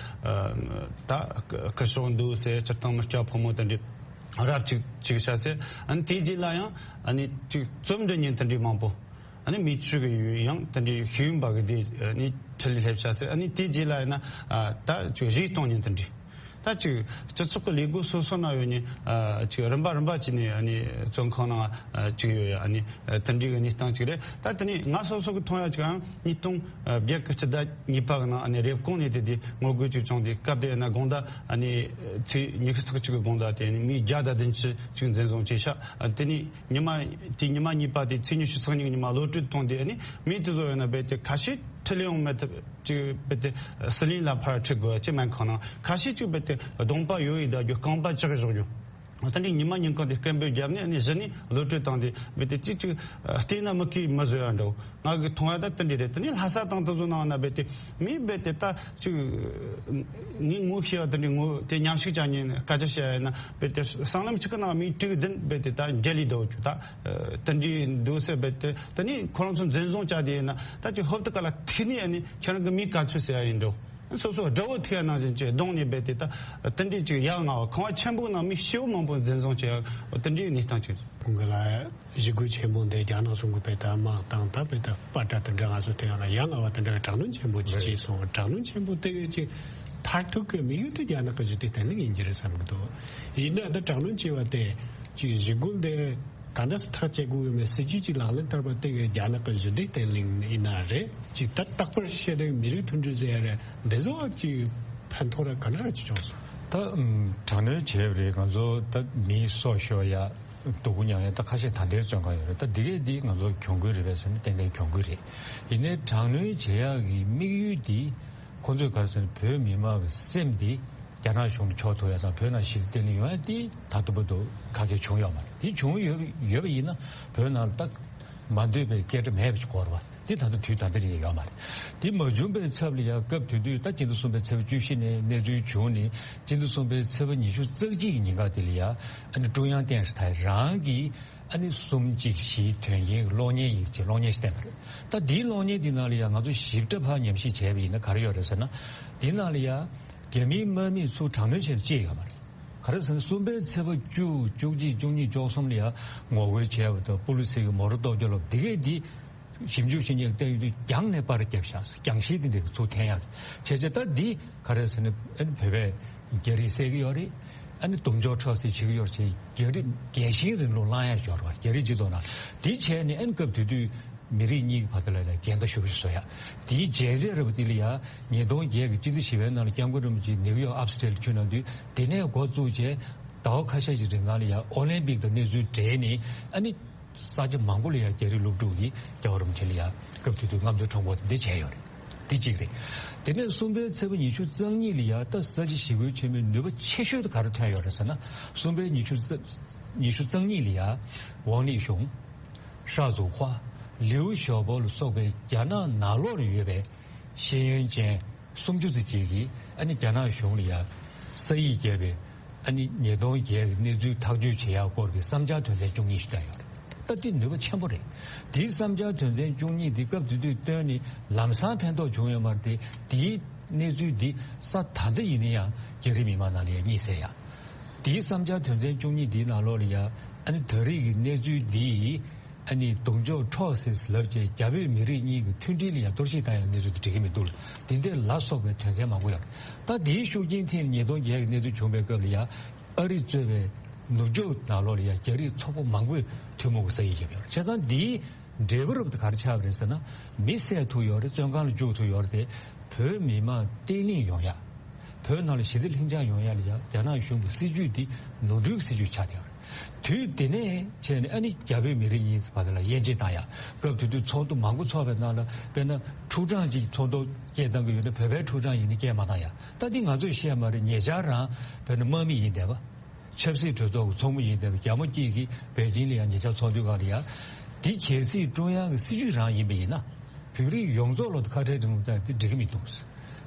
ད་སྐུ་ཞབས་འདུག་ཟེར། སྤྱིར་བཏང་མི་སྐྱ་ཕོ་མོ་དེ་འདྲའི་རབ་ཅིག་ཅིག་བྱ་ཟེར། ཨ་ནི་དེའི་རྗེས་ལ་ཡང་ཨ་ནི་ཅིག་རྩོམ་འབྲི་མྱོང་དེ་འདྲའི་མང་པོ། ཨ་ནི་མི་ཆོས་ཀྱི་ཡང་དེ་འདྲའི་ཤེས་ཡོན་པ་གི་དེ་ཨ་ནི་ཁྲིད་ལས་སླེབས་བྱ་ཟེར། ཨ་ནི་དེའི་རྗེས་ལ་ཡིན་ན་ད་ཅིག་རིགས་གཏོང་མྱོང་དེ་འདྲའི། ད་ཅིག་སྤྱི་ཚོགས་ཀྱི་ལས་སྒོ་སོ་སོ་ན་ཡོད་ནི་ཅིག་རིམ་པ་རིམ་པ་ཅིག་ནས་ཨ་ནི་བཙོན་ཁང་ནང་ཅིག་ཡོད་ཡ། ཨ་ནི་དེ་འདྲའི་གི་གནས་སྟངས་ཅིག་རེད། ད་དེ་ནི་ང་སོ་སོ་གི་མཐོང་ཡ་ཅིག་ཡང་ཉིས་སྟོང་བརྒྱད་ཀྱི་སྤྱི་ཟླ་གཉིས་པ་གི་ནང་ཨ་ནི་རེབ་གོང་ནས་དེ་དེ་ངོ་རྒོལ་ཅིག་བྱུང་དེ། སྐབས་དེ་ན་དགོང་དག་ཨ་ནི་ཚེས་ཉི་ཤུ་རྩ་གཅིག་གི་དགོང་དག་དེ་ནི་མི་བརྒྱ་དང་བདུན་ཅུ་ཅིག་འཛིན་བཟུང་བྱས་ཤག་ཨ་དེ་ནི་ཉི་མ་དེ་ཉི་མ་གཉིས་པ་དེ་ཚེས་ཉི་ཤུ་རྩ་གཉིས་ཉི་མ་གློད་གྲོལ་བཏང་དེ། ཨ་ནི་མི་དེ་ཚོ་ཡོད་ན་རྦད་དེ་ཁ་ཤས་ཁྲིད་ལས་ཡོང་མེད་ཐབས་ཅིག་རྦད་དེ་ཟི་ལིང་ལ་ཕར་ཁྲིད་དགོས་ཅིག་སྨན་ཁང་ནང་། ཁ་ཤས་ཅིག་རྦད་དེ་གདོང་པ་ཡོ་ཡི་བརྡབ་རྒྱུ། རྐང་པ་བཅག་བཞག་རྒྱུ། ད་འདི་ཉི་མ་ཉིན་གང་དེ་སྐད་འབོད་བརྒྱབ་ནས་ཨ་ནི་གཞི་ནས་གློད་གྲོལ་བཏང་དེ་རྦད་དེ་ཅིག་ཅིག་བལྟས་ན་མི་གིས་མི་བཟོད་ཡ་འདྲ་བོ། ང་གི་མཐོང་ཡ་ད་དེ་འདྲ་རེད། དེ་ནས་ལྷ་ས་དང་དེ་ཚོ་ནང་ན་རྦད་དེ་མི་རྦད་དེ་ད་ཅིག་ངས་ངོ་ཤེས་པ་དེ་འདྲའི་ངོ་དེ་མཉམ་ཞུགས་བྱ་མྱོང་ནས་སྐད་ཆ་བཤད་ཡ་ཡིན་ན། རྦད་དེ་སྲང་ལམ་གཅིག་གི་ནང་མི་དྲུག་བདུན་རྦད་དེ་ད་འགྱེལ་ལས་འདུག་རྒྱུ། ད་དེ་འདྲའི་འདུག་ཟེར། རྦད་དེ་དེ་ནས་ཁོ་རང་ཚོ་འཛིན་བཟུང་བྱ་དེ་ཡིན་ན་ད་ཅིག་ཧོབ་ཏེ་ག་ལ་ཐུག་ནས་ཨ་ནི་ཁྱེད་རང་གི་མིང་ག་ཚོད་ཟེར་ཡ་ཡིན་འགྲོ། སོ་སོ་དགྲ་བོ་ཐུག་ཡ་ནང་བཞིན་གྱི་གདོང་ནས་རྦད་དེ་ད་དེ་འདྲའི་ཅིག་ཡ་ང་བ་ཁང་བ་ཆེན་པོའི་ནང་མི་ཤི་བོ་མང་པོ་འཛིན་བཟུང་བྱས་ཡ་དེ་འདྲའི་གནས་སྟངས་ཅིག་ཁོང་གི་ལ་ཞི་རྒོལ་ཆེན་པོ་འདི་རྒྱ་ནག་གཞུང་གི་བེད་དང་དམག་དང་ད་བེད་དང་པ་ཏྲ་དེ་འདྲ་ང་ཚོ་དེ་ཡང་ལ་ཡ་ང་བ་དེ་འདྲ་གི་དྲག་གནོན་ཆེན་པོ་ཅིག་བྱས་སོང་། དྲག་གནོན་ཆེན་པོ་དེ་གི་ཅིག་མཐར་ཐུག་གི་དམིགས་ཡུལ་དེ་རྒྱ་ནག་གི་ཞི་བདེ་བརྟན་ལྷིང་ཡིན་གྱི་རེད་བསམ་གི་འདུག་ཡིན་ན་ད་དྲག་གནོན་བྱས་པ་དེ་ཅིག་ཞི་རྒོལ་འདི་ག་འདྲ་སེ་ཐག་བཅད་དགོས་ཡོད་མེད། སྲིད་ཇུས་ཅིག་ལག་ལེན་བསྟར་བ་དེ་གི་རྒྱ་ནག་གི་ཞི་བདེ་བརྟན་ལྷིང་ཡིན་ན་རེད། ཅིག་ད་རྟག་པར་བཤད་དེ་མི་རིགས་མཐུན་སྒྲིལ་ཟེར་ཡ་རེད། འདི་ཚོ་ཅིག་ཕན་ཐོགས་ར་ག་འདྲ་ར་ཅིག་བྱུང་སོང་། ད་ཨུམ་དྲག་གནོན་བྱས་པ་རེད། ང་ཚོ་ད་མིའི་སྲོག་ཤོར་ཡ་སྡུག་པོ་མྱངས་ཡ་ད་ཁ་ཤས་ད་ལྟའི་བཙོན་ཁང་ཡོད་རེད། ད་འདི་གས་འདི་ང་ཚོ་གྱོང་གུན་རེད་པས་ཟེར་ན་ཏན་ཏན་གྱོང་གུན་རེད། ཡིན་ནའི་དྲག་གནོན་བྱེད་ཡག་གི་དམིགས་ཡུལ་འདི་ཁོང་ཚོས་ག་རེ་ཟེར་ན་བོད་མི་མང་གི་སེམས་འདི་རྒྱ་ནག་གཞུང་ལ་ཕྱོགས་ཐུབ་ཡ་དང་བོད་ནང་ཞི་བདེ་བརྟན་ལྷིང་ཡོང་ཡ་འདི་ད་དུང་བར་དུ་ག་གེ་བྱུང་ཡོད་མ་རེད། འདི་བྱུང་ཡོད་ཡོད་པ་ཡིན་ན་བོད་ནང་ལ་ད་མ་འདོད་པའི་སྐད་སྒྲ་མེད་པ་ཞིག་གོ་རེད་པ། འདི་ད་ལྟ་དུས་ད་ལྟ་རིང་ཡོད་མ་རེད། འདི་མ་བྱུང་པའི་ཚབ་ལ་ཡ་སྐབས་དེ་དུས་ད་སྤྱི་ཟླ་གསུམ་པའི་ཚེས་པ་བཅུ་བཞི་ནས་གནས་ཚུལ་བྱུང་ནས་སྤྱི་ཟླ་གསུམ་པའི་ཚེས་པ་ཉི་ཤུ་རྩ་གཅིག་གི་ཉིན་ཀ་དེ་ལ་ཡ་ཨ་ནི་ཀྲུང་དབྱང་ཏང་ཧྲི་ཐའེ་རང་གིས་ཨ་ནི་གསུམ་གཅིག་བཞིའི་དོན་རྐྱེན་གྱི་གློག་བརྙན་ཡིན་ཅེས་གློག་བརྙན་ཞིག་བསྟན་པ་རེད། ད་འདིའི་གློག་བརྙན་འདི་ནང་ལ་ཡ་ང་ཚོ་ཞིབ་ཕྲ་ཕར་ཉམས་ཞིབ་བྱས་པ་ཡིན་ན་ག་རེ་ཡོད་རེད་ཟེར་ན། འདི་ནང་ལ་ཡ་རྒྱ་མིའི་དམག་མིས་ཚུར་དྲག་གནོན་བྱས་པ་ཅིག་ཡོད་མ་རེད། ག་རེ་ཟེར་ན་གསུམ་པའི་ཚེས་པ་བཅུ་བཅུ་གཅིག་བཅུ་གཉིས་བཅུ་གསུམ་ལ་ཡ་ངོ་རྒོལ་བྱས་པ་དང་པུ་ལི་སི་གི་མོ་ཊ་གཏོར་རྒྱག་ལབ་འདི་གས་འདི་ཞིབ་འཇུག་བྱེད་མཁན་བལྟས་ཡོང་དུས་རྒྱང་ནས་པར་བརྒྱབ་བཞག་རྒྱང་ཤེལ་དེ་འདྲ་ཚུར་འཐེན་ཡག་བྱས་བྱས། ད་འདི་ག་རེ་ཟེར་ན་ཨ་ནི་བོད་པས་རྒྱ་རིགས་བསད་ཀྱི་ཡོད་རེད། ཨ་ནི་དུམ་གྲ་འཕྲོག་བསྲེགས་བྱེད་ཀྱི་ཡོད་རེད་ཅེས་རྒྱ་རིགས་རྒྱལ་ཞེན་རིང་ལུགས་བསླང་ཡག་ཡོད་རེད་པ། རྒྱ་རིགས་སྤྱི་ཚོགས་ནང་འདི་བྱས་ནས་ཨ་ནི་སྐབས་དེ་དུས་མི་རིགས་གཉིས་ཀྱི་བར་དུ་ལ་ཡ་འགལ་ཟླ་ཞེ་པོ་ཞིག་བཟོ་ཡག་འདིའི་རྗེས་ལས་རེད་པ། དེ་ལ་ཡ་ཉིས་སྟོང་བརྒྱད་ཀྱི་སྤྱི་ཟླ་བཞི་པའི་ནང་ལ་སྐྱབས་མགོན་རིན་པོ་ཆེ་ནིའུ་ཡོག་ཨབ་སི་ཊེལ་ཕྱིན་གནང་དུས་དེ་ནས་འགོ་བཙུགས་བྱས་ཟླ་བ་ཁ་ཤས་ཀྱི་རིང་ལ་ཡ་ཨོ་ལིམ་པིག་དང་གནས་ཚུལ་འབྲེལ་ནས་ཨ་ནི། ས་ཆ་མང་པོ་ལ་ཡང་རྒྱ་རིགས་སློབ་ཕྲུག་གིས་རྒྱལ་བ་རིན་པོ་ཆེ་ལ་ཡང་སྐབས་དེ་དུས་རྔམ་སྟོན་ཁྲོམ་སྐོར་དེ་འདྲ་བྱས་ཡོད་རེད། དེ་གཅིག་རེད། དེ་ནས་གསུམ་པའི་ཚེས་པ་ཉི་ཤུ་རྩ་གཉིས་ལ་ཡང་ད་ས་བྱི་ཞི་རྒོལ་ཆེན་མོའི་ནུས་པ་ཆེ་ཤོས་དེ་ག་རེ་ཐོན་ཡོད་རེད་ཟེར་ན། གསུམ་པའི་ཉི་ཤུ་རྩ་ཉི་ཤུ་རྩ་གཉིས་ལ་ཡང་ཝང་ལི་ཞུང་། ཧྲ་ཙུའུ་ཧྭ། ལིའུ་ཞའོ་པོ་ལ་སོགས་པའི་རྒྱ་ནག་ནང་ལོགས་ལ་ཡོད་པའི་ཤེས་ཡོན་ཅན། སུམ་ཅུ་ཙམ་ཅིག་གིས་ཨ་ནི་རྒྱ་ནག་གཞུང་ལ་ཡང་ས་ཡིག་བརྒྱབ་པའི་ཨ་ནི་ཉིས་སྟོང་བརྒྱད་ཀྱི་གནས་ཚུལ་ཐག་གཅོད་བྱེད་ཡག་སྐོར་གྱི་བསམ་འཆར་དོན་ཚན་བཅུ་གཉིས་ཤིག་བཏོན་ཡོད་རེད། ད་འདི་ནུས་པ་ཆེན་པོ་རེད། འདིའི་བསམ་འཆར་དོན་ཚན་བཅུ་གཉིས་འདི་སྐབས་དེ་དུས་བཏོན་ནས་ལམ་སང་ཕན་ཐོགས་བྱུང་ཡོད་མ་རེད་དེ། འདིའི་གནས་ཚུལ་འདི་ས་ད་ལྟ་ཡིན་ན་ཡང་རྒྱ་རིགས་མི་མང་ནང་ལ་ཡང་རྙེད་སྲིད་ཡ། འདིའི་བསམ་འཆར་དོན་ཚན་བཅུ་གཉིས་འདིའི་ནང་ལོགས་ལ་ཡང་ཨ་ནི་ད་རེས་ཀྱི་གནས་ཚུལ་འདི། ཨ་ནི་གདོང་ཕྱོགས་འཕྲོག་ཟེར་ལབ་བྱས་རྒྱ་བོད་མི་རིགས་གཉིས་ཀྱི་མཐུན་སྒྲིལ་ལ་ཡང་གཏོར་བཤིག་བཏང་ཡག་གནས་ཚུལ་དེ་འགྲིག་གི་མི་འདུག་འདི་འདྲ་ལ་སོགས་པའི་དོན་ཚན་མང་པོ་ཡོད། ད་འདིའི་ཤུགས་རྐྱེན་ཐེབས་ནས་ཉིས་སྟོང་བརྒྱད་ཀྱི་གནས་ཚུལ་བྱུང་བའི་སྐབས་ལ་ཡང་ཨ་རི་གཙོས་པའི་ནུབ་ཕྱོགས་ནང་ལོགས་ལ་ཡང་རྒྱ་རིགས་ཚོགས་པ་མང་པོས་ཐུན་མོང་གི་ས་ཡིག་བརྒྱབ་ཡོད། བྱས་ཙང་འདིའི་འབྲས་བུ་རབ་ཏུ་ག་རེ་ཆགས་པ་རེད་ཟེར་ན། མི་བསད་ཐུབ་ཡོད་རེད། བཙོན་ཁང་ལ་བཅུག་ཐུབ་ཡོད་རེད་དེ། བོད་མི་མང་བརྟན་ལྷིང་ཡོང་ཡག་བོད་ནང་ལ་ཞི་བདེ་ལྷིང་འཇགས་ཡོང་ཡག་ལ་ཡང་རྒྱ་ནག་གཞུང་གི་སྲིད་ཇུས་འདི་ནོར་འཁྲུལ་གྱི་སྲིད་ཇུས་ཆགས་བསྡད་ཡོད་རེད། དུས་དེ་ནས་བྱས་ནས་ཨ་ནི་རྒྱ་བོད་མི་རིགས་གཉིས་བར་ལ་དབྱེ་འབྱེད་བཏང་ཡག་སྐབས་དེ་དུས་ཚོགས་འདུ་མང་པོ་ཚོགས་པའི་ནང་ལ་དཔེར་ན་ཕྲུག་གྲངས་ཅིག་ཚོགས་འདུ་སྐད་བཏང་གི་ཡོད་ན་བོད་པའི་ཕྲུག་གྲངས་ཡིན་ན་སྐད་མ་བཏང་ཡག་ད་འདི་ང་ཚོས་བཤད་མ་རེད། ཉེ་ཆར་རང་དཔེར་ན་དམག་མི་ཡིན་བསྡད་པ། ཆབ་སྲིད་གྲོས་ཚོགས་ཀྱི་ཚོགས་མི་ཡིན་བསྡད་པ་རྒྱ་མོ་སྐྱིད་ཀྱིས་པེ་ཅིང་ལ་ཡང་ཉེ་ཆར་ཚོགས་འདུའི་སྒང་ལ་ཡང་འདི་གལ་སྲིད་ཀྲུང་དབྱང་གི་སྲིད་ཇུས་རང་ཡིན་པ་ཡིན་ན། བོད་རིགས་ཡོངས་རྫོགས་ལ་ཁ་བྲལ་རིང་ལུགས་དང་དེ་འགྲིག་གི་མི་འདུག་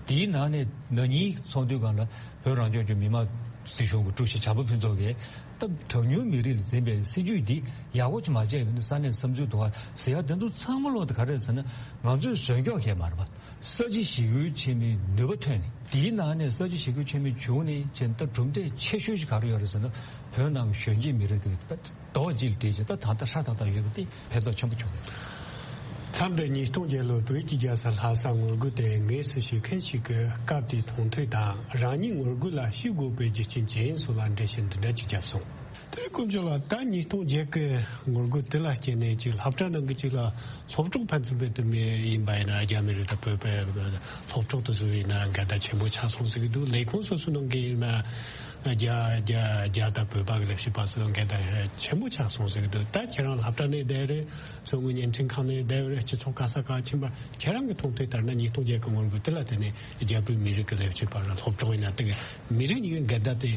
དེའི་ནང་ནས་ན་ནིང་ཚོགས་འདུའི་སྒང་ལ་བོད་རང་སྐྱོང་ལྗོངས་མི་དམངས་སྲིད་གཞུང་གི་ཀྲུའུ་ཞི་བྱམས་པ་ཕུན་ཚོགས་ཀྱིས་ད་གྲངས་ཉུང་མི་རིགས་ལ་འཛིན་པའི་སྲིད་ཇུས་འདི་ཡག་པོ་ཅིག་མ་བྱས་པ་ཡིན་ན་ས་གནས་བསམ་ཚུལ་འདུག་བ་ཟེར་ཡ་དེ་ཚོ་ཚང་མ་ལོག་ཏུ་ག་རེ་རེད་ཟེར་ན། ང་ཚོས་བཟོས་འཇོག་བྱས་མ་རེད་པ། ས་བྱི་ཞི་རྒོལ་ཆེན་མོའི་ནུས་པ་ཐོན་ནས་དེའི་ནང་ནས་ས་བྱི་ཞི་རྒོལ་ཆེན་མོའི་བྱུང་ནས་བྱས་ད་གྲུབ་འབྲས་ཆེ་ཤོས་ཤིག་ག་རེ་ཡོད་རེད་ཟེར་ན། བོད་ནང་གི་གཞོན་སྐྱེས་མི་རིགས་དེ་ད་རྡོག་གཅིག་ལ་སྒྲིལ་བྱས་ད་ད་ལྟ་ཧྲ་ཐག་ཐག་ཡོད་པ་དེ་ཕན་ཐོགས་ཆེན་པོ་བྱུང་ཡོད། མཚམས་འདིར་ཉིས་སྟོང་བརྒྱད་ལོའི་བོད་ཀྱི་རྒྱལ་ས་ལྷ་སར་ངོ་རྒོལ་དེ་དངོས་སུ་ཞུགས་མཁན་ཞིག་གིས་སྐབས་དེའི་མཐོང་ཐོས་དང་རང་ཉིད་ངོ་རྒོལ་ལ་ཞུགས་དགོས་པའི་རྒྱུ་རྐྱེན་ཇི་ཡིན་སོགས་ལ་འགྲེལ་བཤད་འདི་འདྲ་ཅིག་བརྒྱབ་སོང་། དེར་དཀོན་མཆོག་ལ་ད་ཉིས་སྟོང་བརྒྱད་ཀྱི་ངོ་རྒོལ་དེ་ལ་བརྟེན་ནས་ཅིག་སློབ་གྲྭ་ནང་གི་ཅིག་ལ་སློབ་གྲོགས་ཕན་ཚུན་བར་དུ་མི་ཡིན་པ་ཡིན་ན་རྒྱ་མི་རིགས་དང་བོད་པའི་སློབ་གྲོགས་དེ་ཚོ་ཡིན་ན་འགལ་ཟླ་ཆེན་པོ་ཆགས་སོང་ཟེར་གྱི་འདུག་ལས་ཁུངས་སོ་སོའི་ནང་གི་ཡིན་ན་རྒྱ་རྒྱ་རྒྱ་དང་བོད་པ་གི་ལས་བྱེད་པ་ཚོ་འགལ་ཟླ་ཆེན་པོ་ཆགས་སོང་ཟེར་གྱི་འདུག་ད་ཁྱེད་རང་སློབ་གྲྭ་ནས་བསྡད་རེད། མཚོ་སྔོན་བརྙན་འཕྲིན་ཁང་ནས་བསྡད་རེད། སྤྱི་ཚོགས་ག་ས་ག་ཕྱིན་པ་ཁྱེད་རང་གི་མཐོང་ཐོས་ལྟར་ན་ཉིས་སྟོང་བརྒྱད་ཀྱི་ངོ་རྒོལ་དེ་ལ་བརྟེན་ནས་རྒྱ་བོད་མི་རིགས་ཀྱི་ལས་བྱེད་པ་ར་སློབ་གྲོགས་ཡིན་ན་དེ་གི་མི་རིགས་གཉིས་ཀྱི་འགལ་ཟླ་དེ་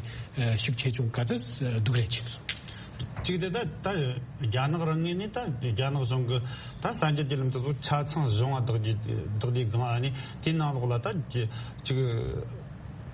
ཤུགས་ཆེ་ཆུང་ག་ཚོད་སྡུག་རེད་ཅིག་གཅིག་དེ་ད་ད་རྒྱ་ནག་རང་ངོས་ནས་ད་རྒྱ་ནག་གཞུང་གི་ད་གསར་འགྱུར་བརྒྱུད་ལམ་དེ་ཚོ་ཆ་ཚང་གཞུང་ང་བདག་གི་བདག་གི་སྒང་ཨ་ནི་དེའི་ནང་ལོགས་ལ་ད་ཅིག་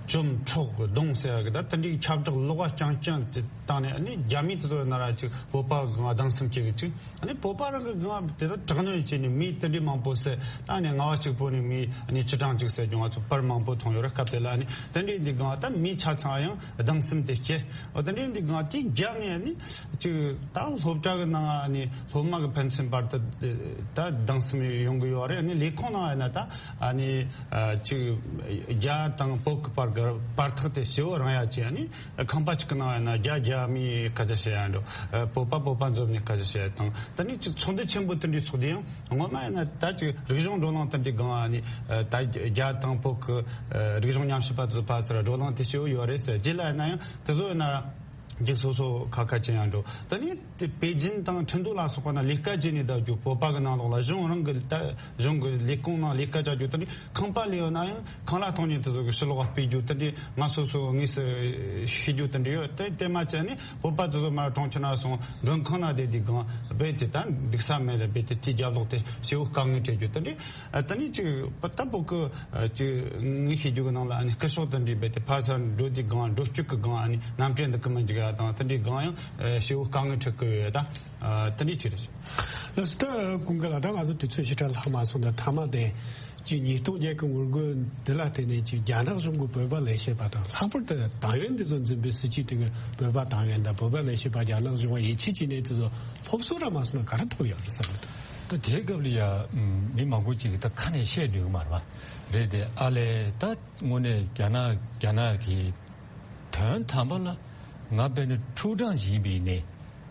བཅོམ་འཕྲོག་གདུང་ཟེར་ཡ་གི་ད་དེ་འདྲའི་ཁྱབ་བསྒྲགས་ལོག་པ་རྐྱང་རྐྱང་དེ་བཏང་ནས་ཨ་ནི་རྒྱ་མི་དེ་ཚོ་ན་ར་ཅིག་བོད་པ་སྒང་སྡང་སེམས་སྐྱེ་གི་ཅིག་ཨ་ནི་བོད་པ་རང་གི་སྒང་དེ་ད་དྲག་གནོན་བྱས་ནས་མི་དེ་འདྲའི་མང་པོ་བསད་ད་ནི་ལྔ་བ་གཅིག་པོ་ནས་མི་ཨ་ནི་བཅུ་གྲངས་ཅིག་བསད་ཀྱང་ང་ཚོ་པར་མང་པོ་མཐོང་ཡོད་རེད། སྐབས་དེ་ལ་ཨ་ནི་དེ་འདྲའི་འདི་སྒང་ད་མི་ཆ་ཚང་ཡང་སྡང་སེམས་དེ་སྐྱེ། འོ་དེ་འདྲའི་འདི་སྒང་དེ་རྒྱ་ནས་ཨ་ནི་ཅིག་ད་སློབ་གྲྭ་གི་ནང་ཨ་ནི་སློབ་མ་གི་ཕན་ཚུན་བར་དུ་ད་སྡང་སེམས་ཡོང་གི་ཡོད་རེད། ཨ་ནི་ལས་ཁུངས་ནང་ཡིན་ན་ད་ཨ་ནི་ཅིག་རྒྱ་དང་བོད་གི་བར་གི་བར་ཐག་དེ་ཞེ་པོ་རིང་ཡ་ཅིག་ཨ་ནི། ཁང་པ་གཅིག་གི་ནང་ཡིན་ན་རྒྱ་རྒྱ་མིའི་སྐད་ཆ་བཤད་ཡ་འགྲོ། བོད་པ་བོད་པ་འཛོམས་ནས་སྐད་ཆ་བཤད་ཡ་དང་དེ་ནས་ཅིག་ཚོགས་འདུ་ཆེན་པོ་དེ་འདྲའི་ཚོགས་དུས་ཡང་ངོ་མ་ཡིན་ན་ད་ཅིག་རིག་གཞུང་བགྲོ་གླེང་དེ་འདྲའི་སྒང་ཨ་ནི་ད་རྒྱ་དང་བོད་ཀྱི་རིག་གཞུང་ཉམས་ཞིབ་པ་ཚོ་ཕར་ཚུར་བགྲོ་གླེང་དེ་ཞེ་པོ་ཡོད་རེད་ཟེར། རྗེས་ལ་ཡིན་ན་ཡང་དེ་ཚོ་ཡིན་ན་འཇིག་སོ་སོ་ཁ་ཁ་ཅན་ཡང་འགྲོ། དེ་ནས་དེ་པེ་ཅིན་དང་ཁྲིན་ཏུའུ་ལ་སོགས་པ་ན་ལས་ཀ་བྱས་ནས་བསྡད་རྒྱུ། བོད་པ་གི་ནང་ལོགས་ལ་གཞུང་རང་གི་ད་གཞུང་གི་ལས་ཁུངས་ནང་ལས་ཀ་བྱ་རྒྱུ་དེ་འདྲའི་ཁང་པ་ལས་ཡོད་ན་ཡང་ཁང་གླ་གཏོང་མཁན་དེ་ཚོ་གི་ཕྱི་ལོགས་སྤེལ་རྒྱུ་དེ་འདྲའི་ང་སོ་སོ་དངོས་སུ་ཤེས་རྒྱུ་དེ་འདྲ་ཡོད། དེ་དེ་མ་བྱས་ནས་བོད་པ་དེ་ཚོ་མར་གྲོང་ཁྱེར་ན་སོང་མགྲོན་ཁང་ན་བསྡད་དུས་སྒང་རྦད་དེ་ད་འདུག་ས་མེད་ལ་རྦད་དེ་དེའི་རྒྱབ་ལོགས་དེ་ཞེ་པོ་དཀའ་ངལ་འཕྲད་རྒྱུ་དེ་འདྲའི་ཨ་དེ་ནས་ཅིག་ད་བོད་གི་ཅིག་ངས་ཤེས་རྒྱུ་གི་ནང་ལ་ཨ་ནི་སྐུ་ཞབས་དེ་འདྲའི་རྦད་དེ་ཕར་ཚུར་འགྲོ་དུས་སྒང་འགྲོ་སྐྱོད་གི་སྒང་ཨ་ནི་གནམ་གྲུ་འདུག་གི་མི་འཇུག་ཡ་དང་དེ་འདྲའི་སྒང་ཡང་ཞེ་པོ་དཀའ་ངལ་འཕྲད་གི་ཡོད་ད། ཨ་དེ་འདྲའི་ཅིག་རེད། ལགས་སོ། ད་ཀུན་དགའ་ལགས། ད་ང་ཚོ་དུས་ཚོད་ཞེ་དྲག་ལྷག་མ་སོང་། ད་མཐའ་མ་དེ་ཅིག་ཉིས་སྟོང་བརྒྱད་ཀྱི་ངོ་རྒོལ་འདི་ལ་བརྟེན་ནས་ཅིག་རྒྱ་ནག་གཞུང་གི་བོད་པ་ལས་བྱེད་པ་དང་ལྷག་པར་དུ་ཏང་ཡོན་འདི་ཚོ་འཛིན་པའི་སྲིད་ཇུས་དེ་གི་བོད་པ་ཏང་ཡོན་དང་བོད་པ་ལས་བྱེད་པ་རྒྱ་ནག་གཞུང་ལ་ཡིད་ཆེས་བྱས་ནས་དེ་ཚོ་སློབ་གསོ་ར་མ་སོང་ན་ག་རེ་ཐུབ་ཡོད་རེད་བསམ་གི་འདུག་ད་དེའི་སྐབས་ལ་ཡ་མི་མང་པོ་ཅིག་གིས་ད་ཁ་ནས་བཤད་འདོད་ཀྱི་མ་རེད་པ། རེད་དེ་ཨ་ལས་ད་དངོས་གནས་རྒྱ་ནག་རྒྱ་ནག་གི་དོན་དམ་པ་ལ་ང་དཔེར་ན་ཕྲུག་གྲངས་ཤིག་ཡིན་པ་ཡིན་ནའི་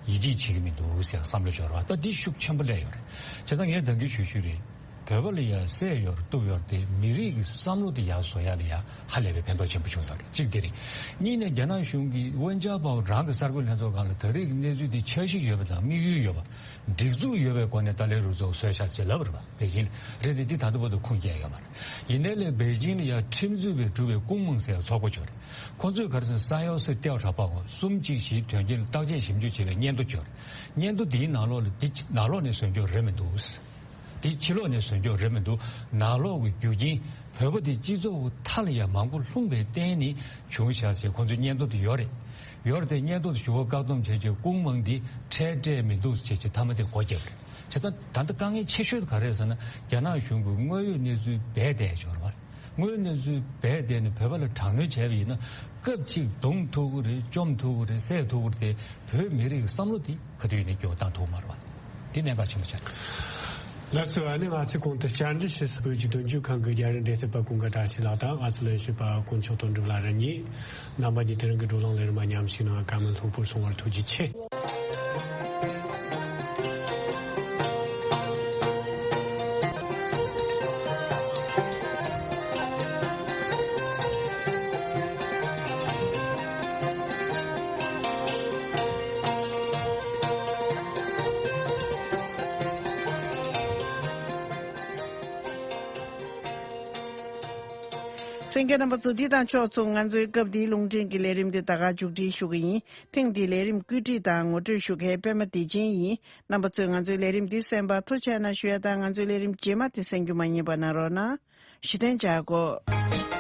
ཡིད་ཆེས་བྱེད་ཀྱི་མི་འདུག་ཟེར་བསམ་བློ་འབྱོར་བ་ད་འདི་ཤུགས་ཆེན་པོ་སླེབས་ཡོད་རེད། བྱས་ཙང་ངས་ད་གིན་ཞུ་ཞུ་རེད། བོད་པ་ལ་ཡ་སྲས་ཡོད་རེད་གཏུག་ཡོད་རེད་དེ་མི་རིགས་ཀྱི་བསམ་བློ་དེ་ཡར་བཟོ་ཡ་ལ་ཡ་ཧ་ལས་པའི་ཕན་ཐོགས་ཆེན་པོ་བྱུང་ཡོད་རེད། གཅིག་དེ་རེད། གཉིས་ནས་རྒྱ་ནག་གཞུང་གིས་དབང་ཆ་པའོ་རང་གི་གསར་འགོད་ལྷན་ཚོགས་སྒང་ལ་ད་རེས་ཀྱི་གནས་ཚུལ་དེ་འཆར་གཞི་ཡོད་པ་དང་དམིགས་ཡུལ་ཡོད་པ། སྒྲིག་འཛུགས་ཡོད་པའི་སྒོ་ནས་ཏཱ་ལའི་རུ་ཚོགས་བཟོས་བཞག་ཅེས་ལབ་པ་རེད་པ། པེ་ཅིང་ལ་རེད་དེ་འདི་ད་ལྟ་བར་དུ་ཁུངས་སྐྱེལ་ཡོད་མ་རེད། ཡིན་ནའི་ལས་པེ་ཅིང་ལ་ཡང་ཁྲིམས་རྩོད་པས་གྲུབ་པའི་ཀུང་མང་ཟེར་བའི་ཚོགས་པ་ཅིག་ཡོད་རེད། ཁོང་ཚོས་ག་རེ་ཟེར་ན་三幺四调查报告གསུམ་གཅིག་བཞིའི་དོན་རྐྱེན་ལ་བརྟག་དཔྱད་ཞིབ་འཇུག་བྱེད་པའི་སྙན་ཐོ་ཅིག་ཡོད་རེད། སྙན་ཐོ་འདིའི་ནང་ལོགས་ལ་འདི་ནང་ལོགས་ནས་བཟོས་འཇོག་རེད་མི་འདུག་འདི་ཕྱི་ལོགས་ནས་བཟོས་འཇོག་རེད་མི་འདུག་ནང་ལོགས་ཀྱི་རྒྱུ་རྐྱེན་བོད་པ་དེ་སྤྱི་ཚོགས་མཐའ་ལ་ཡང་མང་པོ་ལྷུང་བའི་རྟེན་ནི་བྱུང་བཞག་ཟེར་ཁོང་ཚོའི་སྙན་ཐོ་དེ་ཡོད་རེད། ཡོད་རེད་དེ་སྙན་ཐོ་དེ་ཞུ་བ་བཀག་སྡོམ་བྱས་རྗེས་ཀུང་མང་འདི་ཁྲལ་སྤྲད་མི་འདུག་ཟེར་རྗེས་མཐའ་མ་དེ་སྒོ་བརྒྱབ་རེད། བྱས་ཙང་ད་ལྟ་དཀའ་ངལ་ཆེ་ཤོས་དེ་ག་རེ་རེད་ཟེར་ན་རྒྱ་ནག་གཞུང་གིས་དངོས་ཡོད་གནས་ཚུལ་སྦས་བསྡད་ཡོད་རེད་པ། དངོས་གནས་ཚུལ་སྦས་བསྡད་ནས་བོད་པ་ལ་དྲག་གནོན་བྱས་པ་ཡིན་ན་སྐབས་གཅིག་རྡུང་ཐུབ་ཀྱི་རེད། བཅོམ་ཐུབ་ཀྱི་རེད། བསད་ཐུབ་ཀྱི་རེད་དེ་བོད་མི་རིགས་ཀྱི་བསམ་བློ་དེ་ག་དུས་ཡིན་ནའི་འགྱུར་བ་བཏང་ཐུབ་མ་རེད་པ། དེ་གནད་འགག་ཆེན་པོ་ཆགས། ལགས་སོ། ཨ་ནི་ང་ཚོས་གོང་དུ་བཅར་འདྲི་ཞུས་སོང་བོད་ཀྱི་དོན་གཅོད་ཁང་གི་རྒྱ་རིགས་འབྲེལ་མཐུད་པ་ཀུན་དགའ་བཀྲ་ཤིས་ལགས་དང་ང་ཚོའི་ལས་བྱེད་པ་དཀོན་མཆོག་དོན་གྲུབ་ལགས་རེད་གཉིས། རྣམ་པ་གཉིས་དེ་རིང་གི་བགྲོ་གླེང་ལས་རིམ་མཉམ་ཞུགས་གནང་བར་བཀའ་མོལ་ལྷུག་པོར་གསུང་བར་ཐུགས་རྗེ་ཆེ། གསན་མཁན་རྣམ་པ་ཚོ། འདི་དང་ཕྱོགས་མཚུངས་ང་ཚོའི་སྐབས་འདིའི་རླུང་འཕྲིན་གྱི་ལས་རིམ་འདི་ད་ག་མཇུག་སྒྲིལ་ཞུ་གི་ཡིན། ཐེངས་འདིའི་ལས་རིམ་བཀོད་སྒྲིག་དང་ངོ་སྤྲོད་ཞུ་མཁན་པད་མ་བདེ་ཆེན་ཡིན། རྣམ་པ་ཚོས་ང་ཚོའི་ལས་རིམ་འདི་གསན་པར་ཐུགས་རྗེ་གནང་ཞུ་ཡ་དང་། ང་ཚོའི་ལས་རིམ་རྗེས་མ་དེ་གསན་རྒྱུ་མ་བསྙེལ་བ་གནང་རོགས་གནང་། ཞུ་དོན་བྱ་དགོས།